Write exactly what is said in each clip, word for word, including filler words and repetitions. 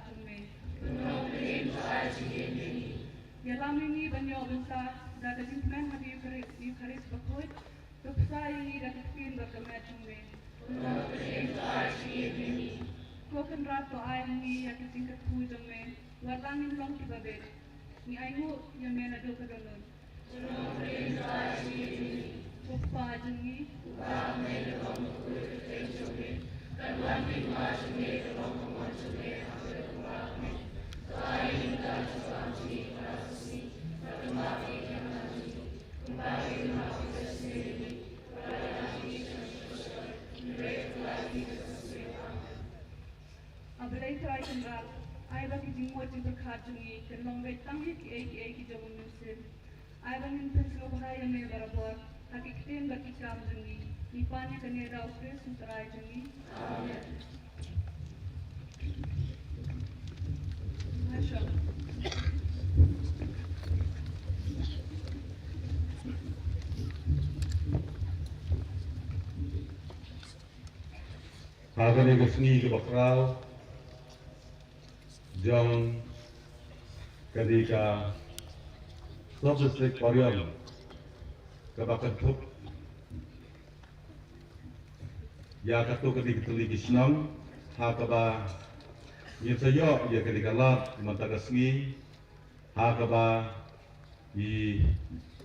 jong me. Ïalam ïa ngi ban ïoh bynta da ka jingkmen ha ka Eucharist, Eucharist bakhuid. To bsa ïa ngi da ka ktien bad ka met jong me. Ko Kynrad, to ai ha ngi ïa ka jingkyrkhu jong me. Wat la ngin long kiba beit, ngi ainguh ïa me naduh ka dohnud. Ko Kpa jong ngi. A Blei Trai Kynrad, ai ba ki jingmut jingpyrkhat jong ngi kin long beit tang ïa kiei kiei ki jong u Mynsiem. Ai ba ngin pynsngewbha ïa me barabor ha ki ktien bad ki kam jong ngi. Ngi pan ïa kane da u Khrist u Trai jong ngi. Amen. Mashwar. Ha kane ka sngi kaba khraw jong kane ka Sub District Pariong kaba kynthup ïa katto katne ka tylli ki shnong, ha kaba ngin sa ïoh ïa kane ka lad mynta ka sngi, ha kaba i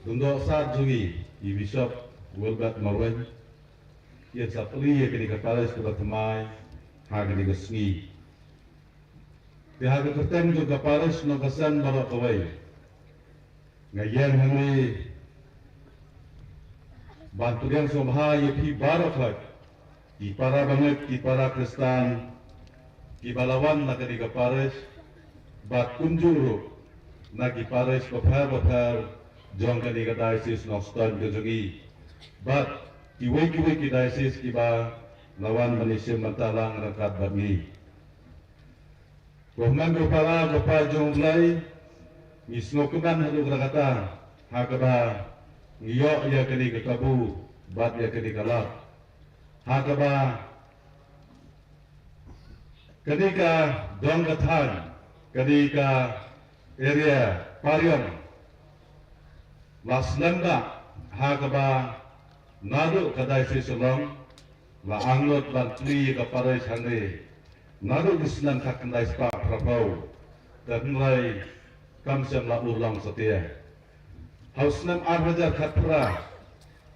Lyngdoh Sad jong ngi, i Bishop Wilbert Marwein, yn sa plie ïa kane ka parish kaba thymmai ha kane ka sngi. Te ha ka kyrteng jong ka parish Nongkasen baroh kawei, nga ïeng hangne ban pdiang sngewbha ïa phi baroh khoit, ki para bangeit, ki para Khristan kiba la wan na kane ka parish, bad kumjuh ruh na ki parish bapher bapher jong kane ka diocese Nongstoiñ ka jong ngi, bad kiwei kiwei ki diocese kiba la wan ban ïashim bynta lang ryngkat bad ngi. Ko hynmen ko para, ko paid jong U Blei, ngi sngewkmen haduh katta katta ha kaba ngi ïoh ïa kane ka kabu bad ïa kane ka lad, ha kaba kane ka dong ka thaiñ, kane ka area Pariong, la slem da ha kaba naduh ka diocese Shillong la angnud ban plie ïa ka parish hangne naduh ki snem khatkhyndai spah phraphew. Te hynrei kam shym la urlong satia. Ha u snem ar hajar khatphra,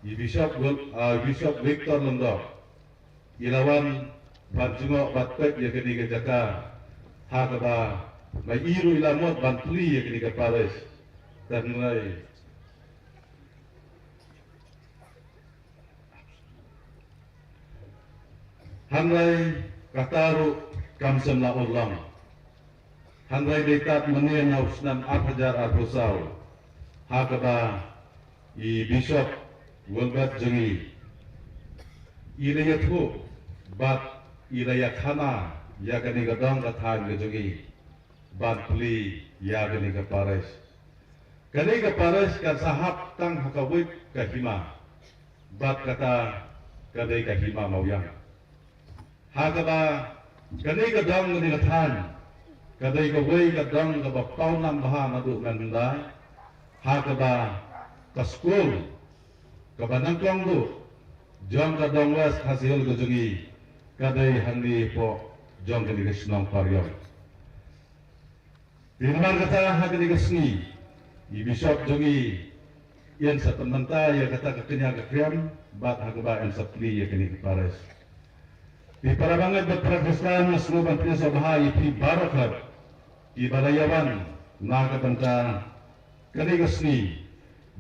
i Bishop Wil-, ah, Bishop Victor Lyngdoh i la wan ban jngoh bad peit ïa kane ka jaka, ha kaba ma i ruh i la mut ban plie ïa kane ka parish. Te hynrei Hynrei kata ruh kam shym la urlong. Hynrei dei tad mynne na u snem ar hajar arphew saw, ha kaba i Bishop Wilbert jong ngi i la ïathuh bad i la ïakhana ïa kane ka dong ka thaiñ ka jong ngi ban plie ïa kane ka parish. Kane ka parish kan sa hap tang ha kawei ka hima, bad kata ka dei ka hima Mawïang. Ha kaba kane ka dong, kane ka thaiñ ka dei kawei ka dong kaba pawnam bha naduh mynhyndai, ha kaba ka skul kaba nyngkong duh jong ka dong West Khasi Hills ka jong ngi ka dei hangne hapoh jong kane ka shnong Pariong. Te namar kata ha kane ka sngi i Bishop jong ngi yn sa pynmynta ïa kata ka kñia ka kriam bad ha kaba yn sa plie ïa kane ka parish. Te para bangeit bad para Khristan, nga sngew ban pdiang sngewbha ïa phi baroh kiba la ïa wan na ka bynta kane ka sngi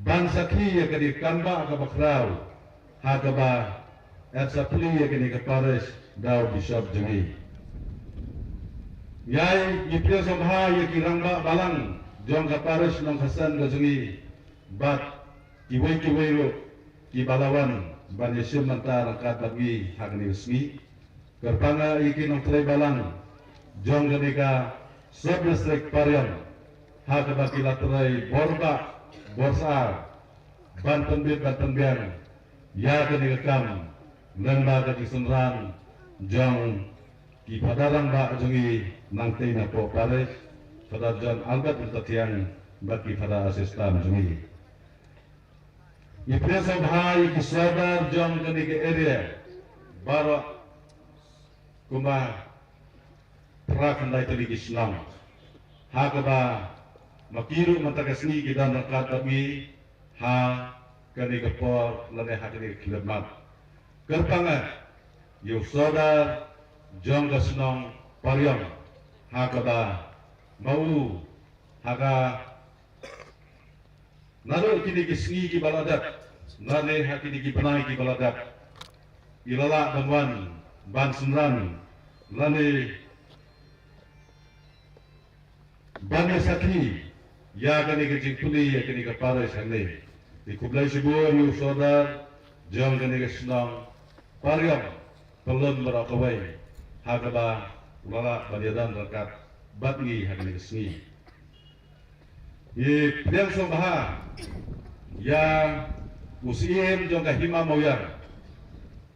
ban sakhi ïa kane ka kam ba kaba khraw ha kaba yn sa plie ïa kane ka parish da u Bishop jong ngi. Ngi ai ngi pdiang sngewbha ïa ki rangbah balang jong ka parish Nongkhasen ka jong ngi bad kiwei kiwei ruh kiba la wan ban ïashim bynta ryngkat bad ngi ha kane ka sngi. Kyrpang ïa ki nongtrei balang jong kane ka Sub District Pariong ha kaba ki la trei bor bah bor sar ban pynbit ban pynbiang ïa kane ka kam lyngba ka jingsynran jong Ki Phadar Rangbah jong ngi nangtei na poh parish, Phadar John Albert Lyntathiang bad ki Phadar Assistant jong ngi. Ngi pdiang sngewbha ïa ki sordar jong kane ka area baroh kumba phra khyndai tylli ki shnong. Ha kaba ma ki ruh mynta ka sngi ki don ryngkat bad ngi ha kane ka por lane ha kane ka khyllipmat. Kyrpang eh ïa u sordar jong ka shnong Pariong ha kaba ma u ha ka naduh kine ki sngi kiba la dep, lane ha kine ki bnai kiba la dep, i la lah ban wan ban synran lane ban ïa sakhi ïa kane ka jingpule ïa kane ka parish hangne. Te khublei shibun ïa u sordar jong kane ka shnong Pariong, pyllun baroh kawei ha kaba u la lah ban ïadon ryngkat bad ngi ha kane ka sngi. Ngi pdiang sngewbha ïa u Syiem jong ka Hima Mawïar,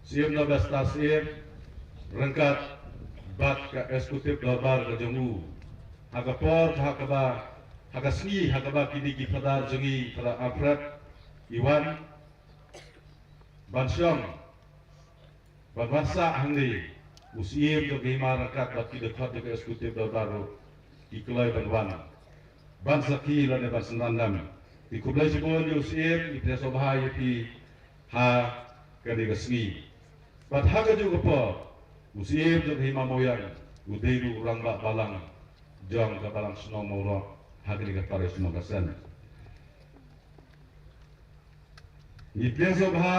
Syiem Nobester Syiem, ryngkat bad ka Executive Dorbar ka jong u ha ka por ha kaba, ha ka sngi ha kaba kine ki Phadar jong ngi, Phadar Alfred, i wan ban shong ban wan sah hangne. U Syiem jong ka Hima ryngkat bad ki dkhot jong ka Executive Dorbar ruh ki kloi ban wan ban sakhi lane ban synran lem. Te khublei shibun ïa u Syiem, ngi pdiang sngewbha ïa phi ha kane ka sngi. Bad ha kajuh ka por u Syiem jong ka Hima Mawïar u dei ruh u Rangbah Balang jong ka Balang Shnong Mawroh ha kane ka parish Nongkasen. Ngi pdiang sngewbha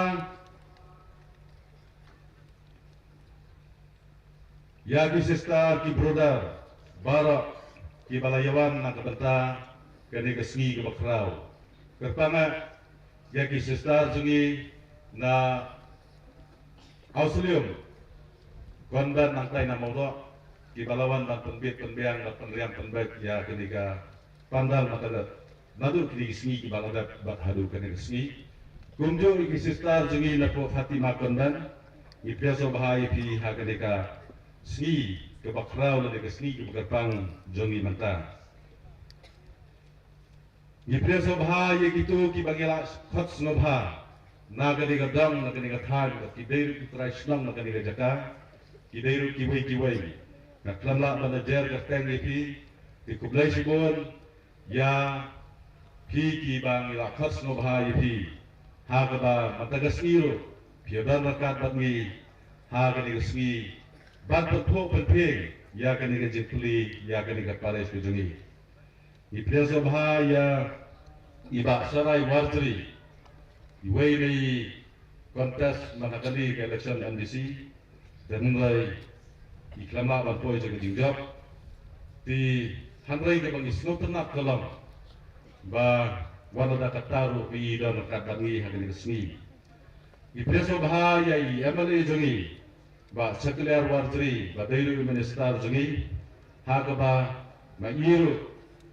ïa ki sister ki brother baroh kiba la ïawan na ka bynta kane ka sngi kaba khraw. Kyrpang eh ïa ki sister jong ngi na Auslium Convent nangtai na Mawroh kiba la wan ban pynbit pynbiang bad pynriam pynbeit ïa kane ka pandal matagat naduh kine ki sngi kiba la dep bad haduh kane ka sngi. Kumjuh ïa ki sister jong ngi na poh Fatima Convent, ngi pdiang sngewbha ïa phi ha kane ka sngi kaba khraw lane ka sngi kaba kyrpang jong ngi mynta. Ngi pdiang sngewbha ïa kito kiba ngi la khot sngewbha na kane ka dong, na kane ka thaiñ, ki dei ruh ki trai shnong na kane ka jaka, ki dei ruh kiwei kiwei. Nga khlem lah ban jer kyrteng ïa phi, te khublei shibun ïa phi kiba ngi la khot sngewbha ïa phi ha kaba mynta ka sngi ruh phi ïadon ryngkat bad ngi ha kane ka sngi ban pynphuh pynphieng ïa kane ka jingpule ïa kane ka parish ka jong ngi. Ngi pdiang sngewbha ïa i Bah Sarai Warjri, iwei na i contest man ha kane ka election M D C, te hynrei i khlem lah ban poi sha ka jingjop. Te hynrei kaba ngi sngewtynnat ka long ba wat lada katta ruh i don ryngkat bad ngi ha kane ka sngi. Ngi pdiang sngewbha ïa i M L A jong ngi, Bah Shakliar Warjri, ba dei ruh i minister jong ngi, ha kaba ma i ruh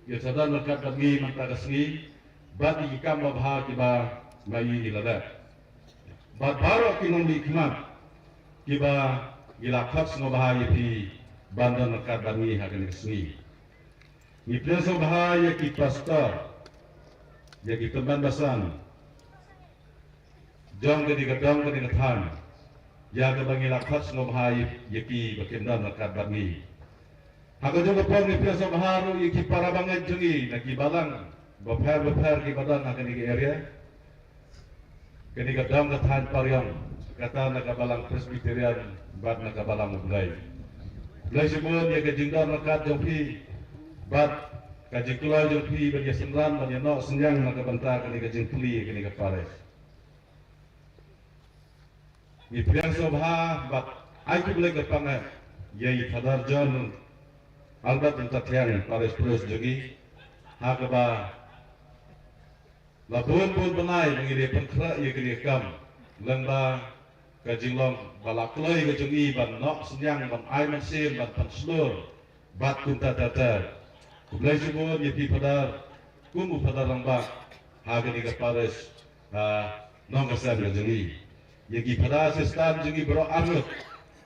i ïa don ryngkat bad ngi mynta ka sngi bad ïa ki kam babha kiba ma i i la leh. Bad baroh ki nongmihkhmat kiba ngi la khot sngewbha ïa phi ban don ryngkat bad ngi ha kane ka sngi. Ngi pdiang sngewbha ïa ki pastor, ïa ki tymmen basan jong kane ka dong kane ka thaiñ, ïa kaba ngi la khot sngewbha ïa ki ba kim don ryngkat bad ngi. Ha kajuh ka por ngi pdiang sngewbha ruh ïa ki para bangeit jong ngi na ki balang bapher bapher kiba don ha kane ka area, kane ka dong ka thaiñ Pariong, kata na ka balang Presbyterian bad na ka balang U Blei. Khublei shibun ïa ka jingdon ryngkat jong phi bad ka jingkloi jong phi ban ïa synran ban ïa noh synñiang na ka bynta kane ka jingpule kane ka parish. Ngi pdiang sngewbha bad ai khublei kyrpang eh ïa i Father John Albert Lyntathiang, Parish Priest jong ngi, ha kaba la bun bun bnai ba ngi la pynkhreh ïa kane ka kam, lyngba ka jinglong ba la kloi ka jong i ban noh synñiang, ban ai mynsiem, ban pynshlur bad kumta ter ter. Khublei shibun ïa phi Father, kum u Father rangbah ha kane ka parish, ah, Nongkasen ka jong i. Ïa ki Father Assistant jong i baroh arngut,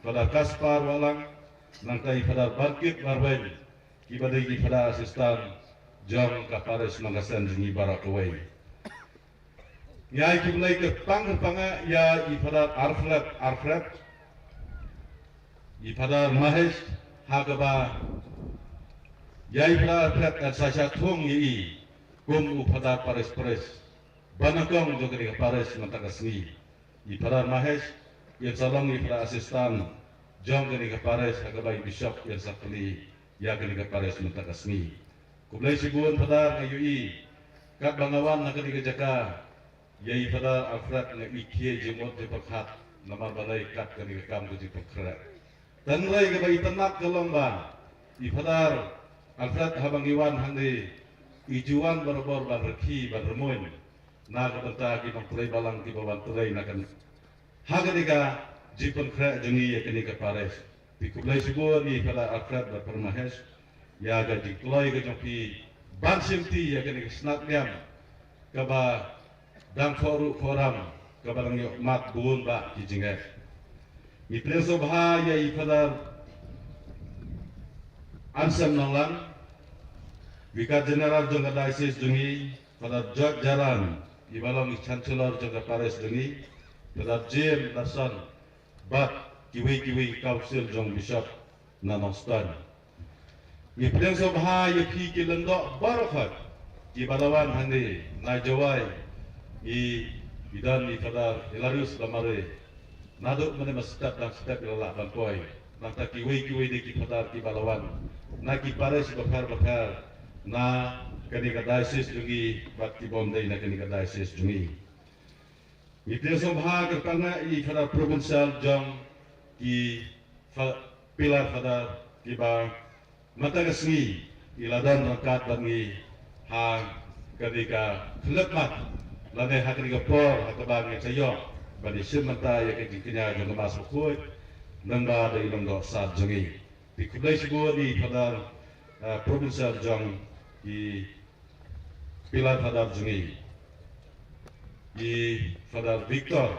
Father Kaspar Wahlang, Nangta i Father Barkit Marweng, kiba dei ki Father Assistant jong ka parish Nongkasen jong ngi baroh kawei. Ngi ai khublei kyrpang kyrpang ïa i Father Alfred, Alfred, i Father Mahesh, ha kaba ïa i Father Alfred kan sa shah thung ïa i kum u Father Parish Priest ba nyngkong jong kane ka parish mynta ka sngi. I Father Mahesh, i sa long i Father Assistant jong kane ka parish, ha kaba i Bishop i sa kylli ïa kane ka parish mynta ka sngi. Khublei shibun Father, nga ïohi katba nga wan na kane ka jaka, ïa i Father Alfred nga i khie jingmut jingpyrkhat, namar balei kat kane ka kam ka jingpyrkhat. Tang rei kaba itynnad ka long ba i Father Alfred haba ngi wan hangne i ju wan barabor ban rkhie ban rymmuiñ na ka bynta ki nongtrei balang kiba wan trei na kane ha kane ka jingpynkhreh jong ngi ïa kane ka parish. Te khublei shibun ïa i Father Alfred bad Father Mahesh ïa ka jingkloi ka jong phi ban shimti ïa kane ka snat niam kaba dang khohruh khohram, kaba dang ïoh mad bun bah ki jingeh. Ngi pdiang sngewbha ïa i Father Anselm Nonglang, Vicar General jong ka Diocese jong ngi, Father George Jaran, iba long i Chancellor jong ka Parish jong ngi, Father James Larson, bad kiwei kiwei ki Council jong Bishop na Nongstoiñ. Ngi pdiang sngewbha ïa phi ki lyngdoh baroh khoit kiba la wan hangne na Jowai. Ngi, ngi don i Father Hilarius Lamare, naduh mynne mynstep dang step i la lah ban poi. Nangta kiwei kiwei de ki Father kiba la wan na ki parish bapher bapher na kane ka diocese jong ngi bad kibym dei na kane ka diocese jong ngi. Ngi pdiang sngewbha kyrpang ïa i Father Provincial jong ki fa-, Pillar Father kiba mynta ka sngi i la don ryngkat bad ngi ha kane ka khyllipmat lane ha kane ka por ha kaba ngi sa ïoh ban ïashim bynta ïa ka jingkñia jong ka Mass Bakhuid, nangba da i lyngdoh sad jong ngi. Te khublei shibun i Father, eh, Provincial jong i Pillar Father jong ngi, i Father Victor.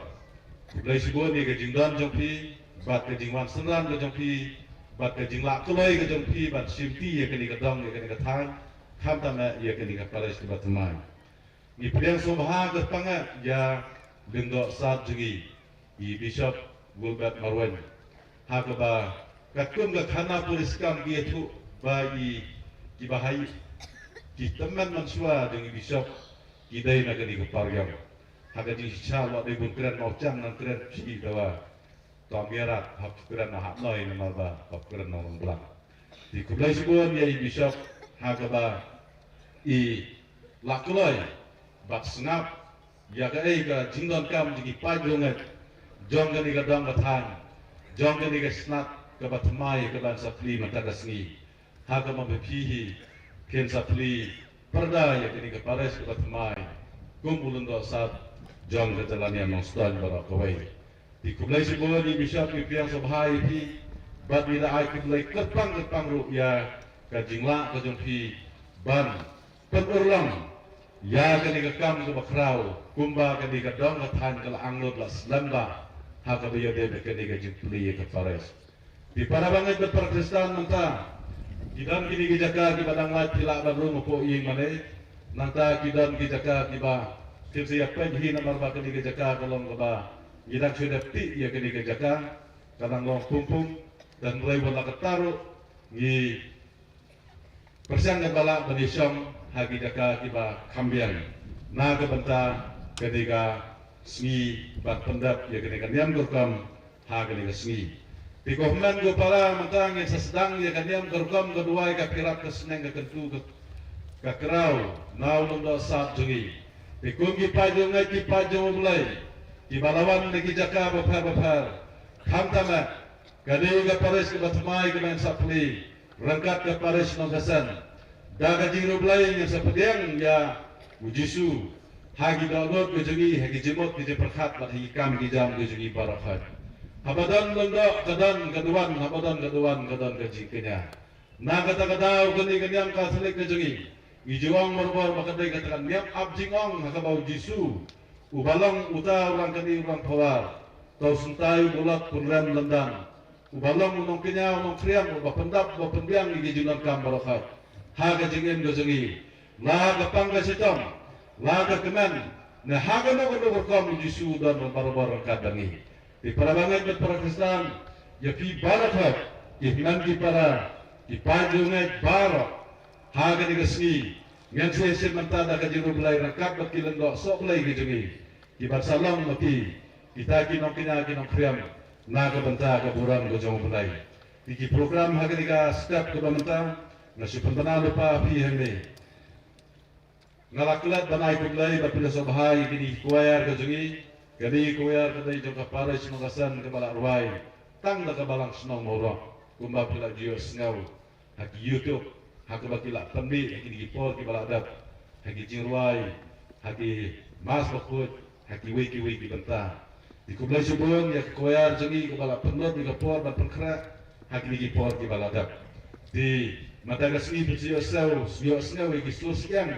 Khublei shibun ïa ka jingdon jong phi bad ka jingwan synran ka jong phi bad ka jinglah kloi ka jong phi ban shimti ïa kane ka dong, ïa kane ka thaiñ, khamtam eh ïa kane ka parish kaba thymmai. Ngi pdiang sngewbha kyrpang eh ïa lyngdoh sad jong ngi, i Bishop Wilbert Marwein, ha kaba katkum ka khana puriskam ki ïathuh ba i, kiba hai, ki tymmen mynshuwa jong i Bishop ki dei na kane ka par ïong. Ha ka jingshisha la dei bun kren, mawchang nang kren shi dawa. To ïarap hap kren na ha noi namar ba hap kren na Nongblang. Te khublei shibun ïa i Bishop ha kaba i la kloi bad sngap ïa kaei ka jingdonkam jong ki paid riewngeit jong kane ka dong ka thaiñ, jong kane ka snat kaba thymmai kaba sa plie mynta ka sngi. Ha kaba ma phi hi phin sa plie pyrda ïa kane ka parish kaba thymmai kum u lyngdoh sad jong ka jylla niam Nongstoiñ baroh kawei. Te khublei shibun i Bishop, ngi pdiang sngewbha ïa phi bad ngi da ai khublei kyrpang kyrpang ruh ïa ka jinglah ka jong phi ban pynurlong ïa kane ka kam kaba khraw kumba kane ka dong ka thaiñ ka la angnud la slem bha ha kaba ïadei bad kane ka jingplie ïa ka parish. Te para bangeit bad para Khristan, mynta ki don kine ki jaka kiba dang lait phi lah ban rung hapoh ïing mane. Nangta ki don ki jaka kiba phin sa ïa peit hi namar ba kine ki jaka ka long kaba ngi dang shu dep tih ïa kine ki jaka, ka dang long pung pung. Hynrei wat la katta ruh ngi pyrshang ïa ba lah ban ïashong ha ki jaka kiba kham biang na ka bynta kane ka sngi ban pyndep ïa kane ka niam ka rukom ha kane ka sngi. Te ko hynmen ko para, mynta ngin sa sdang ïa ka niam ka rukom ka duwai, ka pyrap ka sneng, ka kyntu ka, ka kraw na u lyngdoh sad jong ngi. Te kum ki paid jong ngi, ki paid jong U Blei kiba la wan na ki jaka bapher bapher, khamtam eh ka dei ka parish kaba thymmai kaba ngin sa plie ryngkat ka parish Nongkasen. Da ka jingriewblei ngin sa pdiang ïa U Jisu ha ki dohnud ka jong ngi, ha ki jingmut ki jingpyrkhat bad ha ki kam ki jam ka jong ngi baroh. Haba don lyngdoh ka don ka duwan, haba don ka duwan ka don ka jingkñia. Na kata ka daw kane ka niam Katholik ka jong ngi, ngi ju ong barabor ba ka dei kata ka niam ap jingong ha kaba U Jisu uba long uta u rangkane u rangphawar, to u syntai u bulot pynrem lyndan, uba long u nongkñia u nongkhriam, uba pyndap uba pynbiang ïa ki jingdonkam baroh khoit ha ka jingim ka jong ngi, la ha ka pang ka shitom, la ha ka kmen, ne ha kano kano ka rukom, u Jisu u don barabor ryngkat bad ngi. Te para bangeit bad para Khristan, ïa phi baroh khoit, ki hynmen ki para, ki paid jong ngi baroh, ha kane ka sngi ngin sa ïashim bynta da ka jingriewblei ryngkat bad ki lyngdoh sohblei ki jong ngi, kiban sa long ma phi kita ki nongkñia ki nongkhriam na ka bynta ka burom ka jong U Blei. Te ki program ha kane ka step kaba mynta, nga shu pynbna lypa phi hangne. Nga la klet ban ai khublei bad pynïasoh bha ïa kine ki choir ka jong ngi. Kane ka choir ka dei jong ka parish Nongkasen kaba la rwai tang da ka Balang Shnong Mawroh, kumba phi la ju ïohsngew ha ki YouTube, ha kaba ki la pynmih ha kine ki por kiba la dep, ha ki jingrwai, ha ki Mass bakhuid, ha kiwei kiwei ki bynta. Te khublei shibun ïa ka choir jong ngi kaba la pynlut ïa ka por ban pynkhreh ha kine ki por kiba la dep. Te mynta ka sngi phin sa ïohsngew, ïohsngew ïa ki sur syiang,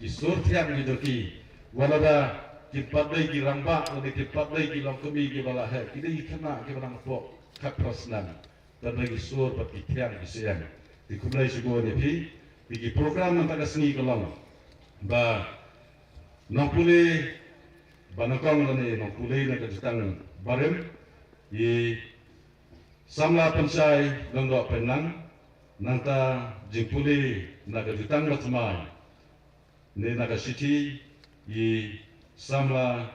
ki sur thiang ki jong ki. Wat lada kim pat dei ki rangbah lane kim pat dei ki longkmie kiba la heh, ki dei ki khynnah kiba nang hapoh khatphra snem. Tang da ki sur bad ki thiang ki syiang. Te khublei shibun ïa phi. Te ki program mynta ka sngi ka long ba nongpule ba nyngkong lane nongpule na ka jutang barim, i samla Pynshai Lyngdoh Pynlang. Nangta jingpule na ka jutang bathymmai ne na ka shithi, i samla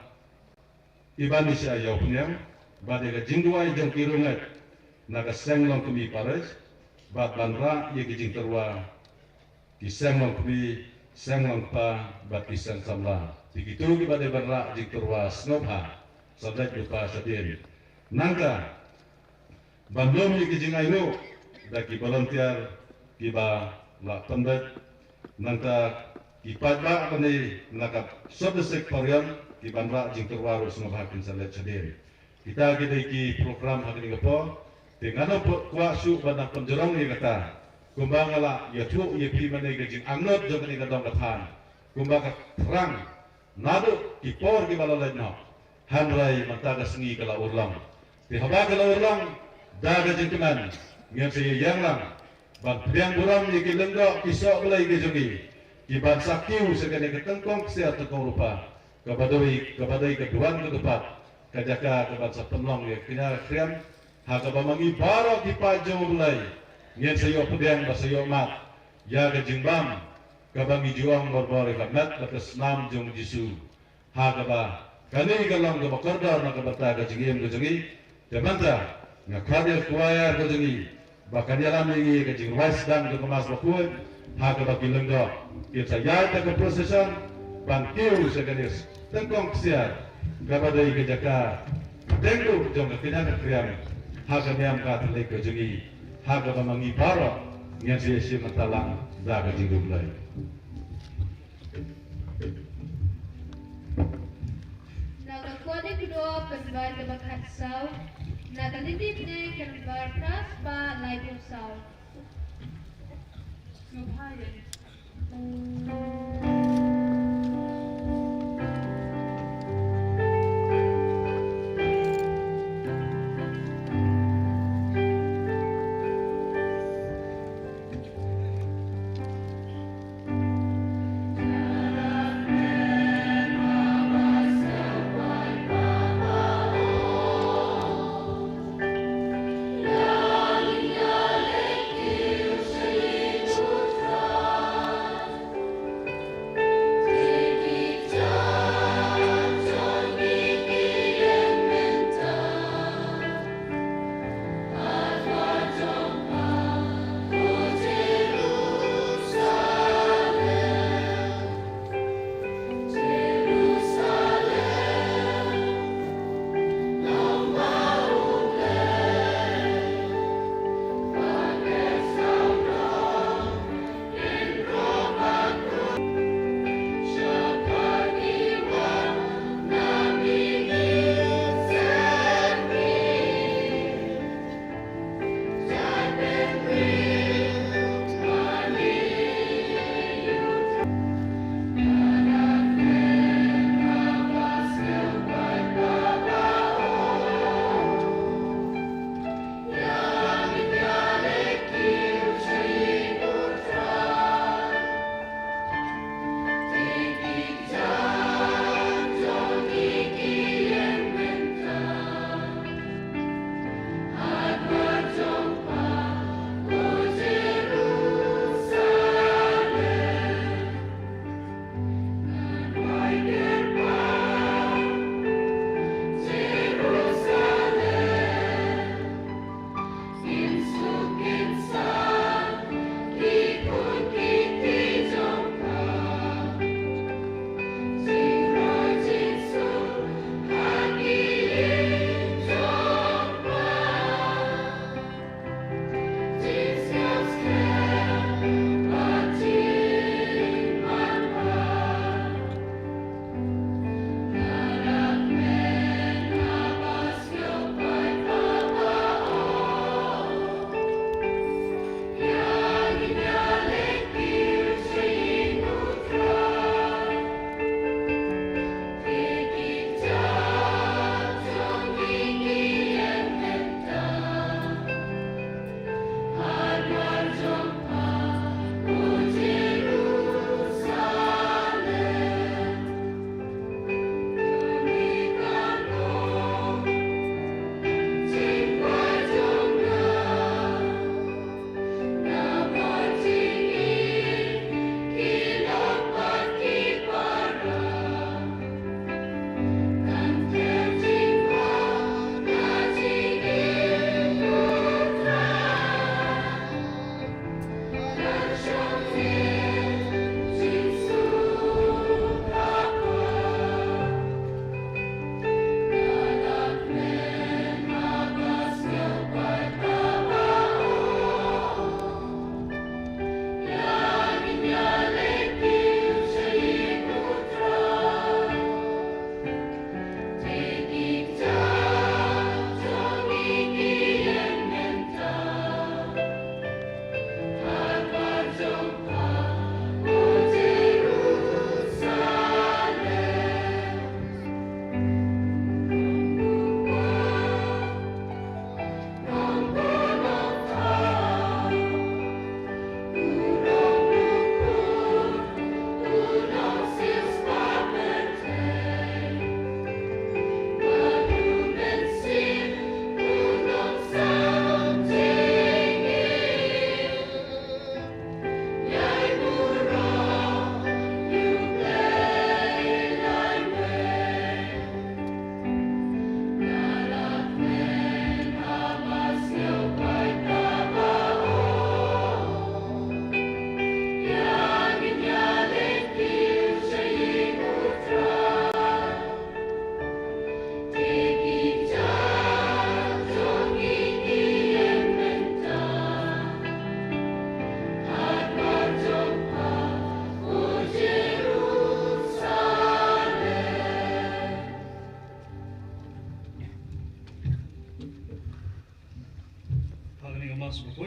Ibanisa Ïawphniang, bad ïa ka jingduwai jong ki riewngeit na ka seng longkmie parish, bad ban rah ïa ki jingtyrwa ki seng longkmie, seng longkpa bad ki seng samla. Te kito kiba dei ban rah jingtyrwa sngewbha sa leit lypa shadien. Nangta ban lum ïa ki jingainguh da ki volunteer kiba la pynbeit, nangta ki paidbah lane na ka sub district Pariang kiban rah jingtyrwa ruh sngewbha kin sa leit shadien. Kita ki dei ki program ha kane ka por. Te nga nang kwah shuh ban nang pynjrong ïa kata, kumba nga la ïathuh ïa phi mynne, ka jingangnud jong kane ka dong ka thaiñ kumba ka thrang naduh ki por kiba la leit noh. Hynrei mynta ka sngi ka la urlong. Te haba ka la urlong, da ka jingkmen ngin sa ïeng lang ban pdiang burom ïa ki lyngdoh ki sohblei ki jong ngi, kiban sa kiew sha kane ka tyngkong ksiar tyngkong rupa kaba dei, kaba dei ka duwan ka dupat, ka jaka kaban sa pynlong ïa ka kñia ka khriam, ha kaba ma ngi baroh ki paid jong U Blei ngin sa ïoh pdiang bad sa ïoh mad ïa ka jingbam kaba ngi ju ong, borbor ïa ka met bad ka snam jong U Jisu. Ha kaba kane ka long kaba kordor na ka bynta ka jingim ka jong ngi. Te mynta nga khot ïa ka choir ka jong ngi ba kan ïalam ïa ngi ka jingrwai sdang jong ka Mass bakhuid, ha kaba ki lyngdoh kin sa ïaid da ka procession ban kiew sha kane tyngkong ksiar kaba dei ka jaka tengduh jong ka kñia ka khriam ha ka niam Katholik ka jong ngi, ha kaba ma ngi baroh ngin sa ïashim bynta lang da ka jingdup Blei. Na ka Koit Kordor pynban kaba khatsaw, na ka Lynti Bneng kynbar phra spah laiphew saw. Sngewbha ïa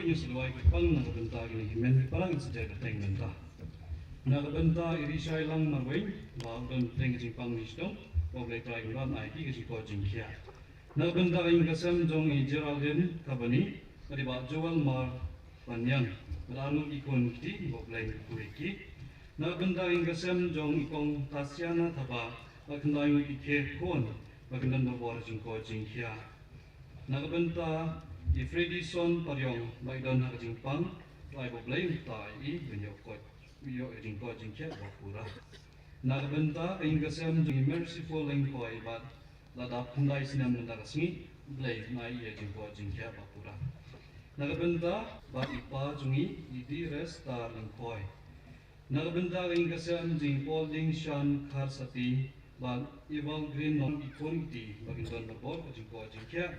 Sa duwai ki pang na ka bynta kine ki hynmen ki para, ngin sa ïa bteng bynta. Na ka bynta i Rishai Lang Marwein, ba u don bteng ka jingpang shitom, ba U Blei Trai Kynrad un ai ïa ki ka jingkoit jingkhiah. Na ka bynta ka ïing ka sem jong i Geraldine Kabani, bad i Bah Joel Marpanïang, bad arngut ki khun kti, ba U Blei un kyrkhu ïa ki. Na ka bynta ka ïing ka sem jong i Kong Tasiana Thabah, bad khyndai ngut ki khun, ba kin don barabor jingkoit jingkhiah. Na ka bynta i Freddy Son Pariong, ba i don ha ka jingpang, ba ai ba U Blei un ktah ïa i, ban ïoh koit, ïoh ïa ka jingkoit jingkhiah ba pura. Na ka bynta ka ïing ka sem jong i Merciful Lyngkhoi, bad la dap khyndai snem mynta ka sngi, U Blei un ai ïa ka jingkoit jingkhiah ba pura. Na ka bynta bad i pa jong i, i Dires Star Lyngkhoi. Na ka bynta ka ïing ka sem jong i Paulding Shan Kharsati, bad Eval Green Nong, i khun kti, ba kin don barabor ka jingkoit jingkhiah.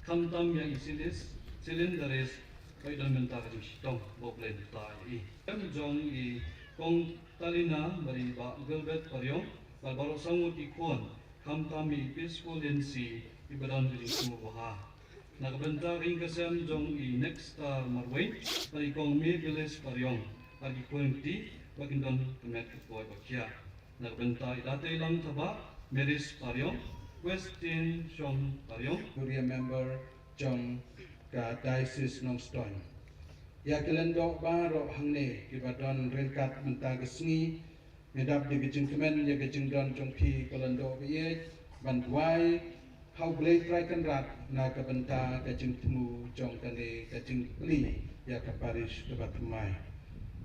Khamtam ïa i Silis, Silin Daris, ba i don mynta ka jingshitom, ba U Blei un ktah ïa i. Sem jong i Kong Talina, bad i Bah Gilbert Pariong, bad baroh saw ngut ki khun, khamtam i Peaceful Lindsay, i ba don ka jingthmu bha. Na ka bynta ka ïing ka sem jong i Next Star Marwein, bad i Kong Maybellis Pariong, bad ki khun kti, ba kin don ka met ka koit ba khiah. Na ka bynta i Datei Lang Thabah, Maris Pariong, Westin Shong Pariong, Kuria member jong ka Diocese Nongstoiñ. Ïa ki lyngdoh baroh hangne ki ba don ryngkat mynta ka sngi, ngi dap da ka jingkmen ïa ka jingdon jong phi ka lyngdoh ba ïeit, ban duwai ha U Blei Trai Kynrad na ka bynta ka jingthmu jong kane ka jingplie ïa ka parish ka ba thymmai.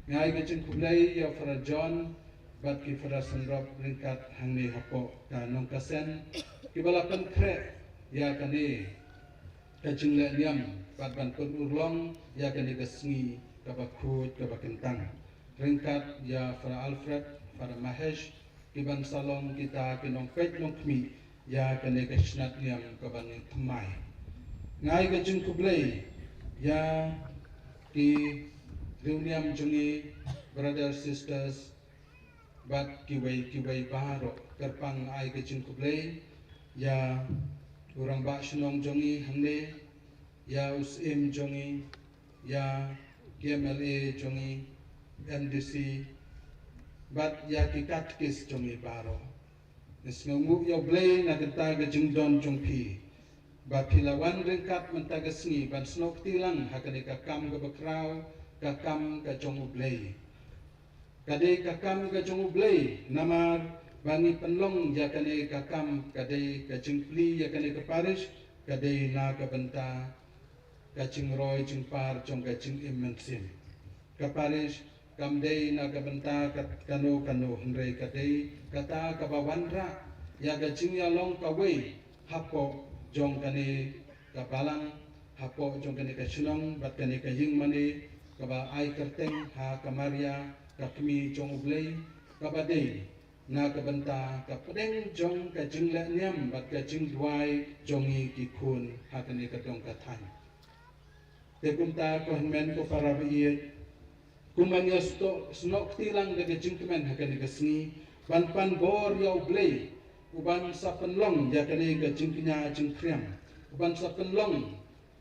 Nga ai ka jingkhublei ïa Father John bad ki Father Sandrop ryngkat hangne hapoh ka Nongkasen, ki ba la pynkhreh ïa kane ka jingleh niam, bad ban pynurlong ïa kane ka sngi ka ba khuid ka ba kyntang. Ryngkat ïa Father Alfred, Father Mahesh, ki ban sa long kita ki nongpeit nongkhmih ïa kane ka shnat niam ka ba ngi thymmai. Nga ai ka jingkhublei ïa ki riewniam jong ngi, brothers, sisters, bad kiwei kiwei baroh. Kyrpang ai ka jingkhublei ïa u rangbah shnong jong ngi hangne, ïa u syiem jong ngi, ïa ki M L A jong ngi, M D C, bad ïa ki katekis jong ngi baroh. Ngi sngewnguh ïa U Blei na kata ka jingdon jong phi, ba phi la wan ryngkat mynta ka sngi ban snoh kti lang ha kane ka kam ka ba khraw, ka kam ka jong U Blei. Ka dei ka kam ka jong U Blei, namar ba ngi pynlong ïa kane ka kam, ka dei ka jingplie ïa kane ka parish, ka dei na ka bynta ka jingroi jingpar jong ka jingim mynsiem. Ka parish kam dei na ka bynta ka, kano kano, hynrei ka dei kata ka ba wanrah ïa ka jingïalong kawei hapoh jong kane ka balang, hapoh jong kane ka shnong bad kane ka ïing mane, ka ba ai kyrteng ha ka Maria, ka Kmie jong U Blei, ka ba dei na ka bynta ka pdeng jong ka jingleh niam bad ka jingduwai jong ngi ki khun ha kane ka dong ka thaiñ. Te kumta ko hynmen ko para ba ïeit, kumba ngi snoh, snoh kti lang da ka jingkmen ha kane ka sngi, ban pan bor ïa U Blei, u ban sa pynlong ïa kane ka jingkñia jingkhriam, u ban sa pynlong,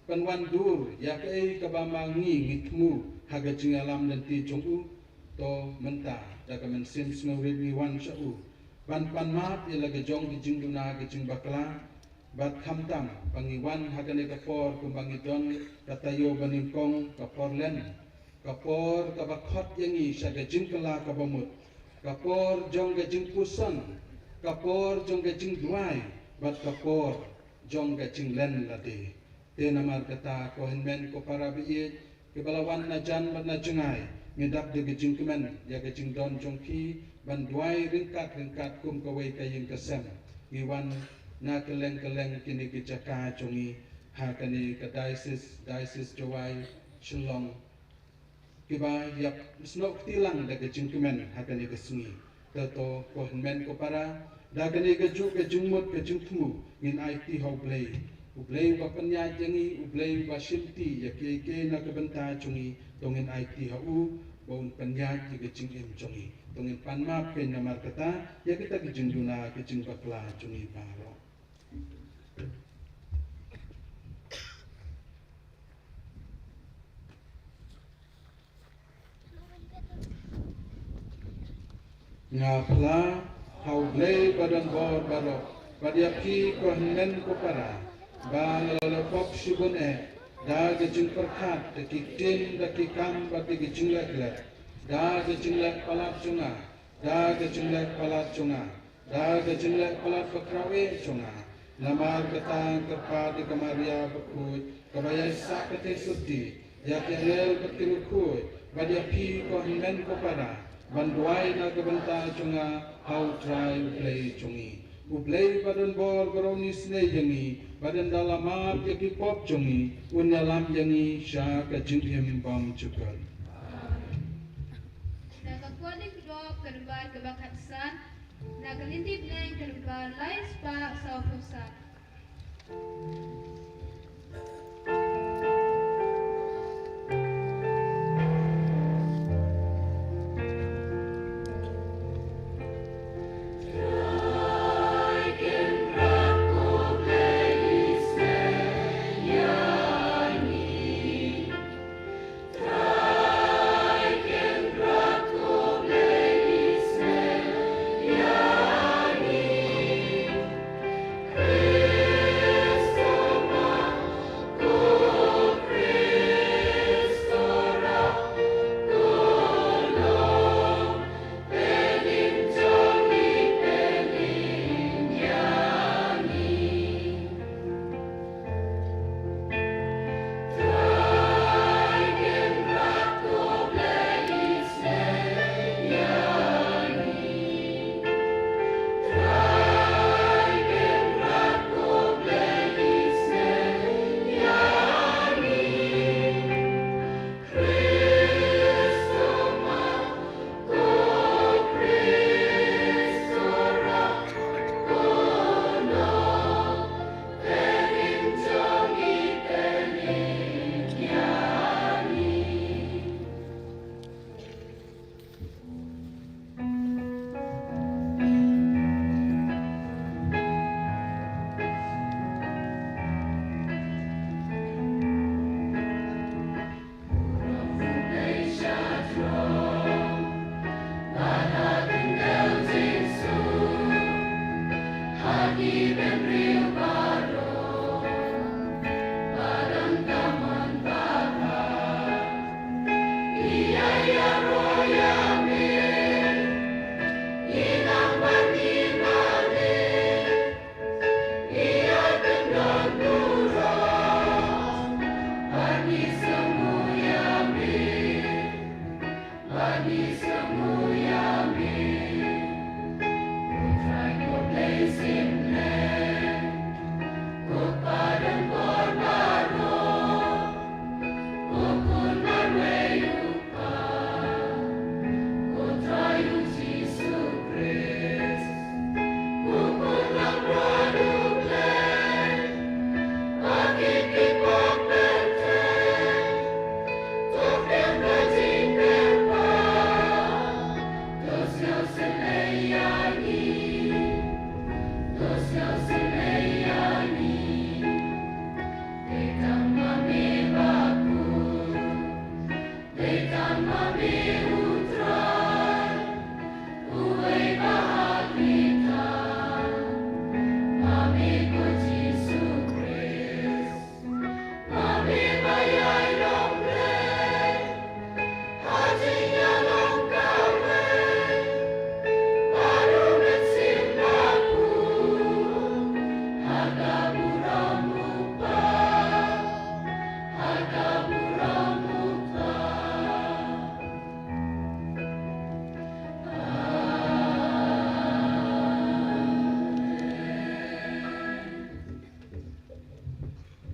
pynwandur ïa kaei kaba ma ngi ngi thmu ha ka jingïalam lynti jong u. To mynta da ka mynsiem sngewrit ngi wan sha u ban pan map ïa la ka jong ka jingduna ka jingbakla. Bad khamtam ba ngi wan ha kane ka por kumba ngi don ka taïew ba nyngkong, ka por Lent, ka por ka ba khot ïa ngi sha ka jingkylla ka ba mut, ka por jong ka jingpuson, ka por jong ka jingduwai, bad ka por jong ka jinglen lade. Te namar kata ko hynmen ko para ba ïeit, ki ba la wan na jan bad na jngai, ngi dap da ka jingkmen ïa ka jingdon jong phi ban duwai ryngkat ryngkat kum kawei ka ïing ka sem. Ngi wan na kylleng kylleng kine ki jaka jong ngi ha kane ka diocese, Diocese Jowai, Shillong, ki ba ïap snoh kti lang da ka jingkmen ha kane ka sngi. Te to ko hynmen ko para, da kane ka juk ka jingmut ka jingthmu ngin aiti ha U Blei. U Blei u ba pynïaid ïa ngi, U Blei u ba shimti ïa kiei kiei na ka bynta jong ngi, to ngin aiti ha u ba un pynïaid ïa ka jingim jong ngi. To ngin pan map kein namar kata ïa kita ki jingduna ki jingbakla jong ngi baroh. Nga phla ha U Blei ba don bor baroh, bad ïa phi ko hynmen ko para, ba nga la leh pop shibun eh, da ka jingpyrkhat, da ki ktien, da ki kam, bad da ki jingleh leh, da ka jingleh palat jong nga, da ka jingleh palat jong nga, da ka jingleh palat bakhraw eh jong nga. Namar kata nga kyrpad ïa ka Maria bakhuid, kaba ïaisah ka theisotti, ïa ki angel bad ki riewkhuid, bad ïa phi ko hynmen ko para, ban duwai na ka bynta jong nga ha U Trai U Blei jong ngi. U Blei ba don bor baroh un isynei ïa ngi, bad un da la map ïa ki pop jong ngi, un ïalam ïa ngi sha ka jingim bymjukut. Na ka Korin Kdop ka lynnong kaba khatsan, na ka lynti bneng ka lynnong lai spah sawphew san.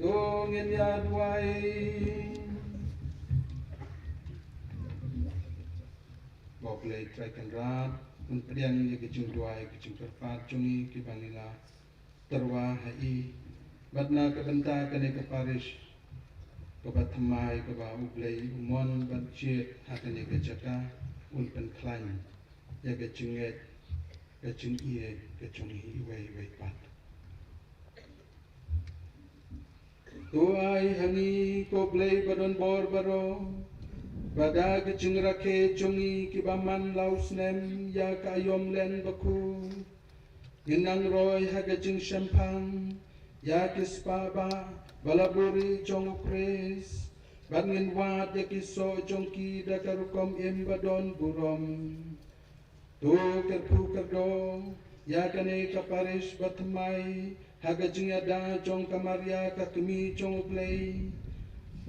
To ngin ïa duwai. Ba U Blei Trai Kynrad un pdiang ïa ka jingduwai ka jingkyrpad jong ngi kiba ngi la tyrwa ha i, bad na ka bynta kane ka parish kaba thymmai kaba U Blei u mon ban jied ha kane ka jaka, un pynkhlaiñ ïa ka jingngeit ka jingïeit ka jong i iwei iwei pat. To ai ha ngi ko Blei ba don bor baroh, Bad da ka jingrakhe jong ngi kiba man la u snem ïa ka aïom len bakhuid, ngin nang roi ha ka jingshemphang ïa ki spah bah ba la buhrieh jong u Khrist, bad ngin wad ïa ki soh jong ki da ka rukom im ba don burom. To kyrkhu kyrdoh ïa kane ka parish bathymmai ha ka jingïada jong ka Maria ka Kmie jong U Blei.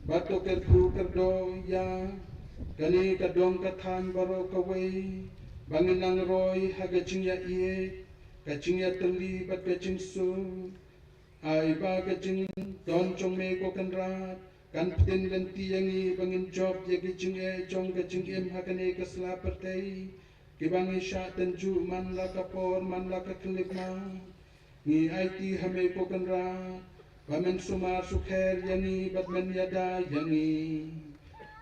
Bad to kyrkhu kyrdoh ïa kane ka dong ka thaiñ baroh kawei, ba ngin nang roi ha ka jingïaieit, ka jingïatylli bad ka jingsuk. Ai ba ka jingdon jong me ko Kynrad kan pynlynti ïa ngi ba ngin jop ïa ki jingeh jong ka jingim ha kane ka sla pyrthei, kiba ngi shah tynjuh man la ka por man la ka khyllipmat. Ngi aiti ha me ko Kynrad ba men sumar sukher ïa ngi bad men ïada ïa ngi.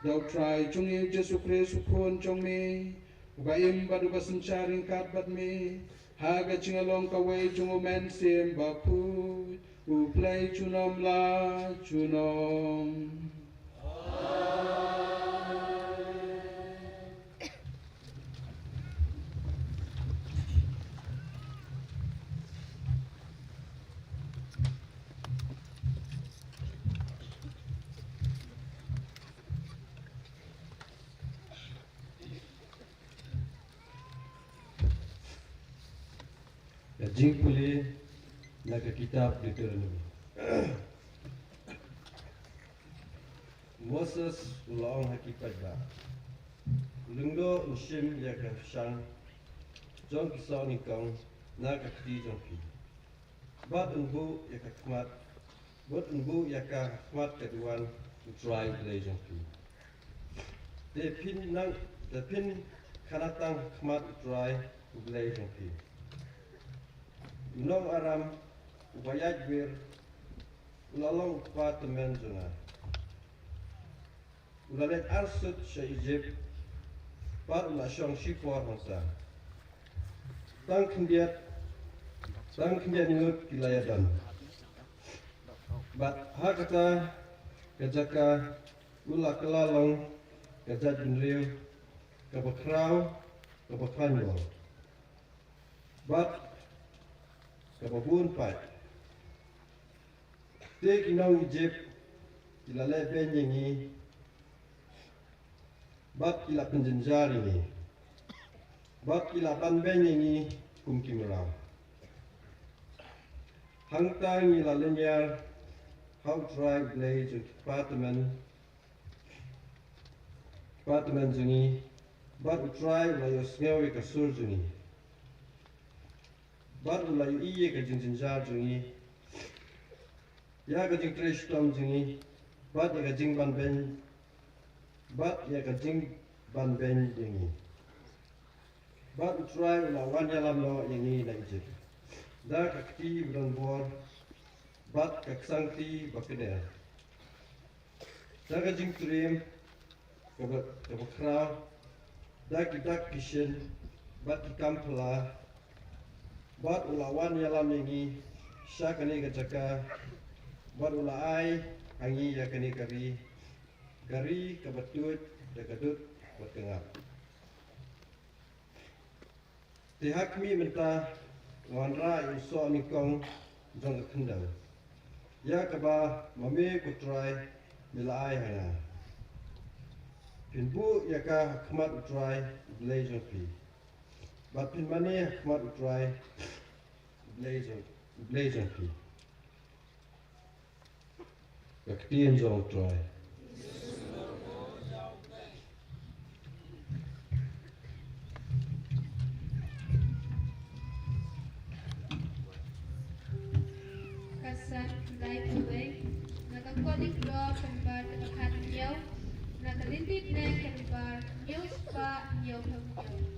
Da U Trai jong ngi Jisu Khrist U Khun jong me, uba im bad uba synshar ryngkat bad me ha ka jinglong kawei jong U Mynsiem Bakhuid, U Blei junom la junom. Ka jingpule na ka kitab Deuteronomi. Moses u la ong ha ki paidbah, lyngdoh un shim ïa ka shang jong ki soh nyngkong na ka kti jong phi. Bad un buh ïa ka khmat, bad un buh ïa ka khmat ka duwan U Trai U Blei jong phi. Te phin nang, te phin khana tang khmat U Trai U Blei jong phi. U nong Aram uba ïaid wir u la long u kpa tymmen jong nga. U la leit arsut sha Ijipt, bad u la shong shipor hangta. Tang khyndiat, tang khyndiat ngut ki la ïadon. Bad ha kata ka jaka u la kylla long ka jaitbynriew kaba khraw, kaba khraw bad kaba bun paid. Te ki nong Ijipt ki la leh beiñ ïa ngi, bad ki la pynjynjar ïa ngi, bad ki la ban beiñ ïa ngi kum ki mraw. Hangta ngi la lynñiar ha U Trai U Blei jong ki kpa tymmen, kpa tymmen jong ngi, bad U Trai u la ïohsngew ïa ka sur jong ngi. Bad u la ïohi ïa ka jingjynjar jong ngi, ïa ka jingtrei shitom jong ngi, bad ïa ka jingban beiñ, bad ïa ka jingban beiñ jong ngi. Bad U Trai u la wan ïalam noh ïa ngi na Ijipt da ka kti ba don bor, bad ka ksangkti ba kner. Da ka jingtriem kaba, kaba khraw, da ki dak ki shin, bad ki kam phylla, bad u la wan ïalam ïa ngi sha kane ka jaka, bad u la ai ha ngi ïa kane ka ri, ka ri kaba tuid da ka dud bad ka ngap. Te ha khmih mynta nga wanrah ïa u soh nyngkong jong ka khyndew, ïa kaba ma me ko Trai me la ai ha nga. Phin buh ïa ka ha khmat U Trai U Blei jong phi, bad phin mane ha khmat U Trai U Blei jong, U Blei jong phi. Ka ktien jong U Trai. Ka Salm lai phew wei, na ka Kodex Dor ka number kaba khathynñiew, na ka Lynti Bneng ka number hynñiew spah hynñiew phew hynñiew.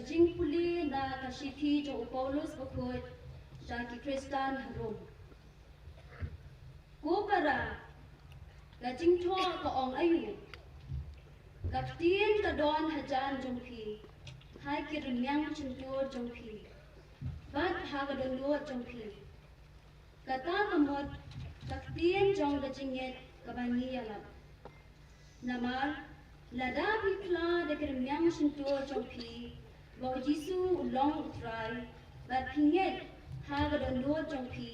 Jingpule na ka shithi jong u Paulus bakhuid sha ki Khristan ha Rom. Ko para, ka jingthoh ka ong aïu? Ka ktien ka don hajan jong phi, ha ki rmiang shyntur jong phi, bad ha ka dohnud jong phi. Kata ka mut ka ktien jong ka jingngeit kaba ngi ïalap. Namar lada phi phla da ki rmiang shyntur jong phi ba u Jisu u long u Trai, bad phi ngeit ha ka dohnud jong phi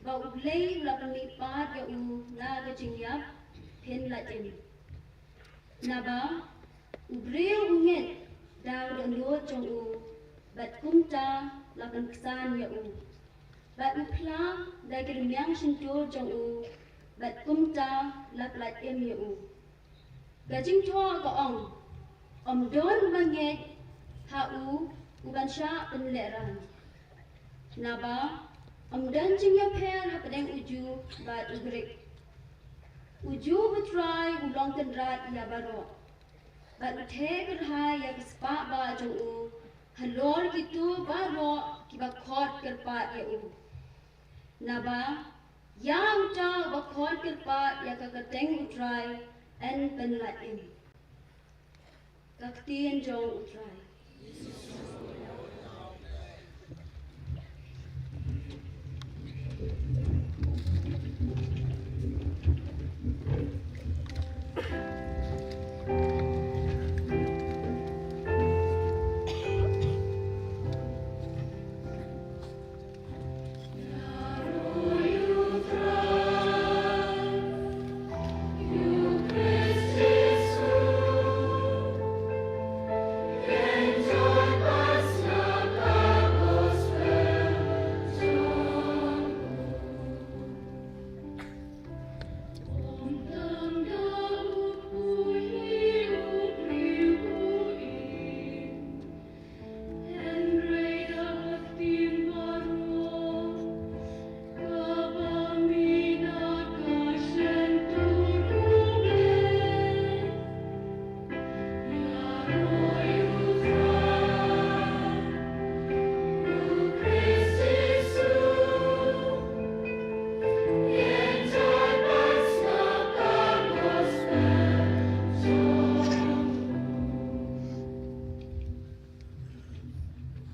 ba U Blei u la pynmihpat ïa u na ka jingïap, phin lait im. Naba u briew u ngeit da ka dohnud jong u, bad kumta la pynksan ïa u. Bad u phla da ki rmiang shyntur jong u, bad kumta la pyllait im ïa u. Ka jingthoh ka ong, ym don ba ngeit ha u, u ban shah pynlehrain. Naba ym don jingïapher hapdeng u Jiw bad u Grik. U Jiw u Trai u long kynrad ïa baroh, bad u theh kyrhai ïa ki spah bah jong u halor kito baroh kiba khot kyrpad ïa u. Naba ïa uta uba khot kyrpad ïa ka kyrteng u Trai yn pynlait im. Ka ktien jong u Trai.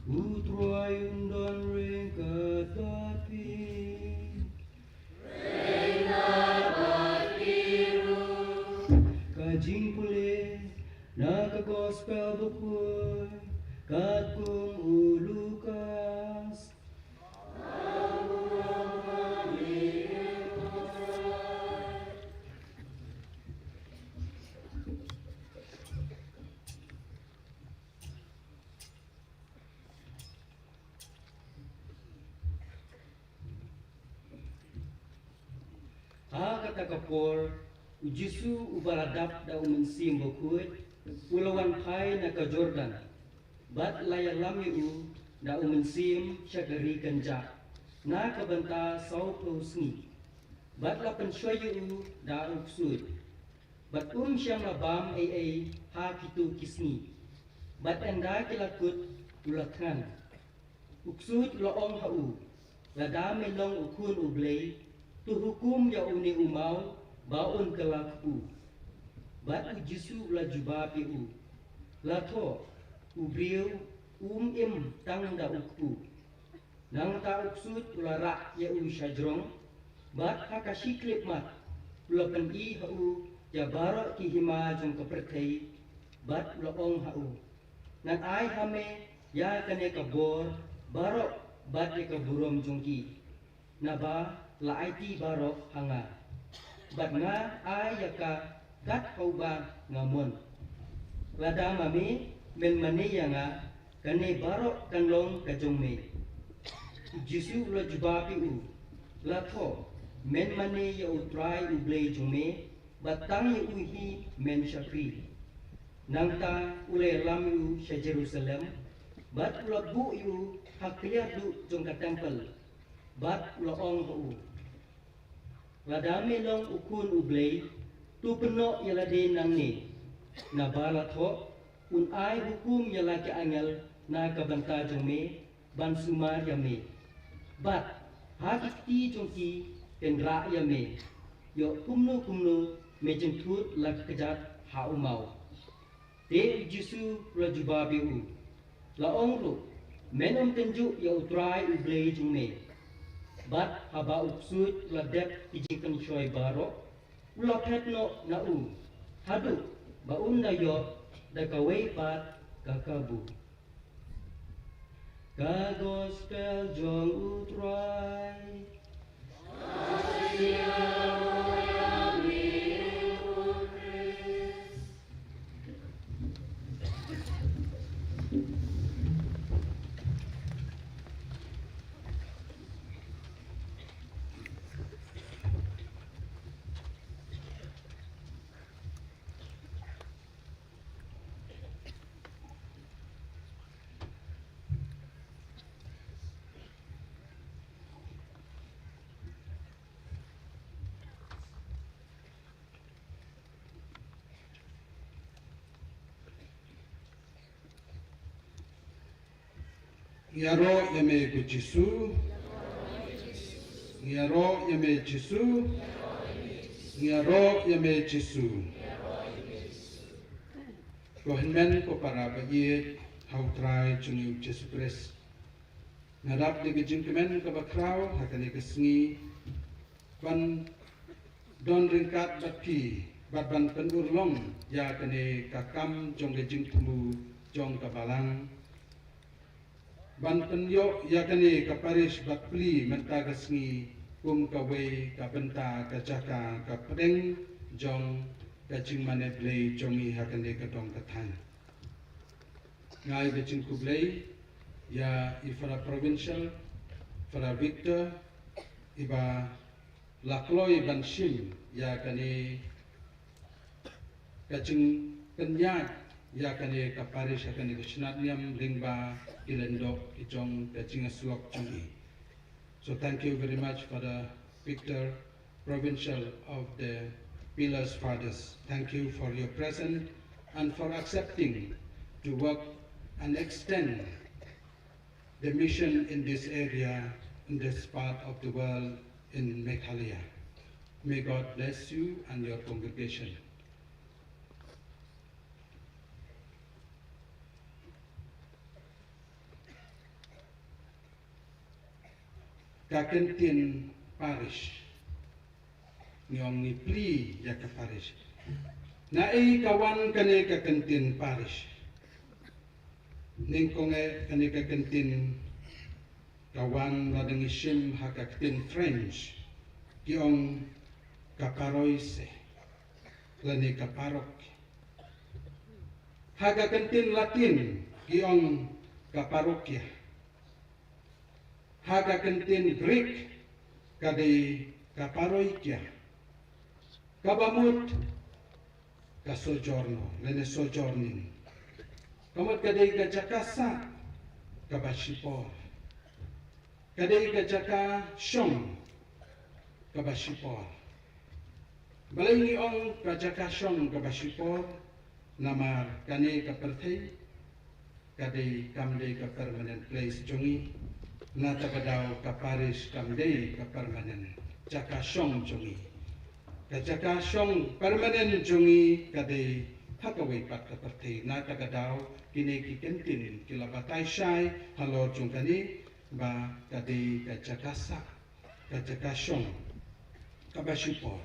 U Trai un don ryngkat bad phi. Ka jingpule na ka Gospel bakhuid katkum u Lukas. Ha kata ka por, u Jisu uba la dap da u Mynsiem Bakhuid, u la wan phai na ka Jordan, bad la ïalam ïa u da u Mynsiem sha ka ri kynjah na ka bynta sawphew sngi, bad la pynshoi ïa u da u ksuid. Bad um shym la bam ei ei ha kito ki sngi. Bad ynda ki la kut, u la thngan. U ksuid u la ong ha u, lada me long u Khun u Blei, to hukum ïa une u maw ba un kylla kpu. Bad u Jisu u la jubab ïa u, la thoh, u briew um im tang da u kpu. Nangta u ksuid u la rah ïa u sha jrong, bad ha ka shi khyllipmat u la pyni ha u ïa baroh ki hima jong ka pyrthei, bad u la ong ha u, ngan ai ha me ïa kane ka bor baroh bad ïa ka burom jong ki, naba la aiti baroh ha nga, bad nga ai ïa ka kat haba nga mon. Lada ma me men mane ïa nga, kane baroh kan long ka jong me. U Jisu u la jubab ïa u, la thoh, men mane ïa U Trai U Blei jong me, bad tang ïa u hi men shakri. Nangta u la ïalam ïa u sha Jerusalem, bad u la buh ïa u ha ka liar duh jong ka templ, bad u la ong ha u, lada me long u Khun u Blei, to pynnoh ïa lade nangne, naba la thoh, un ai hukum ïa la ki angel na ka bynta jong me ban sumar ïa me. Bad ha ki kti jong ki kin rah ïa me. Ïoh kumno kumno me jynthut la kjat ha u maw. Te u Jisu u la jubab ïa u, la ong ruh, men ym kynjuh ïa u Trai u Blei jong me. Bad haba u ksuid u la dep ki jingpynshoi baroh, u la phet noh na u, haduh ba un da ïoh da kawei pat ka kabu. Ka gospel jong u Trai. Ngi ïaroh ïa me ko Jisu. Ngi ïaroh ïa me Jisu. Ngi ïaroh ïa me Jisu. Ko hynmen ko para ba ïeit ha u Trai jong ngi u Jisu Khrist. Nga dap da ka jingkmen kaba khraw ha kane ka sngi ban don ryngkat bad phi bad ban pynurlong ïa kane ka kam jong ka jingthmu jong ka balang. Ban pynïoh ïa kane ka parish bad plie mynta ka sngi kum kawei ka bynta ka jaka ka pdeng jong ka jingmane Blei jong ngi ha kane ka dong ka thaiñ. Nga ai ka jingkhublei ïa i Father Provincial, Father Victor, iba la kloi ban shim ïa kane ka jingpynïaid ïa kane ka parish, ïa kane ka shnat niam lyngba ki lyngdoh ki jong ka jingïasyllok jong i. So thank you very much, Father Victor, Provincial of the Pillars Fathers. Thank you for your presence and for accepting to work and extend the mission in this area, in this part of the world, in Meghalaya. May God bless you and your congregation. Ka kyntien parish. Ngi ong ngi plie ïa ka parish. Naei ka wan kane ka kyntien parish? Nyngkong eh kane ka kyntien ka wan lada ngi shim ha ka ktien French, ki ong ka paroisse lane ka parroque. Ha ka kyntien Latin ki ong ka parokia. Ha ka kyntien Greek ka dei ka paroikia. Kaba mut ka sojourno lane sojourning. Ka mut ka dei ka jaka sah kaba shipor. Ka dei ka jaka shong kaba shipor. Balei ngi ong ka jaka shong kaba shipor? Namar kane ka pyrthei ka dei, kam dei ka permanent place jong ngi. Na kata ka daw ka parish kam dei ka permanent jaka shong jong ngi. Ka jaka shong permanent jong ngi ka dei ha kawei pat ka pyrthei. Na kata ka daw kine ki kyntien ki la batai shai halor jong kane ba ka dei ka jaka sah, ka jaka shong kaba shipor.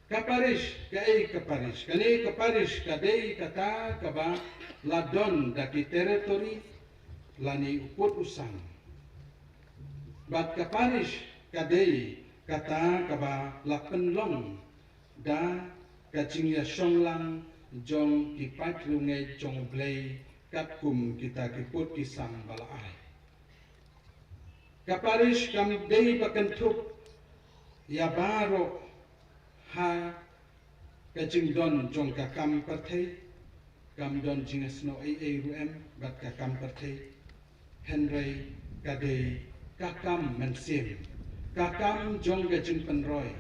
Ka parish, kaei ka parish? Kane ka parish ka dei kata kaba la don da ki territory lane u pud u sam. Bad ka parish ka dei kata kaba la pynlong da ka jingïashong lang jong ki paid riewngeit jong U Blei katkum kita ki pud ki sam ba la ai. Ka parish kam dei ba kynthup ïa baroh ha ka jingdon jong ka kam pyrthei. Kam don jingïasnoh ei ei ruh em bad ka kam pyrthei. Hynrei ka dei ka kam mynsiem, ka kam jong ka jingpynroi.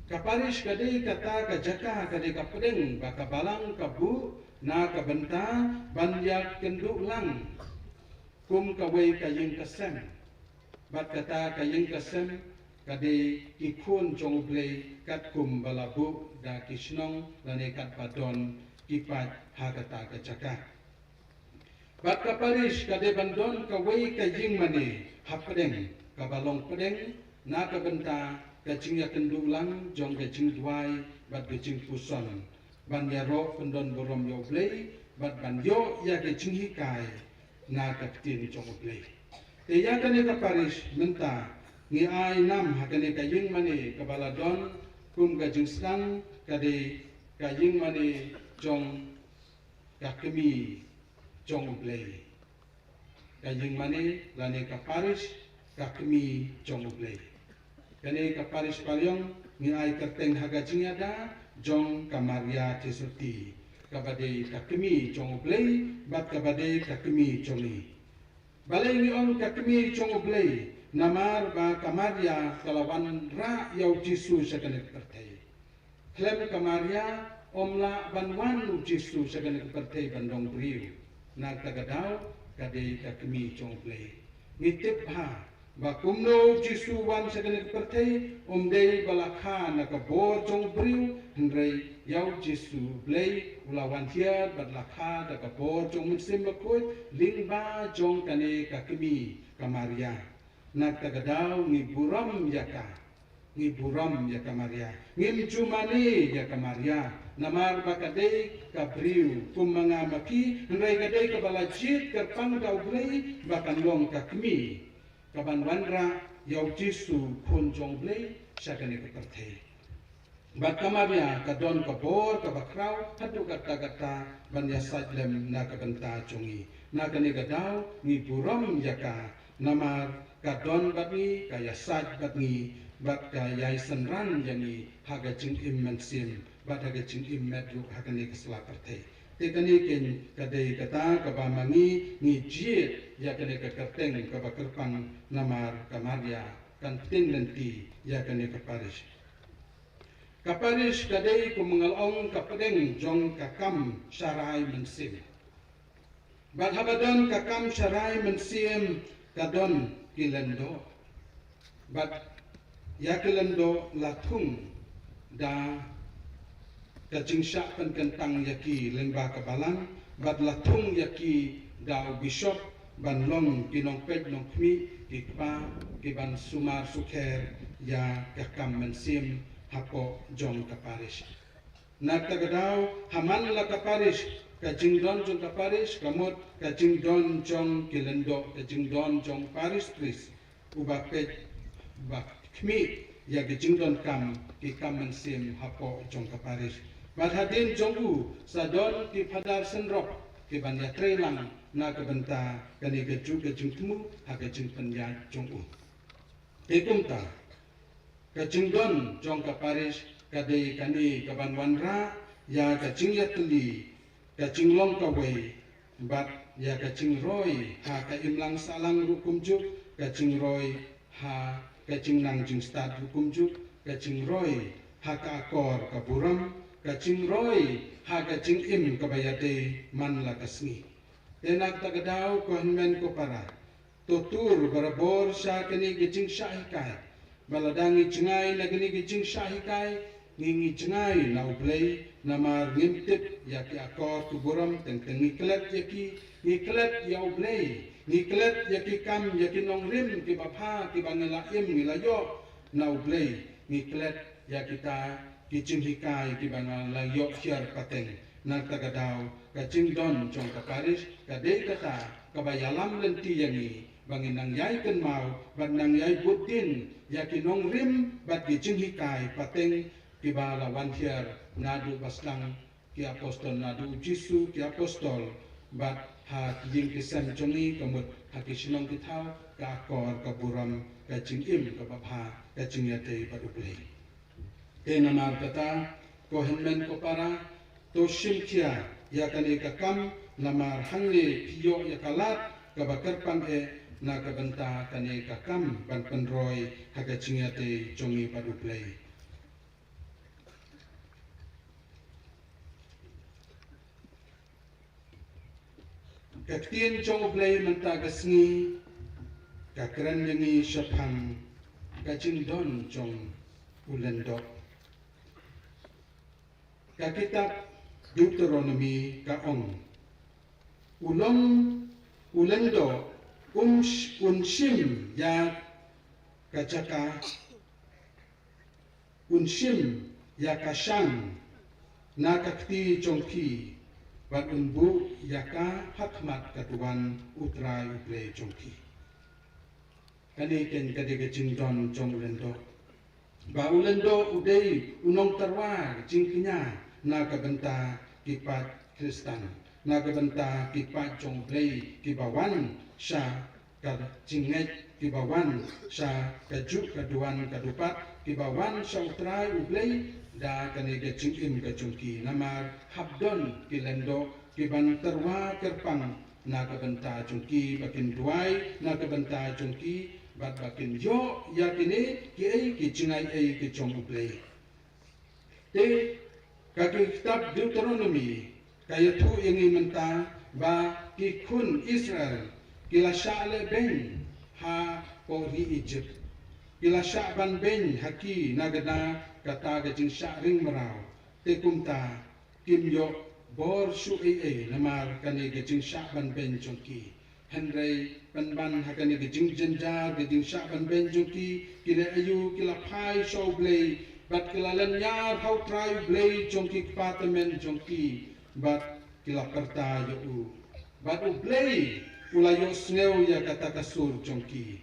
Ka parish ka dei kata ka jaka, ka dei ka pdeng ba ka balang ka buh Na ka bynta ban ïakynduh lang kum kawei ka ïing ka sem. Bad kata ka ïing ka sem ka dei ki khun jong U Blei katkum ba la buh da ki shnong lane katba don ki paid ha kata ka jaka. Bad ka parish ka dei ban don kawei ka ïingmane hapdeng kaba long pdeng na ka bynta ka jingïakynduh lang jong ka jingduwai bad ka jingpuson ban ïaroh pyndon burom ïa U Blei bad ban ïoh ïa ka jinghikai na ka ktien jong U Blei. Te ïa kane ka parish mynta ngi ai nam ha kane ka ïingmane kaba la don kum ka jingsdang ka dei ka ïingmane jong ka kmie jong U Blei. Ka ïingmane lane ka parish ka kmie jong U Blei. Kane ka parish Paliong ngi ai kyrteng ha ka jingïada jong ka Maria Theisotti kaba dei ka kmie jong U Blei bad kaba dei ka kmie jong ngi. Balei ngi ong ka kmie jong U Blei? Namar ba ka Maria ka la wanrah ïa U Jisu sha kane ka pyrthei. Khlem ka Maria ym lah ban wan U Jisu sha kane ka pyrthei ban long briew. Na kata ka daw ka dei ka kmie jong U Blei. Ngi tip bha ba kumno U Jisu u wan sha kane ka pyrthei, um dei ba la kha na ka bor jong u briew, hynrei ïa U Jisu U Blei u la wan hiar bad la kha da ka bor jong U Mynsiem Bakhuid lyngba jong kane ka kmie ka Maria. Na kata ka daw ngi burom ïa ka. Ngi burom ïa ka Maria. Ngim ju mane ïa ka Maria namar ba ka dei ka briew kum ma nga ma phi, hynrei ka dei kaba la jied kyrpang da U Blei ba kan long ka kmie kaban wanrah ïa U Jisu, Khun jong U Blei, sha kane ka pyrthei. Bad ka Maria ka don ka bor kaba khraw haduh katta katta ban ïasaid lem na ka bynta jong ngi. Na kane ka daw ngi burom ïa ka namar ka don bad ngi, ka ïasaid bad ngi, bad ka ïai synran ïa ngi ha ka jingim mynsiem bad ha ka jingim met ruh ha kane ka sla pyrthei. Te kane keiñ ka dei kata kaba ma ngi ngi jied ïa kane ka kyrteng kaba kyrpang namar ka Maria kan pynlynti ïa kane ka parish. Ka parish ka dei kum nga la ong ka pdeng jong ka kam sharai mynsiem. Bad haba don ka kam sharai mynsiem ka don ki lyngdoh. Bad ïa ki lyngdoh la thung da ka jingshah pynkyntang ïa ki lyngba ka balang, bad la thung ïa ki da u bishop ban long ki nongpeit nongkhmih, ki kpa, ki ban sumar sukher ïa ka kam mynsiem hapoh jong ka parish. Na kata ka daw ha man la ka parish, ka jingdon jong ka parish ka mut ka jingdon jong ki lyngdoh, ka jingdon jong parish priest, uba peit, uba khmih ïa ki jingdonkam ki kam mynsiem hapoh jong ka parish. Bad hadien jong u sa don ki phadar synrop ki ban ïatreilang na ka bynta kane kajuh ka jingthmu ha ka jingpynïaid jong u. Te kumta ka jingdon jong ka parish ka dei kane kaban wanrah ïa ka jingïatylli, ka jinglong kawei, bad ïa ka jingroi ha ka imlang sahlang ruh kumjuh, ka jingroi ha ka jingnang jingstad ruh kumjuh, ka jingroi ha ka akor ka burom, ka jingroi ha ka jingim kaba ïadei man la ka sngi. Te na kata ka daw ko hynmen ko para, to tur barabor sha kane ka jingshah hikai. Ba lada ngi jngai na kane ka jingshah hikai, ngi ngi jngai na U Blei, namar ngim tip ïa ki akor ki burom, teng teng ngi klet ïa ki, ngi klet ïa U Blei, ngi klet ïa ki kam, ïa ki nongrim kiba bha kiba ngi la im ngi la ïoh na U Blei, ngi klet ïa kita ki jinghikai kiba nga la ïoh hiar pateng. Na kata ka daw ka jingdon jong ka parish ka dei kata kaba ïalam lynti ïa ngi ba ngin nang ïai kynmaw bad nang ïai bud dien ïa ki nongrim bad ki jinghikai pateng kiba la wan hiar naduh ba sdang ki apostol, naduh U Jisu, ki apostol, bad ha ki ïing ki sem jong ngi, ka mut ha ki shnong ki thaw, ka akor ka burom, ka jingim kaba bha, ka jingïadei bad U Blei. Te namar kata, ko hynmen ko para, to shim khia ïa kane ka kam, namar hangne phi ïoh ïa ka lad kaba kyrpang eh na ka bynta kane ka kam ban pynroi ha ka jingïadei jong ngi bad U Blei. Ka ktien jong U Blei mynta ka sngi ka kren ïa ngi shaphang ka jingdon jong u lyngdoh. Ka kitab Deuteronomi ka ong, u long u lyngdoh, um sh-, un shim ïa ka jaka, un shim ïa ka shang na ka kti jong phi, bad un buh ïa ka ha khmat ka duwan U Trai U Blei jong phi. Kane keiñ ka dei ka jingdon jong u lyngdoh. Ba u lyngdoh u dei u nongtyrwa jingkñia na ka bynta ki paid Khristan, na ka bynta ki paid jong U Blei kiba wan sha ka jingngeit, kiba wan sha kajuh ka duwan ka dupat, kiba wan sha U Trai U Blei da kane ka jingim ka jong ki. Namar hap don ki lyngdoh kiban tyrwa kyrpang na ka bynta jong ki, ba kin duwai na ka bynta jong ki, bad ba kin ïoh ïa kine kiei ki jingai ei ki jong U Blei. Te ka kitab Deuteronomi ka ïathuh ïa ngi mynta ba ki khun Israel ki la shah lehbeiñ ha ka ri Egypt. Ki la shah ban beiñ ha ki na ka bynta kata ka jingshah ring mraw. Te kumta kim ïoh bor shuh ei ei namar kane ka jingshah ban beiñ jong ki. Hynrei pynban ha kane ka jingjynjar ka jingshah ban beiñ jong ki, ki la ïoh, ki la phai sha U Blei, bad ki la lynñiar ha U Trai U Blei jong ki kpa tymmen jong ki, bad ki la pyrta ïa u. Bad U Blei u la ïohsngew ïa kata ka sur jong ki.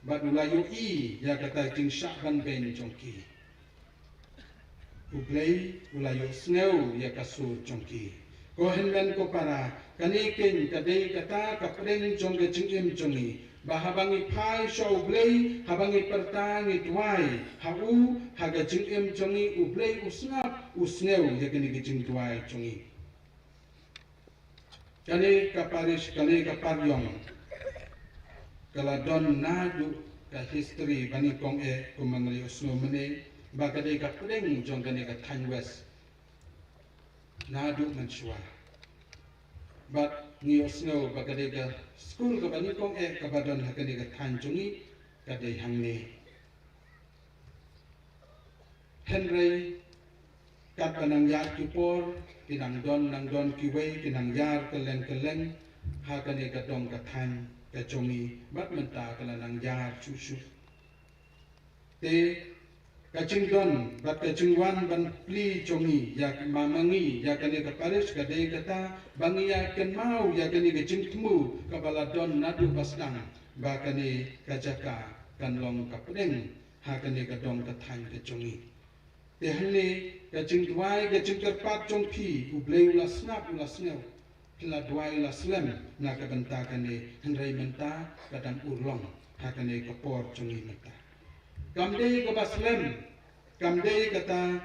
Bad u la ïohi ïa kata ka jingshah ban beiñ jong ki. U Blei u la ïohsngew ïa ka sur jong ki. Ko hynmen ko para, kane keiñ ka dei kata ka pdeng jong ka jingim jong ngi. Ba haba ngi phai sha U Blei, haba ngi pyrta, ngi duwai ha u, ha ka jingim jong ngi, U Blei u sngap, u sngew ïa kane ka jingduwai jong ngi. Kane ka parish, kane ka pariong, ka la don naduh ka history ba ngi kong eh, kumba ngi la ïohsngew mynne, ba ka dei ka pdeng jong kane ka thaiñ West naduh mynshuwa. Bad ngi ïohsngew ba ka dei ka skul kaba ngi kong eh kaba don ha kane ka thaiñ jong ngi ka dei hangne. Hynrei katba nang ïaid ki por, ki nang don, nang don kiwei ki nang ïar kylleng kylleng ha kane ka dong ka thaiñ ka jong ngi, bad mynta ka la nang ïar shuh shuh. Te ka jingdon bad ka jingwan ban plie jong ngi ïa ma, ma ngi ïa kane ka parish ka dei kata ba ngi ïa kynmaw ïa kane ka jingthmu kaba la don naduh ba sdang, ba kane ka jaka kan long ka pdeng ha kane ka dong ka thaiñ ka jong ngi. Te hangne ka jingduwai ka jingkyrpad jong phi, U Blei u la sngap, u la sngew. Phi la duwai, u la slem na ka bynta kane, hynrei mynta ka dang urlong ha kane ka por jong ngi mynta. Kam dei kaba slem, kam dei kata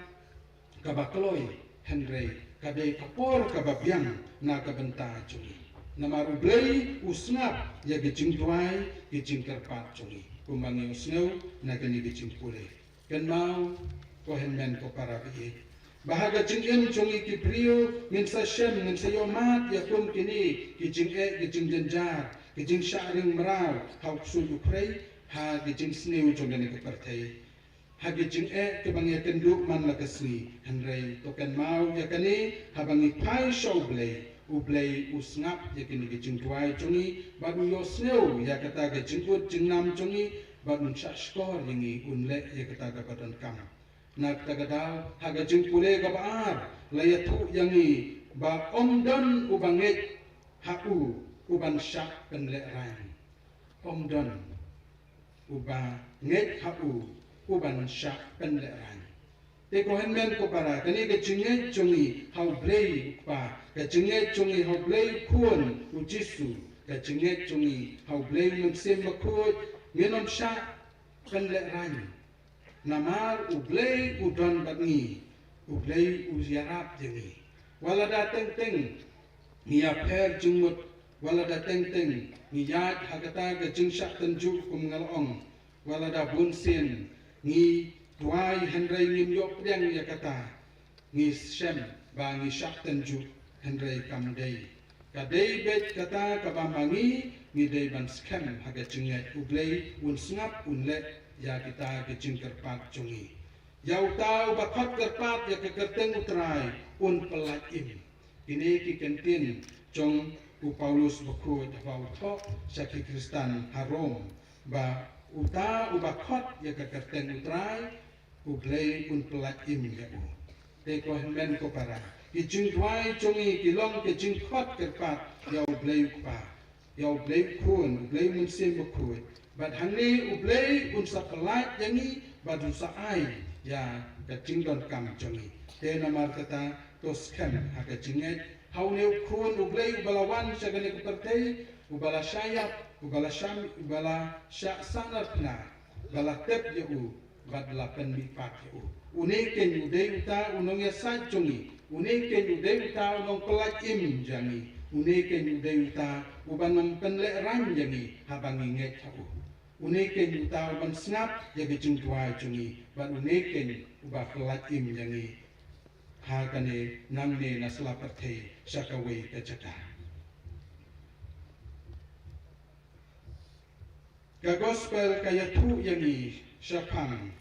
kaba kloi, hynrei ka dei ka por kaba biang na ka bynta jong ngi. Namar U Blei u sngap ïa ki jingduwai, ki jingkyrpad jong ngi, kumba ngi ïohsngew na kane ka jingpule. Kynmaw, ko hynmen ko para baieit, ba ha ka jingim jong ngi ki briew ngin sa shem, ngin sa ïohmad ïa kum kine ki jingeh, ki jingjynjar, ki jingshah ring mraw ha u ksuid u khrei, ha ki jingsniew jong kane ka pyrthei, ha ki jingeh kiba ngi ïakynduh man la ka sngi. Hynrei to kynmaw ïa kane, haba ngi phai sha U Blei, U Blei u sngap ïa kine ki jingduwai jong ngi, bad u ïohsngew ïa kata ka jingud jingnam jong ngi, bad un shah shkor ïa ngi, un leh ïa kata kaba donkam. Na kata ka daw, ha ka jingpule kaba ar, la ïathuh ïa ngi ba ym don uba ngeit ha u, uban shah pynlehraiñ. Ym don uba ngeit ha u, uban shah pynlehraiñ. Te ko hynmen ko para, kane ka jingngeit jong ngi ha U Blei u Kpa, ka jingngeit jong ngi ha U Blei u Khun u Jisu, ka jingngeit jong ngi ha U Blei u Mynsiem Bakhuid, ngin ym shah pynlehraiñ. Namar U Blei u don bad ngi, U Blei u ïarap ïa ngi. Wat lada teng teng ngi ïapher jingmut, wat lada teng teng ngi ïaid ha kata ka jingshah tynjuh kum nga la ong, wat lada bun sien ngi duwai hynrei ngim ïoh pdiang ïa kata, ngi shem ba ngi shah tynjuh, hynrei kam dei. Ka dei beit kata kaba ma ngi ngi dei ban skhem ha ka jingngeit, U Blei un sngap, un leh ïa kita ki jingkyrpad jong ngi. Ïa uta uba khot kyrpad ïa ka kyrteng U Trai un pyllait im. Kine ki kyntien jong u Paulus bakhuid haba u thoh sha ki Khristan ha Rom, ba uta uba khot ïa ka kyrteng U Trai, U Blei un pyllait im ïa u. Te ko hynmen ko para, ki jingduwai jong ngi ki long ki jingkhot kyrpad ïa U Blei U Kpa, ïa U Blei U Khun, U Blei U Mynsiem Bakhuid. Bad hangne U Blei un sa pyllait ïa ngi bad un sa ai ïa ka jingdonkam jong ngi. Te namar kata to skhem ha ka jingngeit ha une U Khun U Blei uba la wan sha kane ka pyrthei, uba la shah ïap, uba la shah, uba la shah sahnarphna, ba la tep ïa u bad la pynmihpat ïa u. Une keiñ u dei uta u nongïasaid jong ngi. Une keiñ u dei uta u nongpyllait im jong ngi. Une keiñ u dei uta uban ym pynlehraiñ ïa ngi haba ngi ngeit ha u. Une keiñ uta uban sngap ïa ka jingduwai jong ngi, bad une keiñ uba pyllait im ïa ngi ha kane nangne na sla pyrthei sha kawei ka jaka. Ka gospel ka ïathuh ïa ngi shaphang,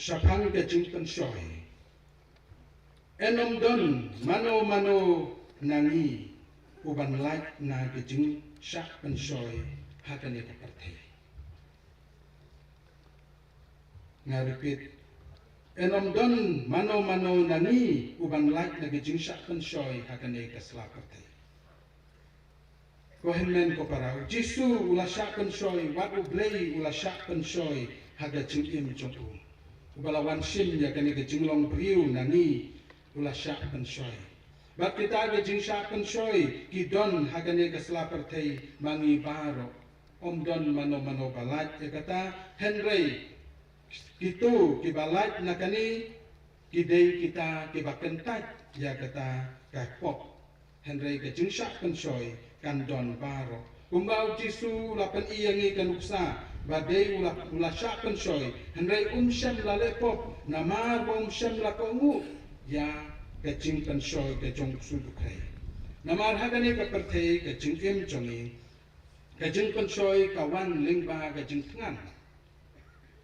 shaphang ka jingpynshoi. Yn ym don mano mano na ngi uban lait na ka jingshah pynshoi ha kane ka pyrthei. Nga repeat, yn ym don mano mano na ngi uban lait na ka jingshah pynshoi ha kane ka sla pyrthei. Ko hynmen ko para, U Jisu u la shah pynshoi, wat U Blei u la shah pynshoi ha ka jingim jong u. Uba la wan shim ïa kane ka jinglong briew na ngi u la shah pynshoi. Bad kita ka jingshah pynshoi ki don ha kane ka sla pyrthei ma ngi baroh. Ym don mano mano ba lait ïa kata, hynrei kito kiba lait na kane ki dei kita kiba kyntait ïa kata ka pop. Hynrei ka jingshah pynshoi kan don baroh. Kumba U Jisu u la pyni ïa ngi ka nuksa ba dei u la, u la shah pynshoi, hynrei um shym la leh pop namar ba um shym la kohnguh ïa ka jingpynshoi ka jong U Ksuid U Khrei. Namar ha kane ka pyrthei ka jingim jong ngi, ka jingpynshoi ka wan lyngba ka jingthngan.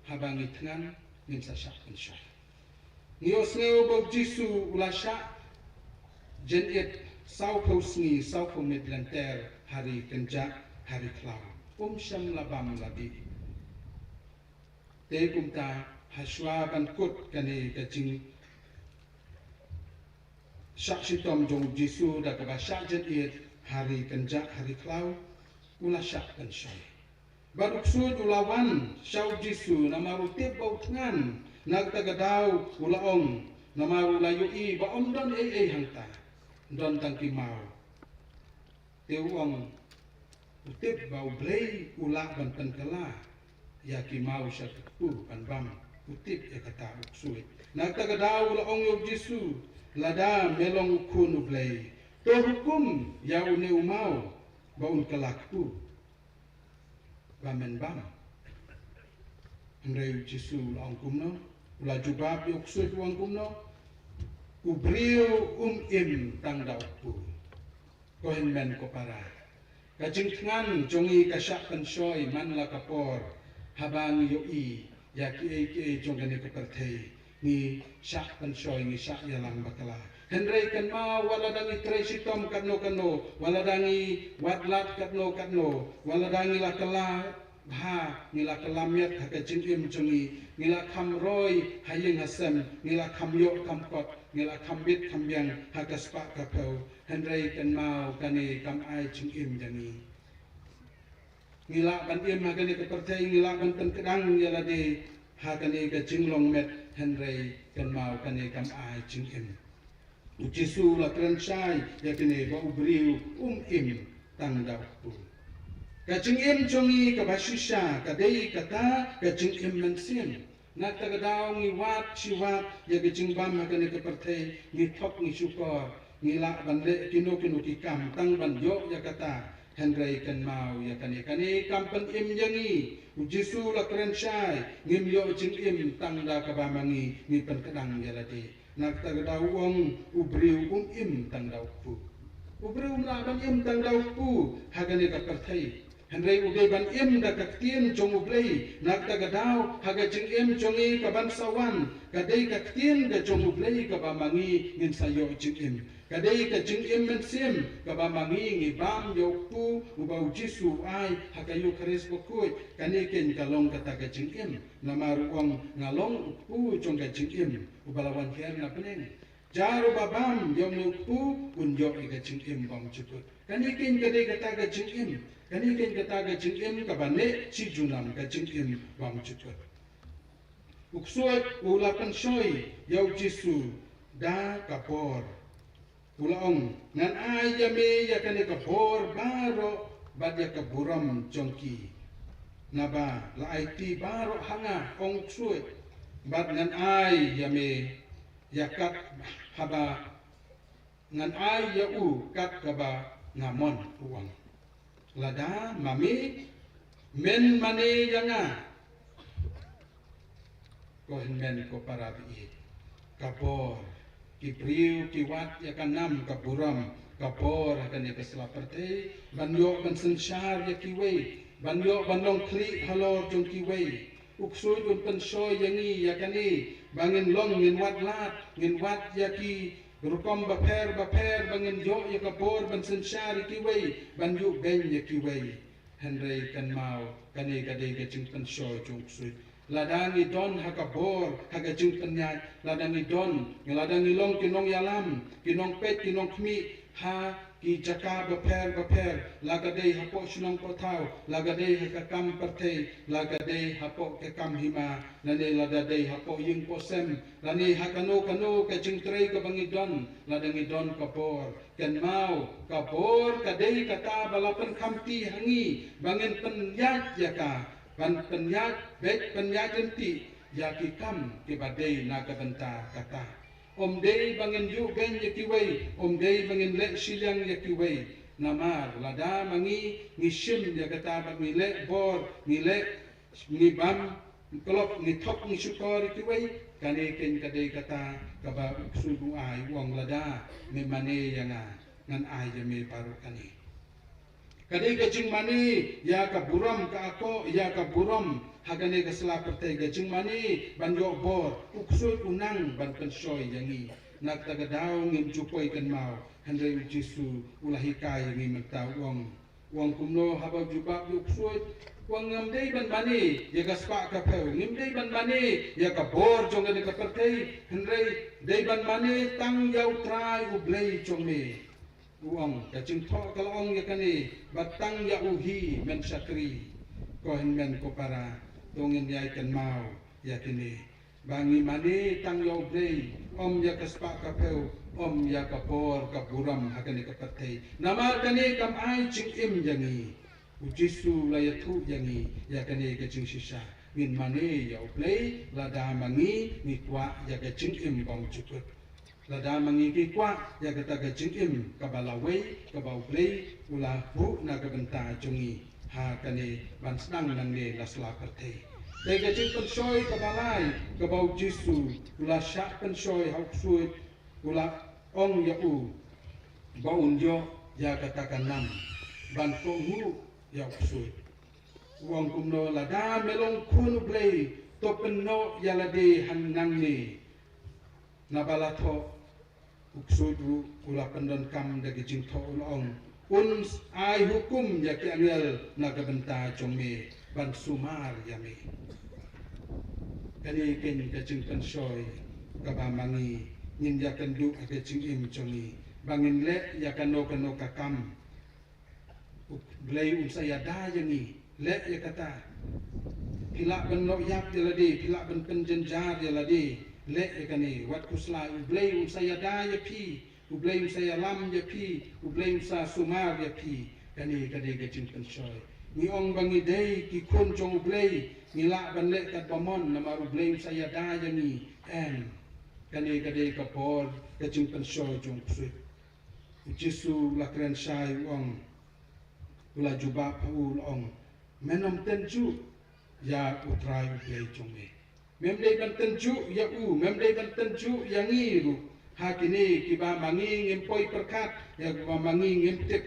Haba ngi thngan ngin sa shah pynshoi. Ngi ïohsngew ba U Jisu u la shah jynit sawphew sngi sawphew miet lynter ha ri kynjah ha ri khlaw. Um shym la bam la dih. Te kumta, ha shuwa ban kut kane ka jingshah shitom jong U Jisu da kaba shah jynit ha ri kynjah ha ri khlaw, u la shah pynshoi. Bad U Ksuid u la wan sha U Jisu namar u tip ba u thngan, na kata ka daw u la ong, namar u la ïohi ba ym don ei ei hangta, don tang ki maw. Te u ong, u tip ba U Blei u lah ban pynkylla ïa ki maw sha ka kpu ban bam, u tip ïa kata U Ksuid. Na kata ka daw u la ong ïa U Jisu, lada me long U Khun U Blei, to hukum ïa une u maw ba un kylla kpu ba men bam. Hynrei U Jisu u la ong kumno? U la jubab ïa U Ksuid u ong kumno? U briew um im tang da u kpu. Ko hynmen ko para, ka jingthngan jong ngi ka shah pynshoi man la ka por, haba ngi ïohi ïa kiei kiei jong kane ka pyrthei, ngi shah pynshoi, ngi shah ïalam bakla. Hynrei kynmaw, wat lada ngi trei shitom katno katno, wat lada ngi wad lad katno katno, wat lada ngi la kylla bha, ngi la kylla miat ha ka jingim jong ngi, ngi la kham roi ha ïing ha sem, ngi la kham ïoh kham kot, ngi la kham bit kham biang ha ka spah ka phew. Hynrei kynmaw, kane kam ai jingim ïa ngi. Ngi lah ban im ha kane ka pyrthei, ngi lah ban pynkdang ïa lade ha kane ka jinglong met, hynrei kynmaw, kane kam ai jingim. U Jisu u la kren shai ïa kine ba u briew um im tang da u kpu. Ka jingim jong ngi kaba shisha ka dei kata ka jingim mynsiem. Na kata ka daw ngi wad shi wad ïa ka jingbam ha kane ka pyrthei, ngi thok ngi shukor. Ngi lah ban leh kino kino ki kam tang ban ïoh ïa kata. Hynrei kynmaw ïa kane, kane kam pynim ïa ngi. U Jisu la kren shai, ngim ïoh jingim tang da kaba ma ngi ngi pynkdang ïa lade. Na kata ka daw u ong, u briew um im tang da u kpu. U briew um lah ban im tang da u kpu ha kane ka pyrthei. Hynrei u dei ban im da ka ktien jong U Blei. Na kata ka daw ha ka jingim jong ngi kaban sa wan, ka dei ka ktien ka jong U Blei kaba ma ngi ngin sa ïoh jingim. Ka dei ka jingim mynsiem kaba ma ngi ngi bam ïa u kpu uba u Jisu u ai ha ka Eukharist bakhuid. Kane keiñ ka long kata ka jingim. Namar u ong, nga long u kpu jong ka jingim uba la wan hiar na bneng. Jar uba bam ïa une u kpu un ïoh ïa ka jingim bymjukut. Kane keiñ ka dei kata ka jingim. Kane keiñ kata ka jingim kaba neh shi junom, ka jingim bymjukut. U ksuid u la pynshoi ïa u Jisu da ka bor. U la ong, ngan ai ïa me ïa kane ka bor baroh bad ïa ka burom jong ki. Naba la aiti baroh ha nga, ong u ksuid, bad ngan ai ïa me ïa kat haba ngan ai ïa u kat kaba nga mon, u ong. Lada ma me men mane ïa nga, ko hynmen ko para baieit, ka bor, ki briew ki wad ïa ka nam ka burom, ka bor ha kane ka sla pyrthei, ban ïoh ban synshar ïa kiwei, ban ïoh ban long khlieh halor jong kiwei. U ksuid un pynshoi ïa ngi ïa kane, ba ngin long, ngin wad lad, ngin wad ïa ki rukom bapher bapher, ba ngin ïoh ïa ka bor ban synshar ïa kiwei, ban ïuh beiñ ïa kiwei. Hynrei kynmaw, kane ka dei ka jingpynshoi jong u ksuid. Lada ngi don ha ka bor, ha ka jingpynïaid, lada ngi don, lada ngi long ki nongïalam, ki nongpeit, ki nongkhmih, ha ki jaka bapher bapher, la ka dei hapoh shnong poh thaw, la ka dei ha ka kam pyrthei, la ka dei hapoh ka kam hima, lane lada dei hapoh ïing poh sem, lane ha kano kano ka jingtrei kaba ngi don, lada ngi don ka bor. Kynmaw, ka bor ka dei kata ba la pynkhamti ha ngi ba ngin pynïaid ïa ka, ban pynïaid beit, pynïaid ryntih ïa ki kam kiba dei na ka bynta kata. Ym dei ba ngin ïuh beiñ ïa kiwei, ym dei ba ngin leh shiliang ïa kiwei. Namar lada ma ngi ngi shim ïa kata ba ngi leh bor, ngi leh, ngi bam klop, ngi thok, ngi shukor ïa kiwei, kane keiñ ka dei kata kaba u ksuid u ai, u ong, lada me mane ïa nga, ngan ai ïa me baroh kane. Ka dei ka jingmane ïa ka burom, ka akor ïa ka burom ha kane ka sla pyrthei, ka jingmane ban ïoh bor. U ksuid u nang ban pynshoi ïa ngi. Na kata ka daw ngim ju poi kynmaw, hynrei u Jisu u la hikai ïa ngi mynta, u ong, u ong kumno haba u jubab ïa u ksuid, u ong, ngim dei ban mane ïa ka spah ka phew, ngim dei ban mane ïa ka bor jong kane ka pyrthei, hynrei dei ban mane tang ïa U Trai U Blei jong me. U ong, ka jingthoh ka la ong ïa kane, ba tang ïa u hi men shakri. Ko hynmen ko para, to ngin ïai kynmaw ïa kine, ba ngi mane tang ïa U Blei, ym ïa ka spah ka phew, ym ïa ka bor ka burom ha kane ka pyrthei. Namar kane kam ai jingim ïa ngi. U Jisu la ïathuh ïa ngi ïa kane ka jingshisha. Ngin mane ïa U Blei lada ma ngi ngi kwah ïa ka jingim bymjukut. Lada ma ngi ngi kwah ïa kata ka jingim kaba lawei, kaba U Blei u la buh na ka bynta jong ngi ha kane ban sdang nangne na sla pyrthei. Dei ka jingpynshoi kaba lai kaba U Jisu u la shah pynshoi ha u ksuid, u la ong ïa u ba un ïoh ïa kata ka nam ban kohnguh ïa u ksuid. U ong kumno, lada me long Khun U Blei, to pynnoh ïa lade hangne. Naba la thoh, u ksuid u, u la pyndonkam da ka jingthoh, u la ong, un ai hukum ïa ki angel na ka bynta jong me ban sumar ïa me. Kane keiñ ka jingpynshoi kaba ma ngi ngin ïakynduh ha ka jingim jong ngi, ba ngin leh ïa kano kano ka kam. U Blei un sa ïada ïa ngi, leh ïa kata. Phi lah ban noh ïap ïa lade, phi lah ban pynjynjar ïa lade, leh ïa kane, wat khuslai, U Blei un sa ïada ïa phi, U Blei un sa ïalam ïa phi, U Blei un sa sumar ïa phi. Kane ka dei ka jingpynshoi. Ngi ong ba ngi dei ki khun jong U Blei, ngi lah ban leh katba mon namar U Blei un sa ïada ïa ngi. Em. Kane ka dei ka por ka jingpynshoi jong u ksuid. U Jisu u la kren shai u ong, u la jubab ha u, u la ong, men ym tynjuh ïa U Trai U Blei jong me. Mem dei ban tynjuh ïa u, mem dei ban tynjuh ïa ngi ruh. Ha kine kiba ma ngi ngim poi pyrkhat, ïa kiba ma ngi ngim tip.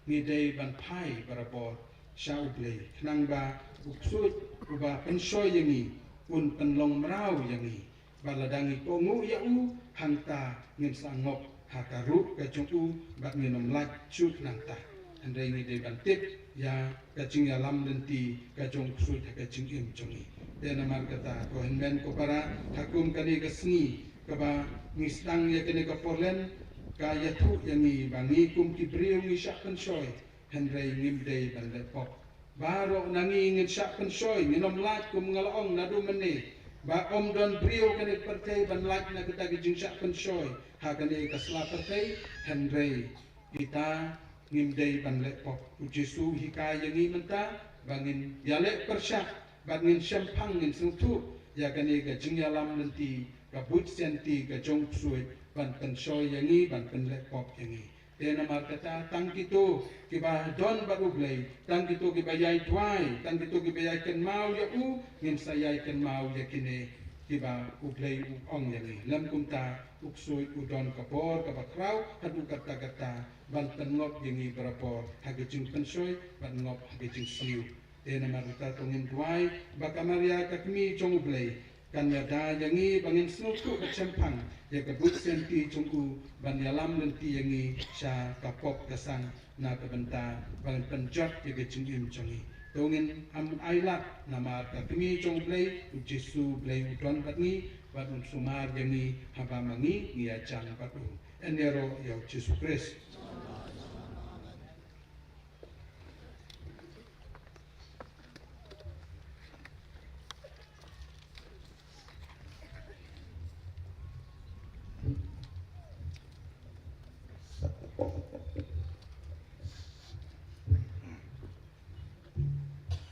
Ngi dei ban phai barabor sha U Blei, khnang ba u ksuid uba pynshoi ïa ngi un pynlong mraw ïa ngi. Ba lada ngi kohnguh ïa u, hangta ngin sa ngop ha ka ruh ka jong u, bad ngin ym lait shuh nangta. Hynrei ngi dei ban tip ïa ka jingïalam lynti ka jong u ksuid ha ka jingim jong ngi. Te namar kata, ko hynmen ko para, ha kum kane ka sngi kaba ngi sdang ïa kane ka Portland, ka ïathuh ïa ngi ba ngi kum ki briew ngi shah pynshoi, hynrei ngim dei ban leh pop. Baroh na ngi ngin shah pynshoi, ngin ym lait kum nga la ong naduh mynne. Ba ym don briew kane ka pyrthei ban lait na kata ka jingshah pynshoi ha kane ka sla pyrthei, hynrei kita ngim dei ban leh pop. U Jisu u hikai ïa ngi mynta ba ngin ïaleh pyrshah, ba ngin shemphang, ngin sngewthuh ïa kane ka jingïalam lynti, ka buit sianti ka jong u ksuid ban pynshoi ïa ngi, ban pynleh pop ïa ngi. Te namar kata, tang kito kiba don bad U Blei, tang kito kiba ïai duwai, tang kito kiba ïai kynmaw ïa u, ngin sa ïai kynmaw ïa kine kiba U Blei u ong ïa ngi. Lym kumta, u ksuid u don ka bor kaba khraw haduh katta katta ban pynngop ïa ngi barabor ha ka jingpynshoi bad ngop ha ka jingsniew. Te namar kata, to ngin duwai ba ka Maria ka kmie jong U Blei kan ïada ïa ngi ba ngin sngewthuh bad shemphang ïa ka buit sianti jong u, ban ïalam lynti ïa ngi sha ka pop ka sang, na ka bynta ba ngin pynjot ïa ka jingim jong ngi. To ngin ym ailad, namar ka kmie jong U Blei, U Jisu U Blei u don bad ngi, bad un sumar ïa ngi haba ma ngi ngi ïajang bad u. Yn ïaroh ïa U Jisu Khrist.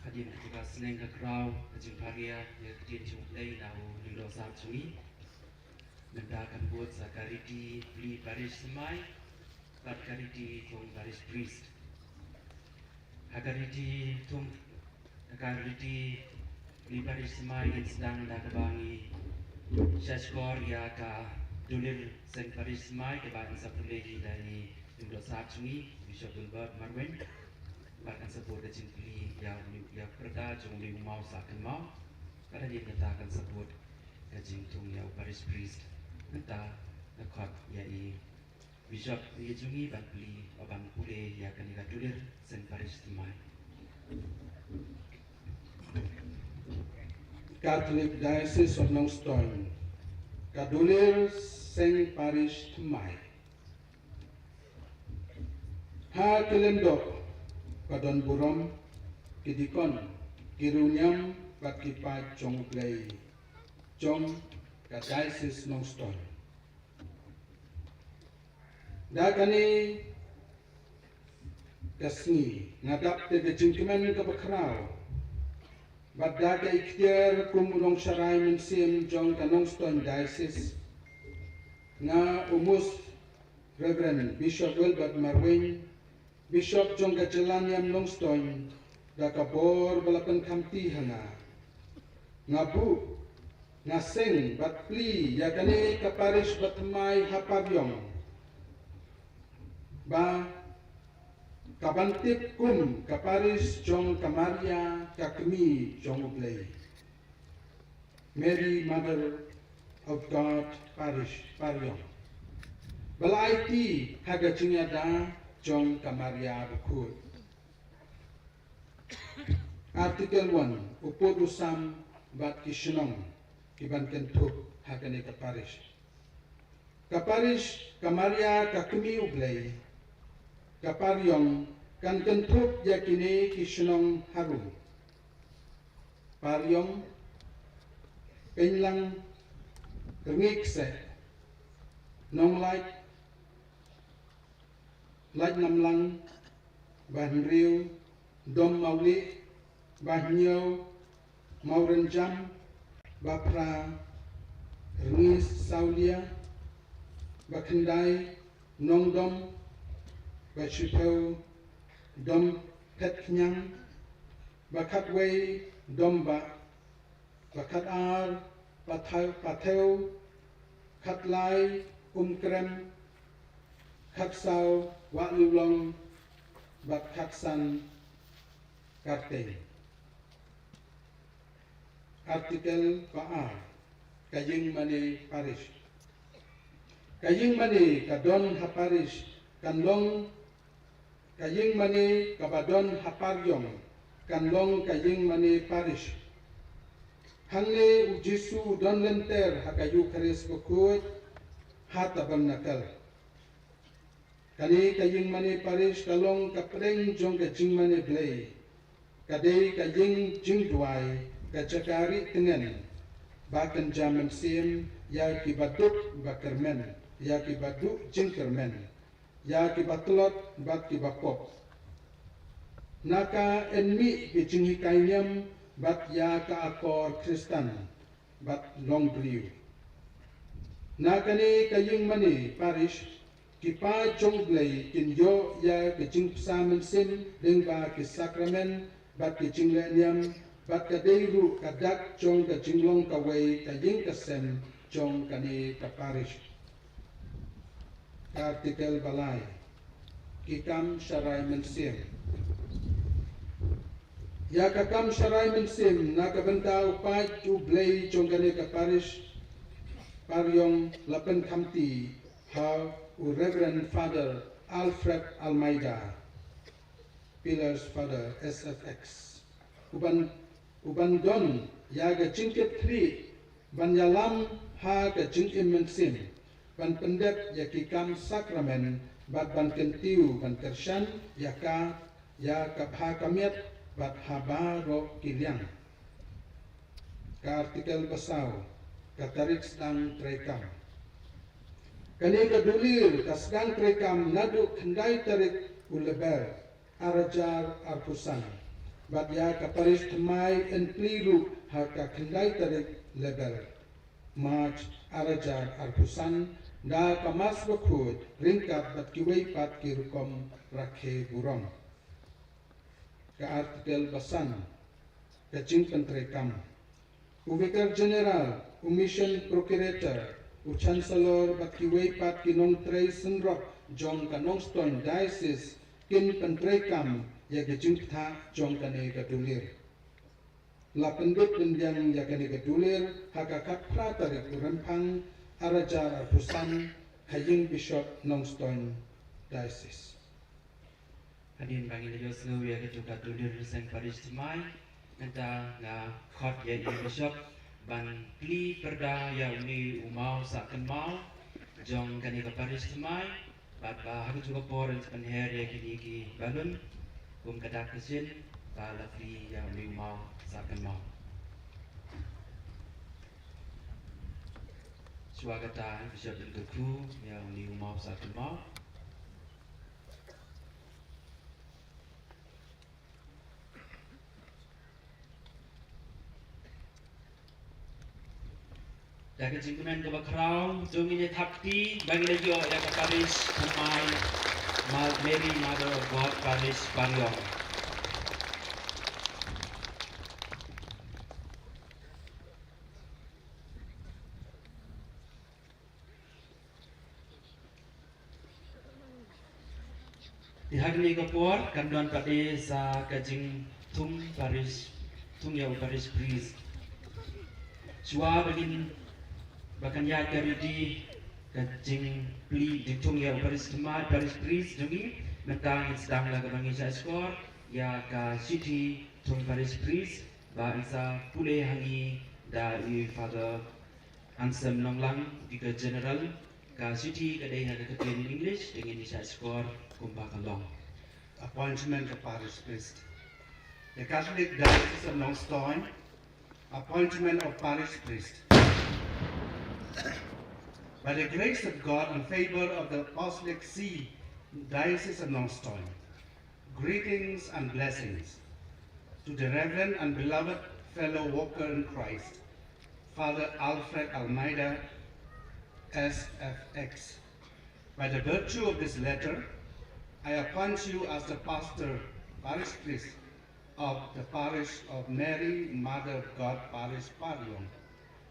Hadien kata ka sneng ka khraw, ka jingpharia ïa ka ktien jong U Blei na u lyngdoh sap jong ngi. Mynta kan bud sa ka riti pli parish thymmai bad ka riti thung parish priest. Ha ka riti thung, ha ka riti pli parish thymmai ngin sdang da kaba ngi shahshkor ïa ka dulir seng parish thymmai kaba yn sa pule hi da i lyngdoh sap jong ngi, Bishop Wilbert Marwein. Bad kan sa bud ka jingpli ïa u, ïa u pyrda jong u, u maw sa kynmaw. Bad hadien kata kan sa bud ka jingthung ïa u parish priest. Mynta nga khot ïa i Bishop ïa jong ngi ban plie, ban pule ïa kane ka dulir seng parish thymmai. Catholic Diocese of Nongstoiñ, ka dulir seng parish thymmai. Ha ki lyngdoh ba don burom, ki dikon, ki riewniam bad ki paid jong U Blei jong ka Diocese Nongstoiñ. Da kane ka sngi nga dap da ka jingkmen kaba khraw, bad da ka iktiar kum u nongsharai mynsiem jong ka Nongstoiñ Diocese, nga u Most Reverend Bishop Wilbert Marwein, Bishop jong ka jylla niam Nongstoiñ, da ka bor ba la pynkhamti ha nga, nga buh, nga seng bad plie ïa kane ka parish bathymmai ha Pariong, ba ka ban tip kum ka parish jong ka Maria ka kmie jong U Blei. Mary Mother of God Parish, Pariong. Ba la aiti ha ka jingïada jong ka Maria Bakhuid. Article one, u pud u sam bad ki shnong ki ban kynthup ha kane ka parish. Ka parish ka Maria ka kmie U Blei, ka Pariong kan kynthup ïa kine ki shnong harum: Pariong, Pynlang, Rngiekseh, Nonglait, Laitnamlang, Bahynriew, Dom Mawlieh, Bahynñiew, Mawrynjam, Baphra, Rngiesalia, Bakhyndai, Nongdom, ba shiphew Dom Phet Khñiang, ba khatwei Dom Bah, ba khatar Pathew, Pathew, khatlai Umkrem, khatsaw Wah Liulong, bad khatsan Kartei. Article ba ar, ka ïingmane parish. Ka ïingmane ka don ha parish kan long, ka ïingmane kaba don ha Pariong kan long ka ïingmane parish. Hangne u Jisu u don lynter ha ka Ïukharist bakhuid ha tabernacle. Kane ka ïingmane parish ka long ka pdeng jong ka jingmane Blei. Ka dei ka ïing jingduwai, ka jaka rieh tngen, ba kynja mynsiem ïa kiba duk ba kyrmen, ïa kiba duh jingkyrmen, ïa kiba tlot bad kiba pop. Na ka yn mih ki jinghikai niam bad ïa ka akor Khristan bad longbriew. Na kane ka ïingmane parish, ki paid jong U Blei kin ïoh ïa ka jingpsa mynsiem lyngba ki sakramen bad ki jingleh niam, bad ka dei ruh ka dak jong ka jinglong kawei ka ïing ka sem jong kane ka parish. Ka article ba lai, ki kam sharai mynsiem. Ïa ka kam sharai mynsiem na ka bynta u paid U Blei jong kane ka parish Pariong la pynkhamti ha u Reverend Father Alfred Almeida, Pillars Father, S F X. U ban, u ban don ïa ka jingkitkhlieh ban ïalam ha ka jingim mynsiem, ban pyndep ïa ki kam sakramen, bad ban kyntiew ban kyrshan ïa ka, ïa ka bha ka miat bad ha baroh ki liang. Ka article ba saw, ka tarik sdang treikam. Kane ka dulir ka sdang treikam naduh khyndai tarik u Lber, ar hajar arphew san. Bad ïa ka parish thymmai yn plie ruh ha ka khyndai tarik Lber, March, ar hajar arphew san, da ka Mass bakhuid ryngkat bad kiwei pat ki rukom rakhe burom. Ka article ba san, ka jingpyntreikam. U Vicar General, u Mission Procurator, u Chancellor bad kiwei pat ki nongtrei synrop jong ka Nongstoiñ Diocese kin pyntreikam ïa ka jingpynthah jong kane ka dulir. La pyndep pynbiang ïa kane ka dulir ha ka khatphra tarik u Rymphang, ar hajar arphew san, ha ïing Bishop Nongstoiñ Diocese. Hadien ba ngin ïohsngew ïa kito ka dulir seng parish thymmai, mynta nga khot ïa i Bishop ban plie pyrda ïa une u maw sah kynmaw jong kane ka parish thymmai, bad ba ha kito ka por yn sa pynher ïa kine ki balloon kum ka dak ka shin ba la plie ïa une u maw sah kynmaw. Shuwa kata, Bishop yn kyrkhu ïa une u maw sah kynmaw. Da ka jingkmen kaba khraw, to ngin ïa thap kti ba ngin ïa ïoh ïa ka parish thymmai, Ma-, Mary Mother of God Parish Pariong. Te ha kane ka por kan don pat de sa ka jingthung parish, thung ïa u parish priest. Shuwa ba ngin, ba kan ïaid ka riti ka jingplie, jingthung ïa u parish thymmai, parish priest jong ngi, mynta ngin sdang la kaba ngi shah shkor ïa ka shithi thung parish priest ba yn sa pule ha ngi da i Father Anselm Nonglang, Vicar General. Ka shithi ka dei ha ka ktien English, te ngin ïa shah shkor kumba ka long. Appointment of Parish Priest. The Catholic Diocese of Nongstoiñ, appointment of Parish Priest. By the grace of God and favor of the Apostolic See, Diocese of Nongstoiñ, greetings and blessings to the Reverend and beloved fellow worker in Christ, Father Alfred Almeida, S F X. By the virtue of this letter, I appoint you as the pastor, parish priest of the parish of Mary, Mother of God Parish, Pariong,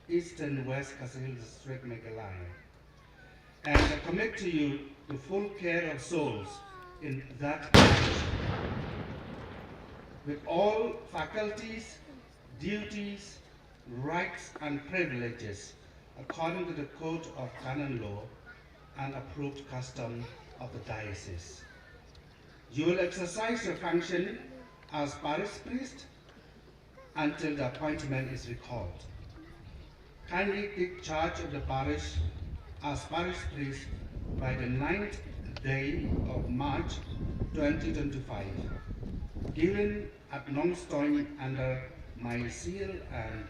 Eastern West Khasi Hills District, Meghalaya, and I commit to you the full care of souls in that parish, with all faculties, duties, rights and privileges according to the Code of Canon Law and approved custom of the diocese. You will exercise your function as parish priest until the appointment is recalled. Kindly take charge of the parish as parish priest by the ninth day of March twenty twenty-five, given at Nongstoin under my seal and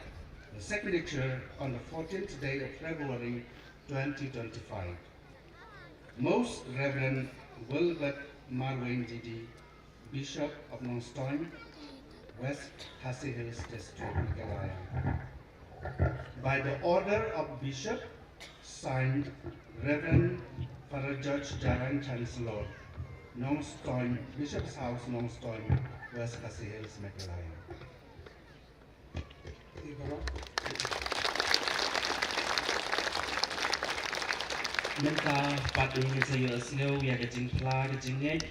the signature on the fourteenth day of February twenty twenty-five. Most Reverend Wilbert Marwein D D, Bishop of Nongstoin, West Khasi Hills District, Meghalaya. By the order of Bishop, signed Reverend Father George Jarang, Chancellor, Nongstoin, Bishop's House, Nongstoin, West Khasi Hills, Meghalaya. Mynta pat ngin sa ïohsngew ïa ka jingphla ka jingngeit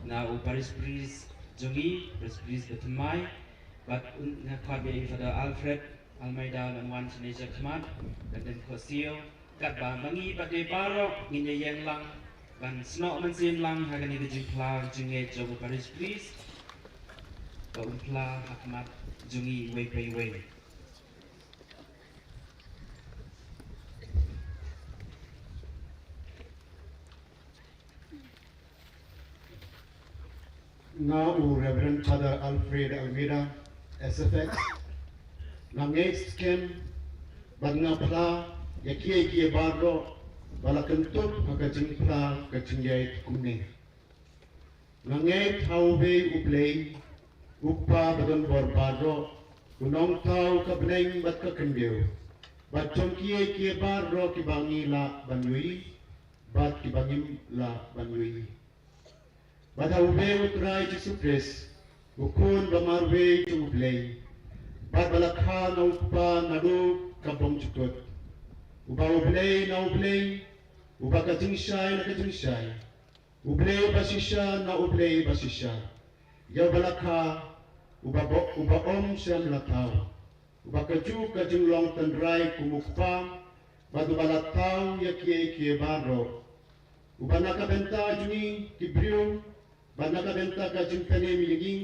na u parish priest jong ngi, parish priest ba thymmai, bad un nga khot ïa i Father Alfred Almeida ban wan shane shakhmat, ban dang khohsiew, katba ma ngi bad de baroh ngin ïa ïeng lang ban snoh mynsiem lang ha kane ka jingphla ka jingngeit jong u parish priest ba un phla ha khmat jong ngi iwei pa iwei. Nga u Reverend Father Alfred Almeida, S F X, nga ngeit skhem bad nga phla ïa kiei kiei baroh ba la kyntup ha ka jingphla ka jingngeit kumne. Nga ngeit ha uwei U Blei, U Kpa badonbor baroh, u nongthaw ka bneng bad ka khyndew, bad jong kiei kiei baroh kiba ngi lah ban ïohi bad kiba ngim lah ban ïohi. Bad ha uwei U Trai Jisu Khrist, u Khun ba marwei jong U Blei, bad ba la kha na U Kpa naduh ka bymjukut, uba U Blei na U Blei, uba ka jingshai na ka jingshai, U Blei ba shisha na U Blei ba shisha, ïa uba la kha, uba bo-, uba ym shym la thaw, uba kajuh ka jinglong tynrai kum U Kpa, bad uba la thaw ïa kiei kiei baroh, uba na ka bynta jong ngi ki briew bad na ka bynta ka jingpynim ïa ngi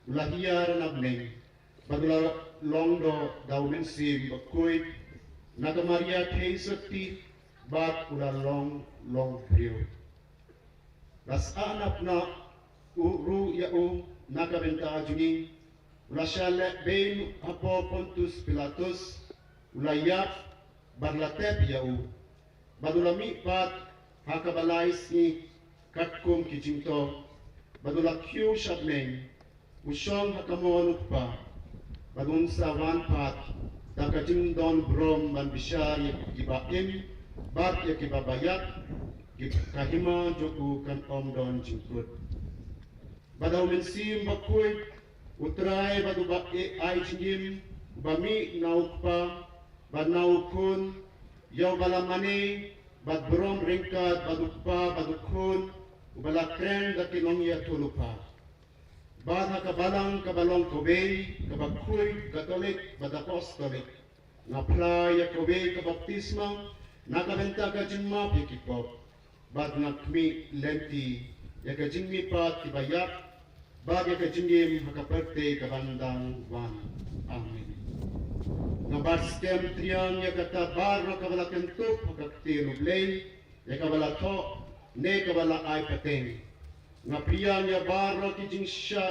u la hiar na bneng, bad u la long doh da U Mynsiem Bakhuid na ka Maria Theisotti, bad u la long longbriew. La sah na pnah u ruh ïa u na ka bynta jong ngi, u la shah leh beiñ hapoh Pontius Pilatus, u la ïap bad la tep ïa u, bad u la mihpat ha kaba lai sngi katkum ki jingthoh, bad u la kiew sha bneng, u shong ha ka mon U Kpa, bad un sa wan pat da ka jingdon burom ban bishar ïa kiba im bad ïa kiba ïap, ki, ka hima jong u kan ym don jingkut. Bad da U Mynsiem Bakhuid, U Trai bad uba ai jingim, uba mih na U Kpa bad na U Khun, ïa uba la mane bad burom ryngkat bad U Kpa bad U Khun, uba la kren da ki nongïathuhlypa. Bad ha ka balang kaba long kawei, kaba khuid, Katholik bad Apostolik, nga phla ïa kawei ka baptisma na ka bynta ka jingmap ïa ki pop, bad nga khmih lynti ïa ka jingmihpat kiba ïap, bad ïa ka jingim ha ka pyrthei kaban dang wan. Amen. Nga bat skhem triang ïa kata baroh kaba la kyntup ha ka ktien U Blei, ïa kaba la thoh ne kaba la ai pateng. Nga phriang ïa baroh ki jingshisha,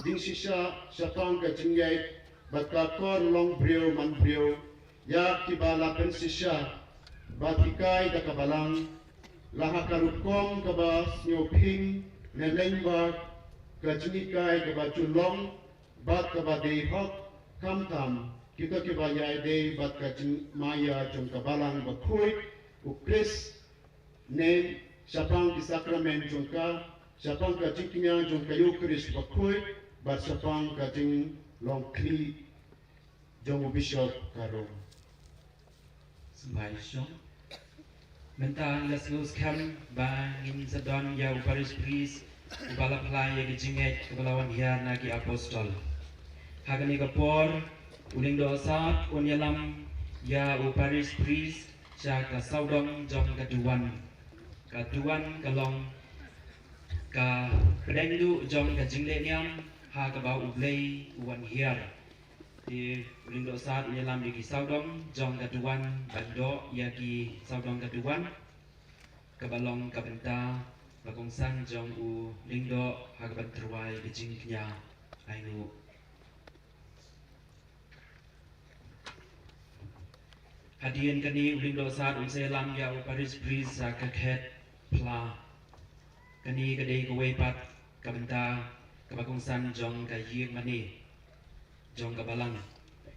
jingshisha shaphang ka jingngeit bad ka kor longbriew manbriew, ïa kiba la pynshisha bad hikai da ka balang, la ha ka rukom kaba sngewbha ne lyngba ka jinghikai kaba ju long bad kaba dei hok, khamtam kito kiba ïai dei bad ka jingmaïa jong ka Balang Bakhuid U Khrist, ne shaphang ki sakramen jong ka, Shaphang ka jingkñia jong ka Ïukharist bakhuid, bad shaphang ka jinglong khlieh jong u Bishop ka Rome. Sngewbha ïa shong. Mynta ngi la sngewskhem ba ngin sa don ïa u Parish Priest uba la phla ïa ki jingngeit kaba la wan hiar na ki apostol. Ha kane ka por, u Lyngdoh Sad un ïalam ïa u Parish Priest sha ka sawdong jong ka duwan. Ka duwan ka long ka pdeng duh jong ka jingleh niam ha kaba U Blei u wan hiar. Te u Lyngdoh Sad un ïalam ïa ki sawdong jong ka duwan ban doh ïa ki sawdong ka duwan, kaba long ka bynta ba kongsan jong u Lyngdoh ha kaban tyrwa ïa ka jingkñia. Ai nguh. Hadien kane u Lyngdoh Sad un sa ïalam ïa u Parish Priest sha ka khet phla. Kane ka dei kawei pat ka bynta kaba kongsan jong ka ïing mane jong ka balang.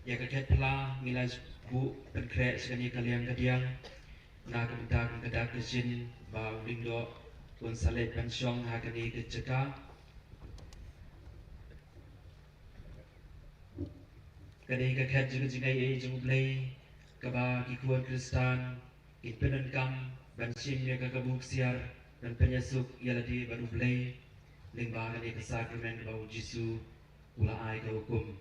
Ïa ka khet phla ngi la buh pynkhreh sha kane ka liang ka diang na ka bynta kum ka dak ka shin ba u Lyngdoh un sa leit ban shong ha kane ka jaka. Ka dei ka khet jong ka jingaiei jong U Blei kaba ki khun Khristan kin pyndonkam ban shim ïa ka kabu ksiar ban pynïasuk ïa lade bad U Blei lyngba kane ka sakramen kaba U Jisu u la ai ka hukum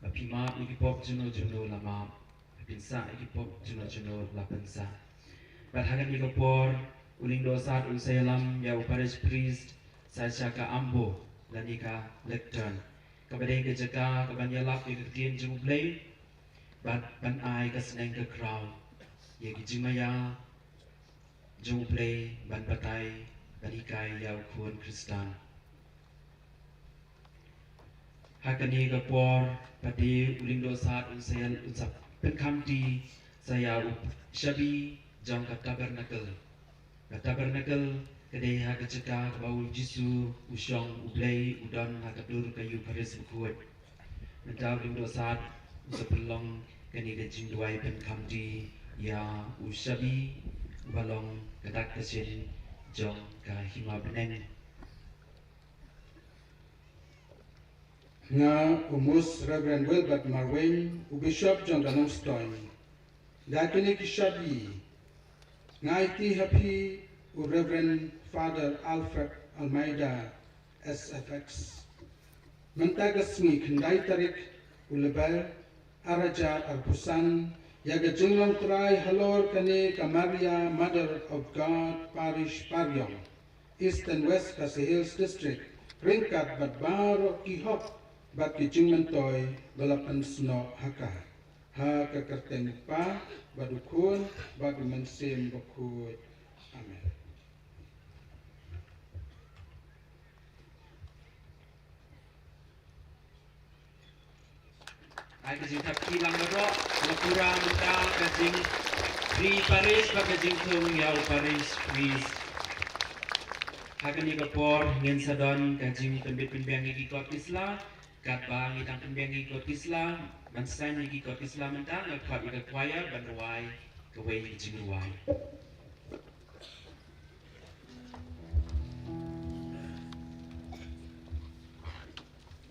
ba phi map ïa ki pop juno juno la map, phin sah ïa ki pop juno juno la pynsah. Bad ha kane ka por u Lyngdoh Sad un sa ïalam ïa u Parish Priest sa sha ka ambo lane ka lectern, kaba dei ka jaka kaban ïalap ïa ka ktien jong U Blei bad ban ai ka sneng ka kraw ïa ki jingmaïa jong U Blei ban batai ban hikai ïa u khun Khristan. Ha kane ka por pat de u Lyngdoh Sad un sa ïal un sa pynkhamti sa ïa u shabi jong ka tabernacle. Ka tabernacle ka dei ha ka jaka kaba u Jisu u shong, U Blei u don ha ka dur ka Ïukharist bakhuid. Mynta u Lyngdoh Sad u sa pynlong kane ka jingduwai pynkhamti ïa u shabi uba long ka dak ka shin jong ka hima bneng. Nga u Most Reverend Wilbert Marwein, u Bishop jong ka Nongstoiñ. Da kine ki shabi nga aiti ha phi u Reverend Father Alfred Almeida, S F X. Mynta ka sngi khyndai tarik u Lber, ar hajar arphew san, ïa ka jinglong trai halor kane ka Maria Mother of God Parish Pariong, East and West Khasi Hills District, ryngkat bad baroh ki hok bad ki jingmyntoi ba la pynsnoh ha ka, ha ka kyrteng u Kpa bad u Khun bad u Mynsiem Bakhuid. Amen. Ai ka jingthap kti lang baroh, la pura mynta ka jingri parish bad ka jingthung ïa u parish priest. Ha kane ka por ngin sa don ka jingpynbit pynbiang ïa ki kot ki sla, katba ngi dang pynbiang ïa ki kot ki sla, ban saiñ ïa ki kot ki sla mynta nga khot ïa ka choir ban rwai kawei ka jingrwai.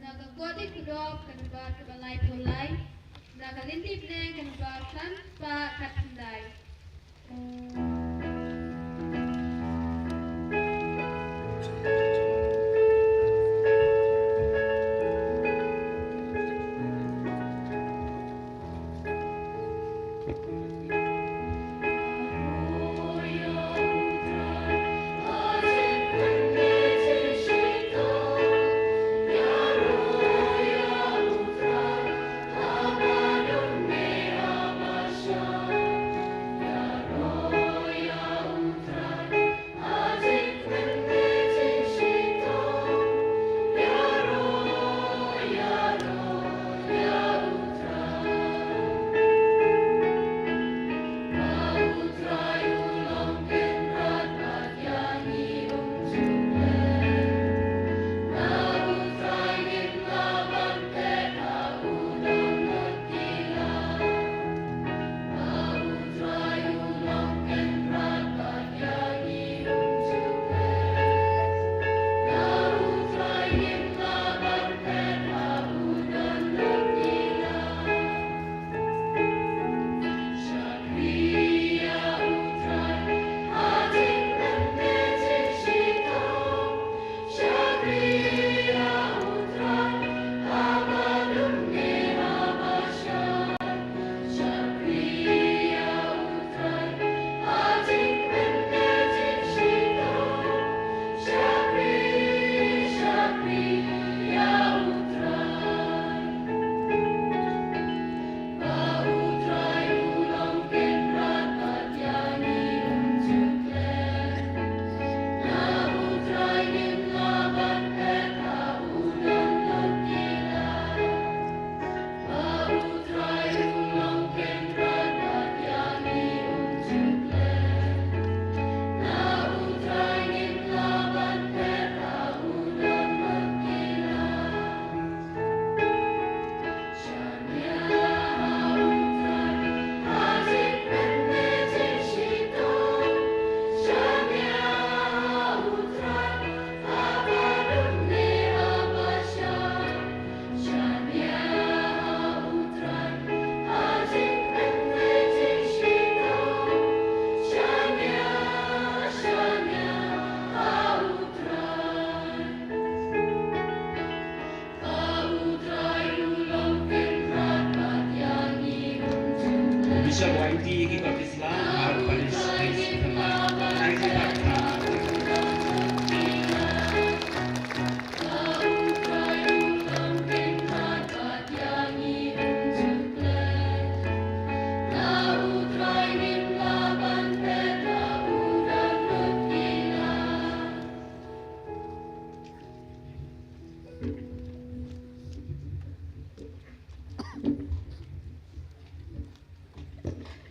Na ka Kordit Kudor ka number kaba laiphew lai, na ka Lynti Bneng ka number san spah khatkhyndai.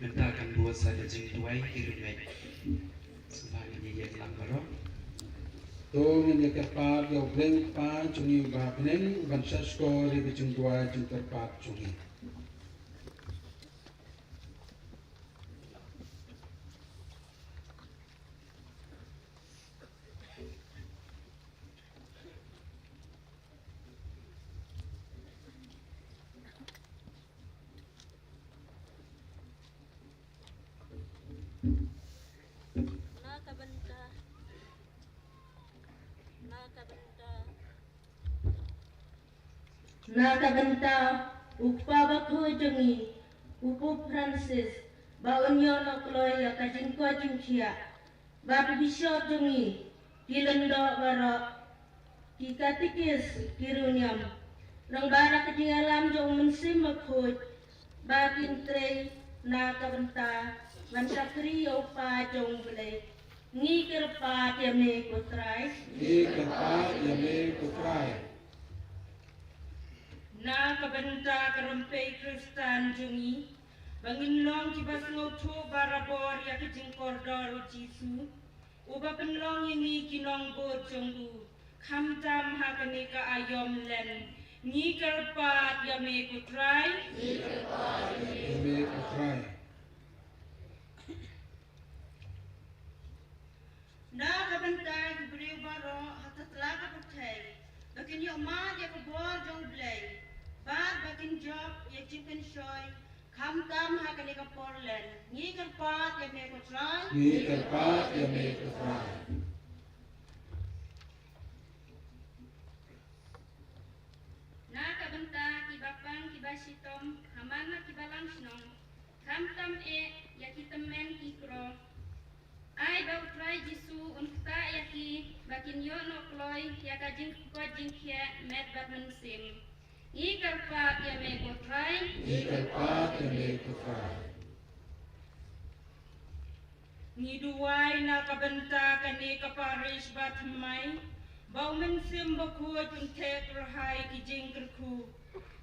Mynta kan bud sa ka jingduwai ki riewngeit. Sngewbha ngin ïa ïeng lang baroh. To ngin ïa kyrpad ïa U Blei U Kpa jong ngi uba ha bneng, uban shahshkor ïa ka jingduwai jingkyrpad jong ngi. Na ka bynta, na ka bynta, na ka bynta u Kpa bakhuid jong ngi, u Pope Francis, ba un ïoh noh kloi ïa ka jingkoit jingkhiah, bad u Bishop jong ngi, ki lyngdoh baroh, ki katekis, ki riewniam, lyngba da ka jingïalam jong u Mynsiem Bakhuid, ba kin trei na ka bynta ban shakri ïa u Kpa jong U Blei. Ngi kyrpad ïa me ko Trai. Ngi kyrpad ïa me ko Trai. Na ka bynta ka rympei Khristan jong ngi, ba ngin long kiba sngewthuh barabor ïa ka jingkordor u Jisu, uba pynlong ïa ngi ki nongbud jong u, khamtam ha kane ka aïom len. Ngi kyrpad ïa me ko Trai. Ngi kyrpad ïa me ko Trai. Na ka bynta ki briew baroh ha ka tla ka pyrthei, ba kin ïoh mad ïa ka bor jong U Blei, bad ba kin jop ïa ka jingpynshoi, khamtam ha kane ka por len. Ngi kyrpad ïa me ko Trai. Ngi kyrpad ïa me ko Trai. Na ka bynta kiba pang kiba shitom, ha man la kiba lang shnong, khamtam eh ïa ki tymmen ki kro. Ai ba u Trai Jisu un ktah ïa ki, ba kin ïoh noh kloi ïa ka jingkoit jingkhiah met bad mynsiem. Ngi kyrpad ïa me ko Trai. Ngi kyrpad ïa me ko Trai. Ngi duwai na ka bynta kane ka parish ba thymmai, ba u Mynsiem Bakhuid un theh kyrhai ki jingkyrkhu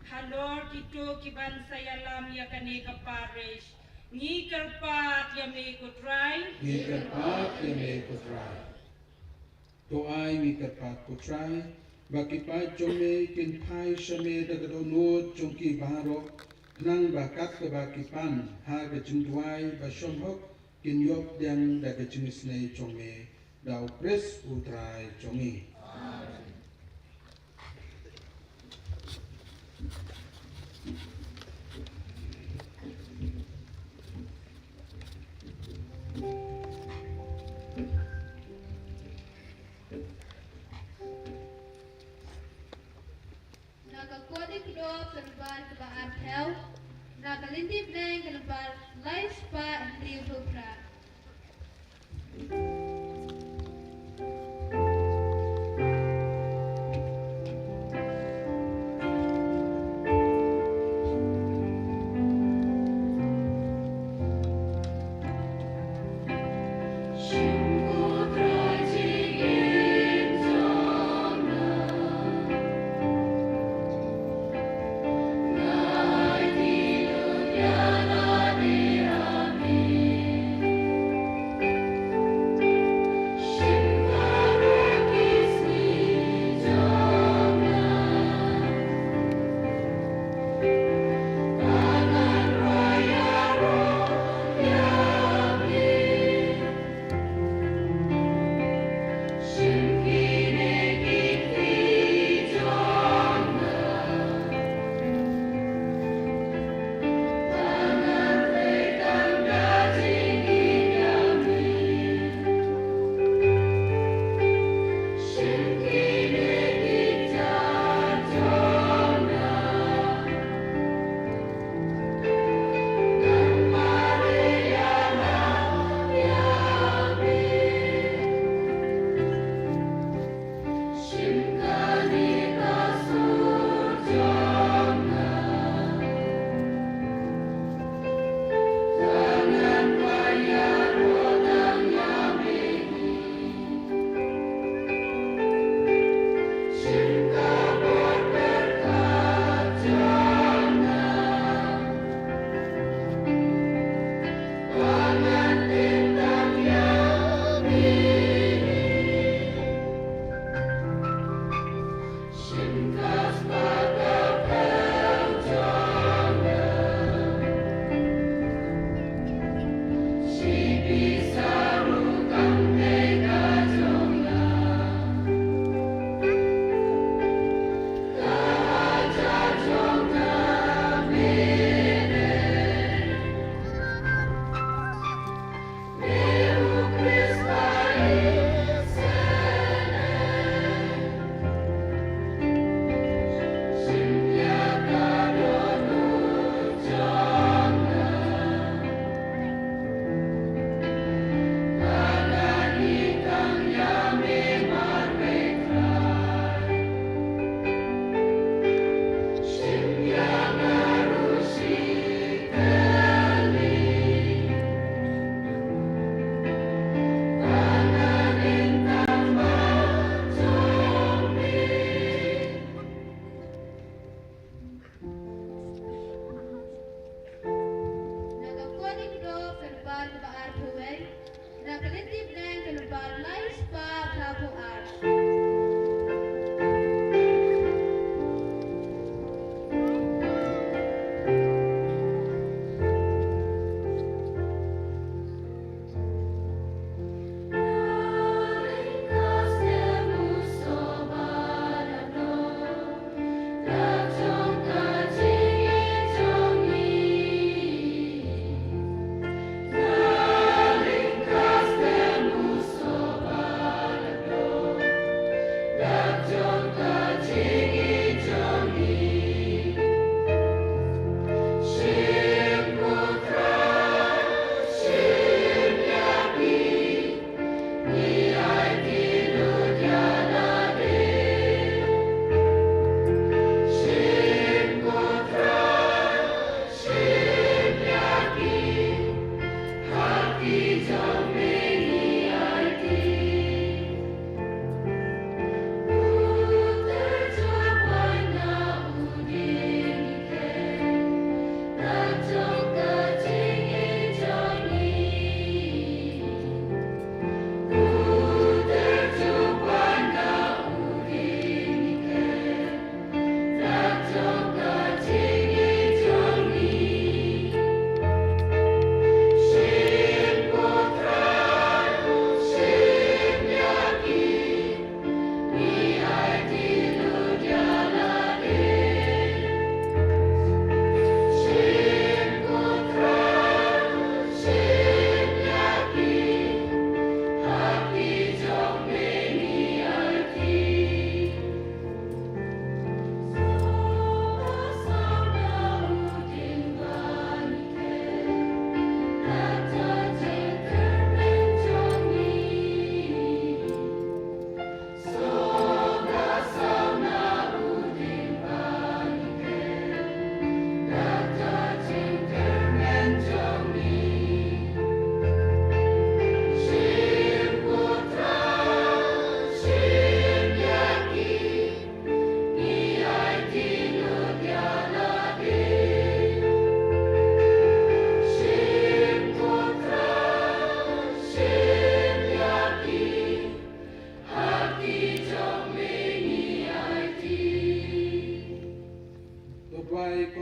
halor kito kiban sa ïalam ïa kane ka parish. Ngi kyrpad ïa me ko Trai. Ngi kyrpad ïa me ko Trai. To ai ngi kyrpad ko Trai, ba ki paid jong me kin phai sha me da ka dohnud jong ki baroh, khnang ba kat kaba ki pan ha ka jingduwai ba shong hok, kin ïoh pdiang da ka jingisynei jong me, da u Khrist u Trai jong ngi. Amen. Na ka Kodex Kdo ka nombar kaba arphew, na ka Lynti Bneng ka nombar lai spah hynriew phew phra.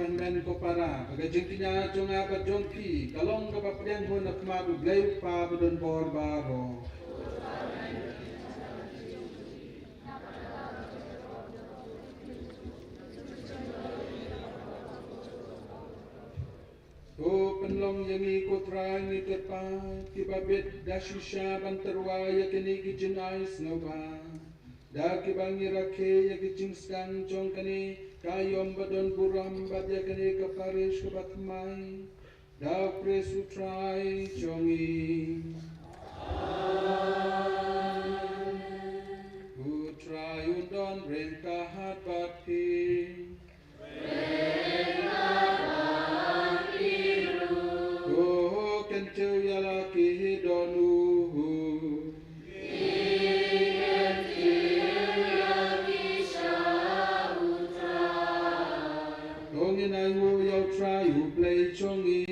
Amen. Ko para, ba ka jingkñia jong nga bad jong phi ka long kaba pdiang hun ha khmat U Blei U Kpa badonbor baroh. To pynlong ïa ngi ko Trai, ngi kyrpad, kiba bit da shisha ban tyrwa ïa kine ki jingai sngewbha, da kiba ngi rakhe ïa ki jingstad jong kane ka aïom ba don burom bad ïa kane ka parish kaba thymmai, da U Khrist U Trai jong ngi. U Trai un don ryngkat bad phi. Ko kyntiew ïa la ki don u. To ngin ainguh ïa U Trai U Blei jong ngi.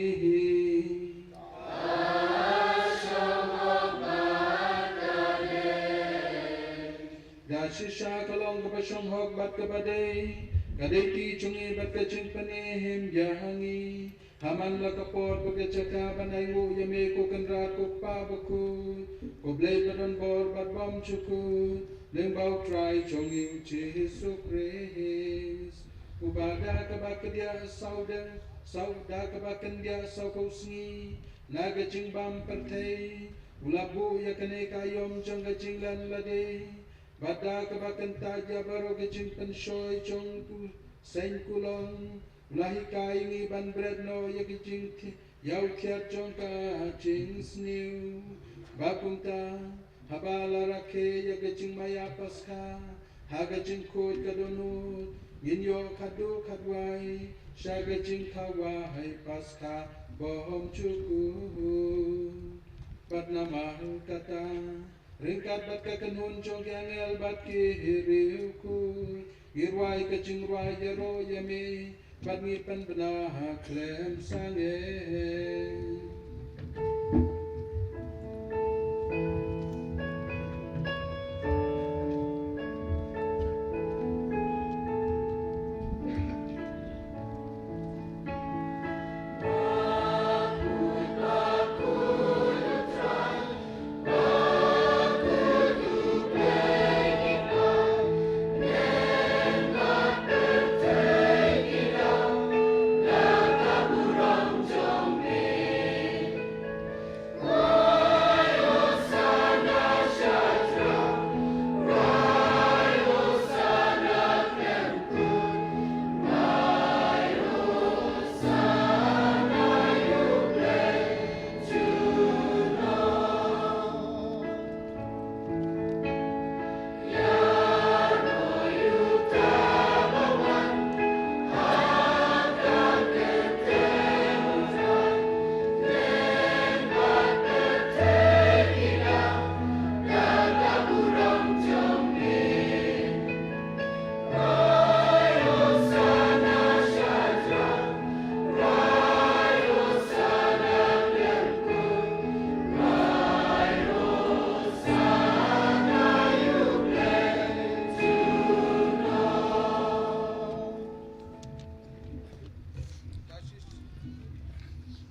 Da shisha ka long kaba shong hok bad kaba dei, ka dei ki jong ngi bad ka jingpynim ïa ngi. Ha man la ka por bad ka jaka ban ainguh ïa me ko Kynrad ko Kpa bakhuid, ko Blei badonbor bad bymjukut, lyngba U Trai jong ngi U Jisu Khrist. Uba da kaba kyndiah saw dang, saw da kaba kyndiah saw ko sngi, na ka jingbam pyrthei, u la buh ïa kane ka aïom jong ka jinglen lade, bad da kaba kyntait ïa baroh ka jingpynshoi jong u seng kulong, u la hikai ngi ban bret noh ïa ka jingthi-, ïa u thiat jong ka jingsniew. Ba kumta, haba la rakhe ïa ka jingmaïa Paskha ha ka jingkhuid ka dohnud, ngin ïoh khadduh khadwai sha ka jingkhawai Paskha bymjukut. Bad namar kata, ryngkat bad ka kynhun jong ki angel bad ki riewkhuid, ngi rwai ka jingrwai ïaroh ïa me, bad ngi pynbna ha khlem sangeh.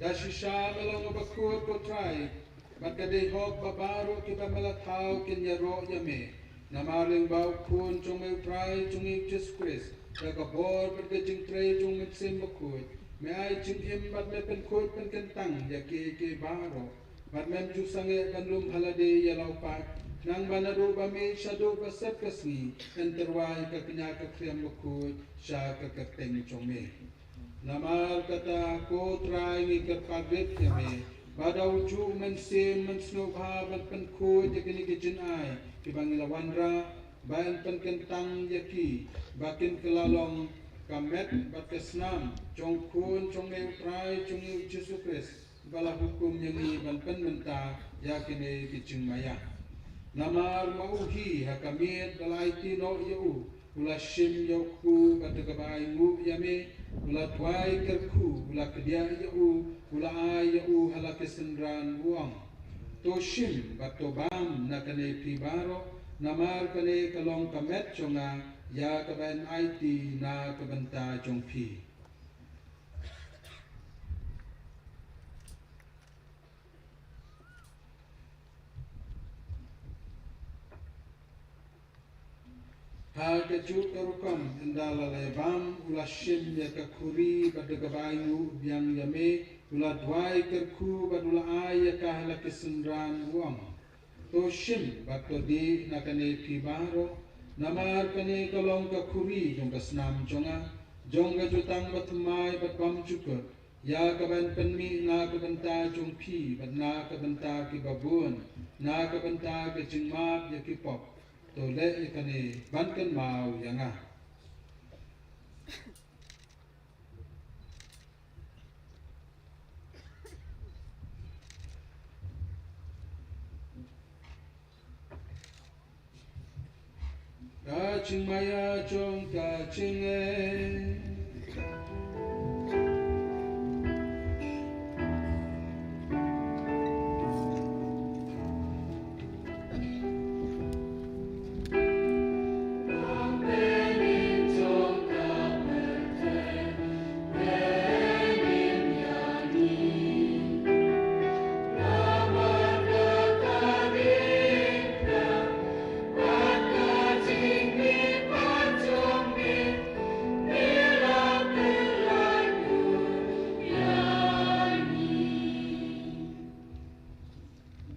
Da shisha me long bakhuid ko Trai, bad ka dei hok ba baroh kiba me la thaw kin ïaroh ïa me. Namar lyngba u Khun jong me u Trai jong ngi u Jisu Khrist, da ka bor bad ka jingtrei jong u Mynsiem Bakhuid, me ai jingim bad me pynkhuid pynkyntang ïa kiei kiei baroh. Bad mem ju sangeh ban lum ha lade ïa la u paid, nang ba naduh ba mih shaduh ba sep ka sngi, yn tyrwa ïa ka kñia ka khriam bakhuid sha ka kyrteng jong me. Namar kata ko Trai ngi kyrpad rit ïa me, ba da u juh Mynsiem Mynsngew Bha ban pynkhuid ïa kine ki jingai kiba ngi la wanrah, ba yn pynkyntang ïa ki ba kin kylla long ka met bad ka snam jong u Khun jong me u Trai jong ngi u Jisu Khrist, ba la hukum ïa ngi ban pynmynta ïa kine ki jingmaïa. Namar ma u hi ha ka miet ba la aiti noh ïa u, u la shim ïa u kpu bad da kaba ainguh ïa me, u la duwai kyrkhu, u la kdiah ïa u, u la ai ïa u ha la ki synran, u ong: To shim bad to bam na kane phi baroh, namar kane ka long ka met jong nga, ïa kaba yn aiti na ka bynta jong phi. Ha kajuh ka rukom ynda la leh bam, u la shim ïa ka khuri bad da kaba ainguh biang ïa me, u la duwai kyrkhu bad u la ai ïa ka ha la ki synran, u ong: To shim bad to dih na kane phi baroh, namar kane ka long ka khuri jong ka snam jong nga, jong ka jutang bathymmai bad bymjukut, ïa kaban pynmih na ka bynta jong phi bad na ka bynta kiba bun, na ka bynta ka jingmap ïa ki pop. To leh ïa kane ban kynmaw ïa nga. Ka jingmaïa jong ka jingngeit.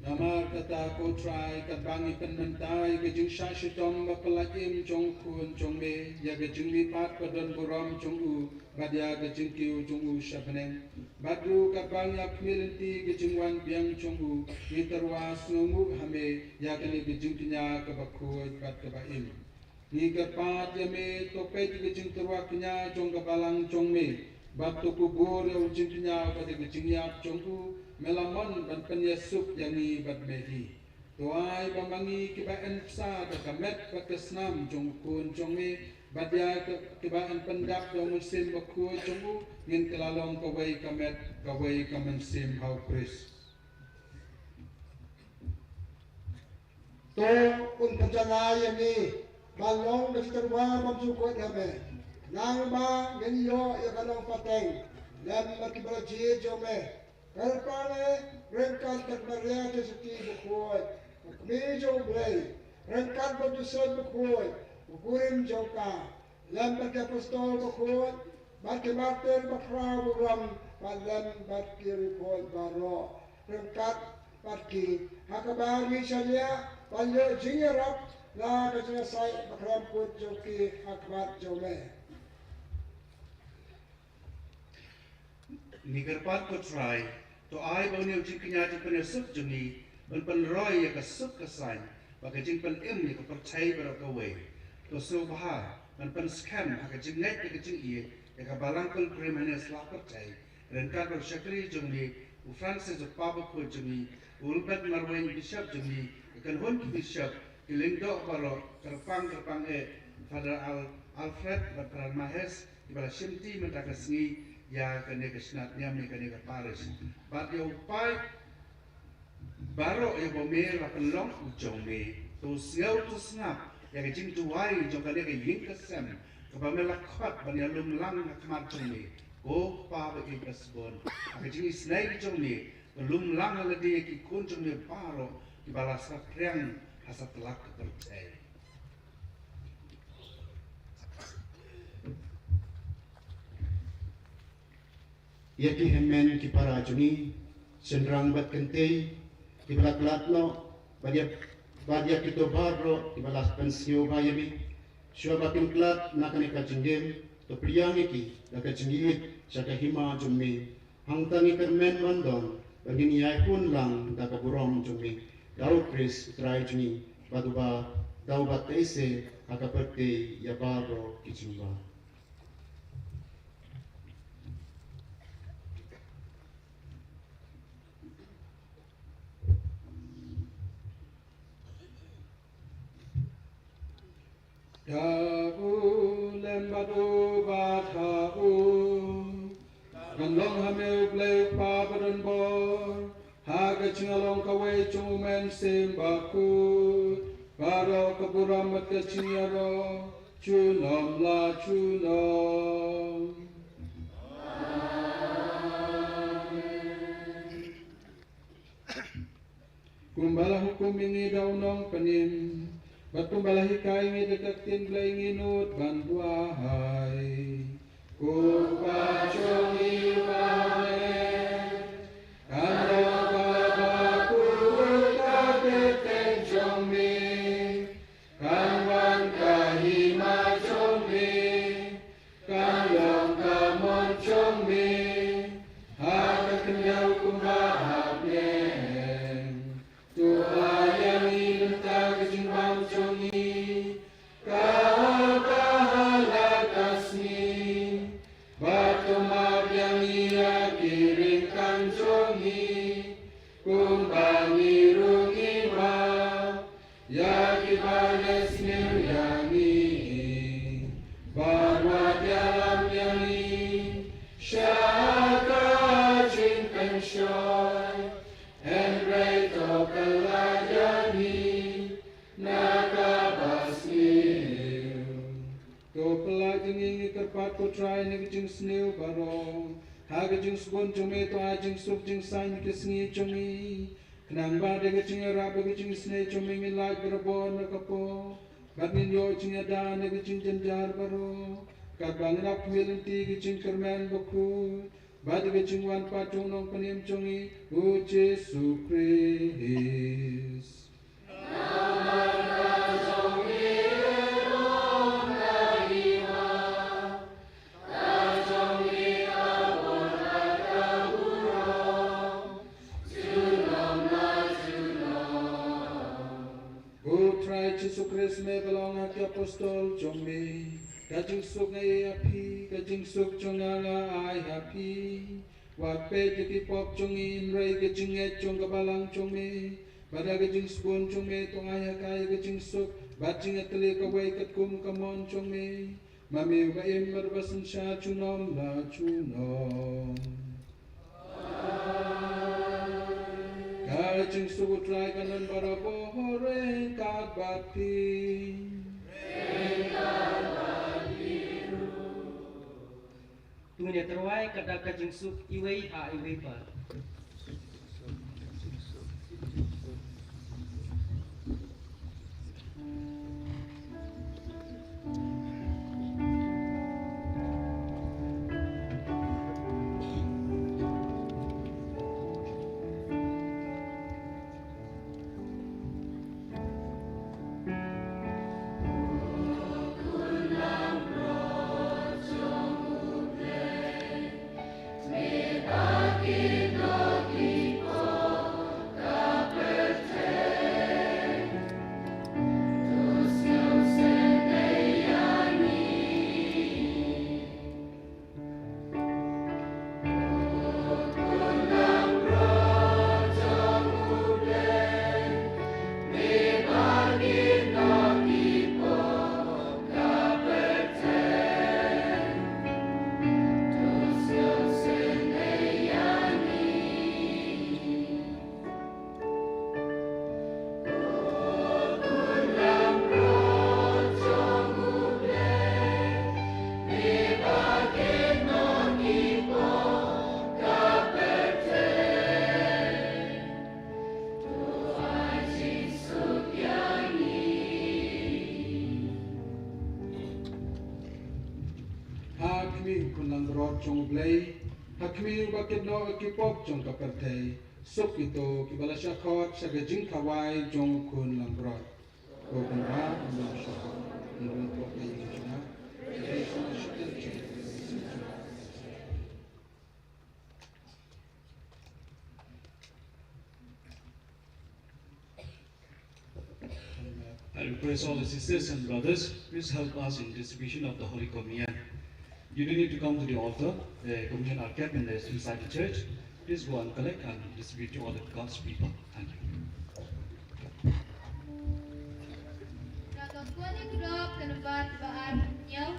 Namar kata ko Trai, katba ngi pynmynta ïa ka jingshah shitom ba pyllait im jong u Khun jong me, ïa ka jingmihpat ba don burom jong u, bad ïa ka jingkiew jong u sha bneng, bad ruh katba ngi ap khmih lynti ka jingwan biang jong u, ngi tyrwa sngewnguh ha me ïa kane ka jingkñia kaba khuid bad kaba im. Ngi kyrpad ïa me, to peit ïa ka jingtyrwa kñia jong ka balang jong me, bad to kubur ïa u jingkñia bad ïa ka jingïap jong u, me la mon ban pynïasuk ïa ngi bad me hi. To ai ba ma ngi kiba yn bsa da ka met bad ka snam jong u Khun jong me, bad ïa ka, kiba yn pyndap da u Mynsiem Bakhuid jong u, ngin kylla long kawei ka met, kawei ka mynsiem ha u Khrist. To un pynjlan ïa ngi ban long ka jingtyrwa bymjukut ha me, nangba ngin ïoh ïa ka long pateng lem bad kiba la jied jong me. Kyrpang eh ryngkat bad Maria Theisotti bakhuid, ka Kmie jong u Blei, ryngkat bad Joseph bakhuid, u kurim jong ka, lem bad ki apostol bakhuid, bad ki martir bakhraw burom, bad lem bad ki riewkhuid baroh, ryngkat bad ki, ha kaba ngi shaniah ban ïoh jingïarap na ka jingïasaid bakhlem kut jong ki ha khmat jong me. Ngi kyrpad ko Trai, to ai ba une u jingkñia jingpynïasuk jong ngi un pynroi ïa ka suk ka saiñ bad ka jingpynim ïa ka pyrthei baroh kawei. To sngewbha ban pynskhem ha ka jingngeit bad ka jingïeit ïa ka Balang Pilgrim ha ine i sla pyrthei, ryngkat bad u shakri jong ngi u Francis, u Papa bakhuid jong ngi, u Wilbert Marwein, Bishop jong ngi, ka kynhun ki Bishop, ki lyngdoh baroh, kyrpang kyrpang eh Father Al-, Alfred bad Father Mahes, kiba la shimti mynta ka sngi ïa kane ka shnat niam, ïa kane ka parish. Bad ïa u paid baroh ïa uba me la pynlong u jong me. To sngew to sngap ïa ka jingduwai jong kane ka ïing ka sem kaba me la khot ban ïalum lang ha khmat jong me. Ko Kpa ba ïeit ba sbun, ha ka jingisynei ka jong me, to lum lang ha lade ïa ki khun jong me baroh kiba la saphriang ha satlak ka pyrthei. Ïa ki hynmen ki para jong ngi, shynrang bad kynthei, kiba la khlad noh, bad ïa, bad ïa kito baroh kiba la pynsngewbha ïa me shuwa ba kin khlad na kane ka jingim, to pdiang ïa ki da ka jingïeit sha ka hima jong me. Hangta ngi kyrmen ban don ba ngin ïai hun lang da ka burom jong me, da u Khrist u Trai jong ngi, bad uba, da uba tei se ha ka pyrthei ïa baroh ki jingbah. Da u lem bad u bad ha u, kan long ha me u Blei u Kpa badonbor, ha ka jingïalong kawei jong u Mynsiem Bakhuid, baroh ka burom bad ka jingïaroh junom la junom. Kumba la hukum ïa ngi da u Nongpynim, Bad kumba la hikai ngi da ka ktien Blei, ngi nud ban duwai. Ko Kpa jong ngi uba ha bneng, kan long kaba kyrkhu ka kyrteng jong me, kan wan ka hima jong me, kan long ka mon jong me ha ka khyndew kumba ha bneng. To ai ïa ngi mynta ka jingbam jong ngi kaba ha la ka sngi, bad to map ïa ngi ïa ki ryngkang jong ngi, kumba ngi ruh ngi map ïa kiba la sniew ïa ngi, bad wat ïalam ïa ngi sha ka jingpynshoi, hynrei to pynlait ïa ngi na kaba sniew. To pynlait ïa ngi, ngi kyrpad ko Trai, na ka jingsniew baroh. Ha ka jingsbun jong me to ai jingsuk jingsaiñ ka sngi jong ngi, khnang ba da ka jingïarap bad ka jingisynei jong me ngin lait barabor na ka pop, bad ngin ïoh jingïada na ka jingjynjar baroh, katba ngin ap khmih lynti ka jingkyrmen bakhuid bad ka jingwan pat jong u Nongpynim jong ngi, u Jisu Khrist. Ko Trai Jisu Khrist, me ba la ong ha ki apostol jong me, ka jingsuk nga ai ïa phi, ka jingsuk jong nga nga ai ha phi. Wat peit ïa ki pop jong ngi, hynrei ka jingngeit jong ka balang jong me, bad ha ka jingsbun jong me to ai ha ka ïa ka jingsuk bad jingïatylli kawei katkum ka mon jong me, ma me uba im bad uba synshar junom la junom. Ka jingsuk u Trai kan don barabor ryngkat bad phi. To ngin ïa tyrwa kat da ka jingsuk iwei ha iwei pat. Ha khmih u khun langbrot jong U Blei, ha khmih uba kit noh ïa ki pop jong ka pyrthei, suk kito kiba la shah khot sha ka jingkhawai jong u khun langbrot. Ko Kynrad, ym don shah khot, ym don pop ïa ngi jingshah. I request all the sisters and brothers, please help us in distribution of the Holy Communion. You don't need to come to the altar. The communion are kept in the, inside the church. Please go and collect and distribute to all the God's people. Thank you. Na ka Kohnïaid Krop ka nombar ba ar hynñiew,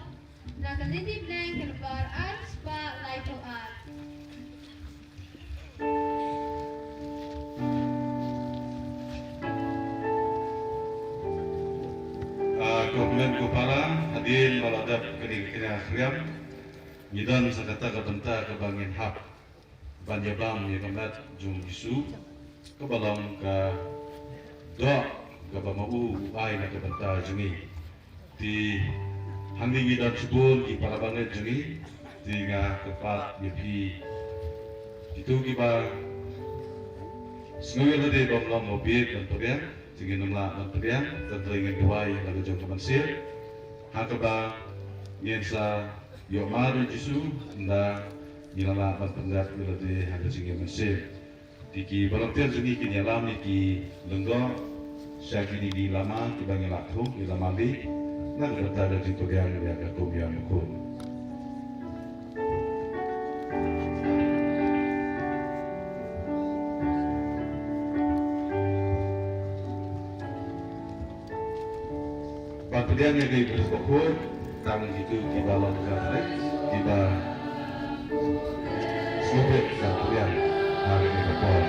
na ka Lynti Bneng ka nombar ar spah laiphew ar. Ah, ko hynmen ko para, hadien ba la dep kane ka kynja khriam, ngi don sa kata ka bynta kaba ngin hap ban ïabam ïa ka met jong U Jisu, kaba long ka doh kaba ma u u ai na ka bynta jong ngi. Te hangne ngi don shibun ki para bangeit jong ngi, te nga kyrpad ïa phi kito kiba sngew ïa lade bym long ba bieit ban pdiang, te ngin ym lah ban pdiang, te hynrei ngin duwai la ka jong ka mynsiem ha kaba ngin sa ïoh mar ïa u Jisu, ynda ngi la lah ban pyndep ïa lade ha ka jingim mynsiem. Te ki volunteer jong ngi kin ïalam ïa ki lyngdoh sha kine ki lama kiba ngi la thung, ki lama lieh, na ka bynta ka jingpdiang ïa ka Kum Ïa Bakhuid. Ban pdiang ïa ka Kum Ïa Bakhuid, tang kito kiba long Katholik kiba sngewbha ban pdiang ha kane ka por.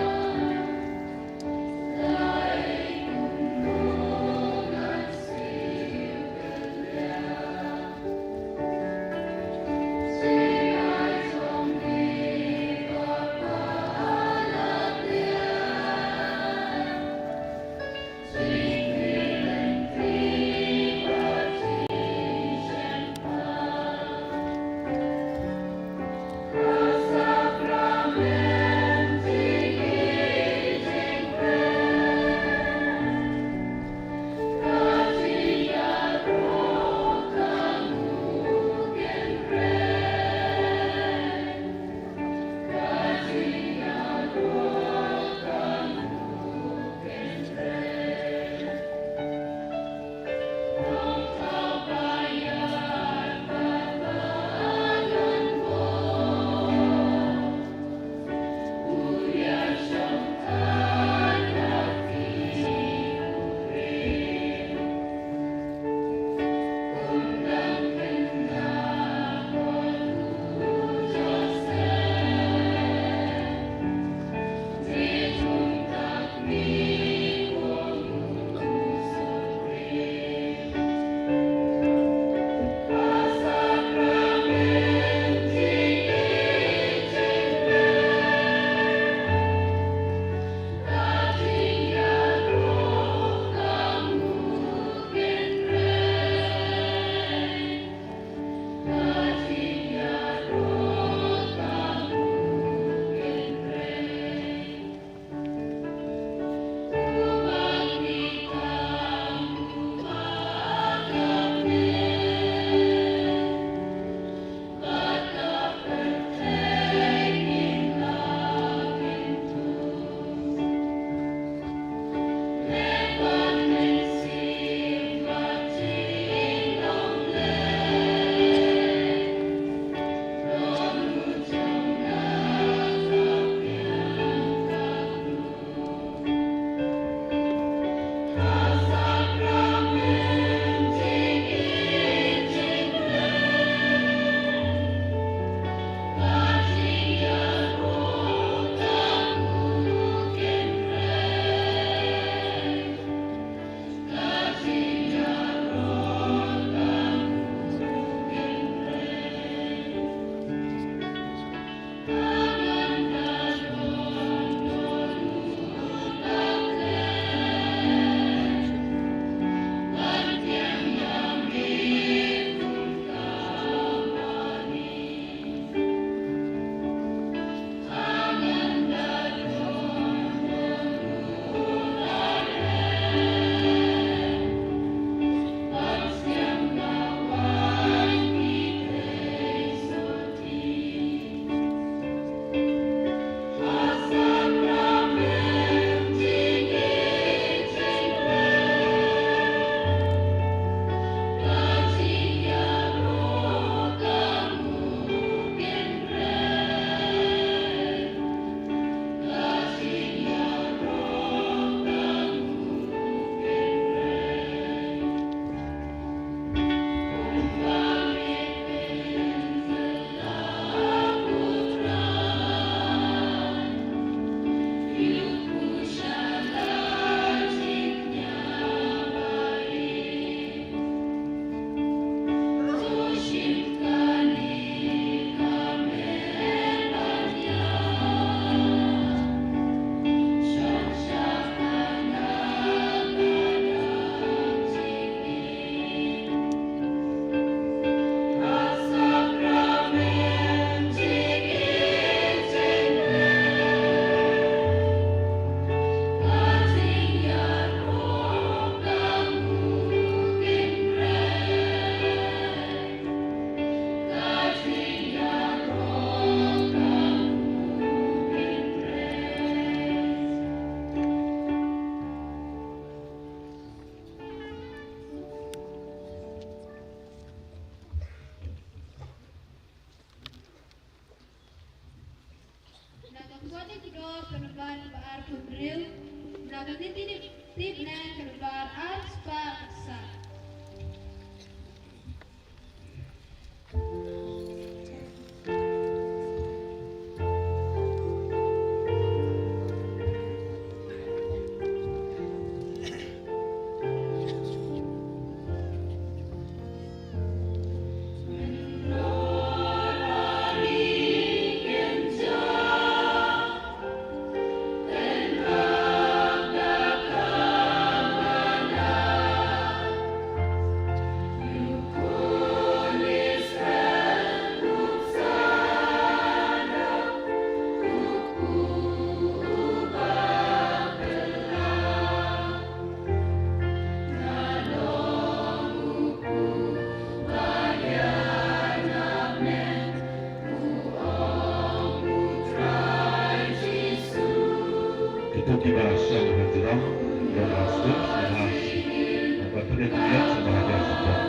Wan ïa ki doh ka nombar ba arphew hynriew, na ka lynti tip na ka nombar arspah saw. Kito kiba shong ha jrong, ïa ka sdang sdang ha, ba pynïaid pynïaid sha ba hajar sdang.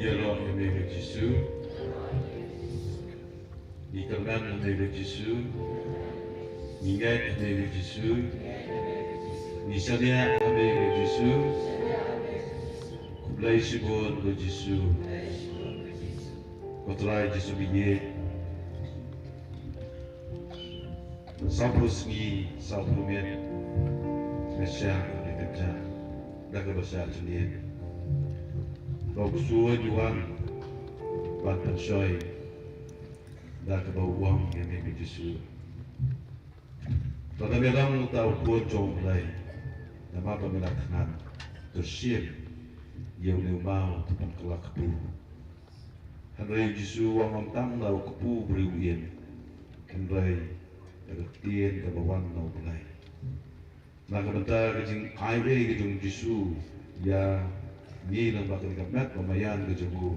Ïaroh ïa me ko Jisu. Ngi kyrmen ha me ko Jisu. Ngi ngeit ha me ko Jisu. Ngi shaniah ha me ko Jisu. Khublei shibun ko Jisu. Ko Trai Jisu ba ïeit. Sawphew sngi, sawphew miet, nga shah ha ka kjat da kaba shah jingïeit. Ba u ksuid u wan ban pynshoi da kaba u ong ïa me ko Jisu. Lada me long uta u khun jong U Blei, namar ba me la thngan, to shim ïa une u maw, to pynkylla kpu. Hynrei u Jisu u ong ym tang da u kpu u briew u im, hynrei da ka ktien kaba wan na U Blei. Na ka bynta ka jingai ei ka jong u Jisu ïa ngi lyngba kane ka met ba maïan ka jong u.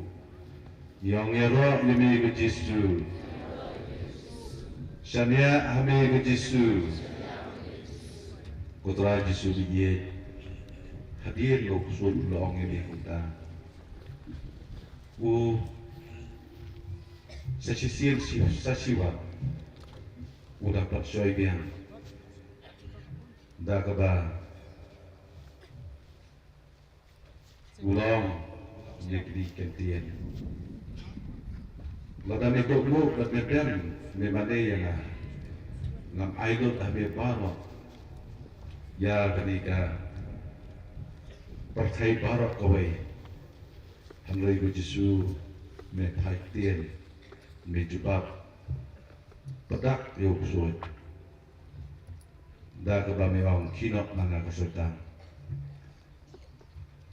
Ngi ong ïaroh ïa me ko Jisu. Shaniah ha me ko Jisu. Ko Trai Jisu ba ïeit. Hadien ba u ksuid u la ong ïa me kumta, u sa shisien shi, sa shiwat u da pynshoi biang da kaba u long ïa kine ki ktien. Lada me kohnguh bad me dem, me mane ïa nga, ngam ai lut ha me baroh ïa kane ka pyrthei baroh kawei. Hynrei ko Jisu, me phai ktien, me jubab pdak ïa u ksuid da kaba me ong, khie noh na nga ko Soitan.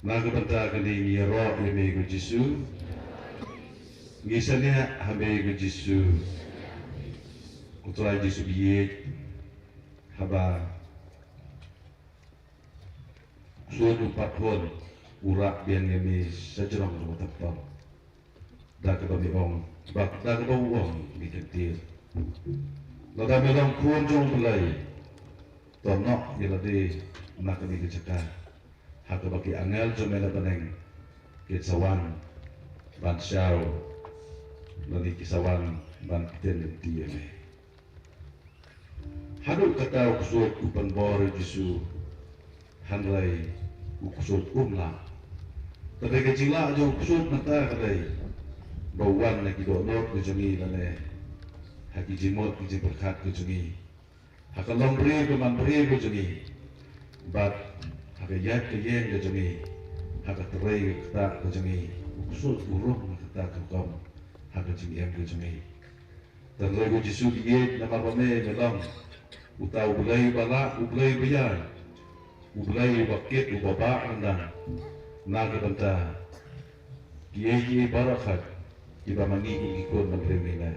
Na ka bynta kane ngi ïaroh ïa me ko Jisu. Ngi shaniah ha me ko Jisu. Ko Trai Jisu bieit, haba u ksuid u pathun u rah biang ïa me sha jrong jong ka templ. Da kaba me ong, ba da kaba u ong, me kyntiew. Lada me long khun jong U Blei, to noh ïa lade na kane ka jaka. Ha kaba ki angel jong me na bneng kin sa wan ban shaw, lane ki sa wan ban ktien lynti ïa me. Haduh katta u ksuid u pynbor ïa u Jisu, hynrei u ksuid um lah. Te dei ka jinglah jong u ksuid mynta ka dei ba u wan na ki dohnud ka jong ngi lane ha ki jingmut ki jingpyrkhat ka jong ngi, ha ka longbriew ka manbriew ka jong ngi, bad ha ka ïaid ka ïeng ka jong ngi, ha ka trei ka ktah ka jong ngi. U ksuid u rung na kata ka rukom ha ka jingim ka jong ngi. Te hynrei ko Jisu bieit, namar ba me me long uta U Blei uba lah, U Blei uba ïaid, U Blei uba kit, uba bah ryndang. Na ka bynta kiei kiei baroh kiba ma ngi kum ki khun bad briew ngi leh,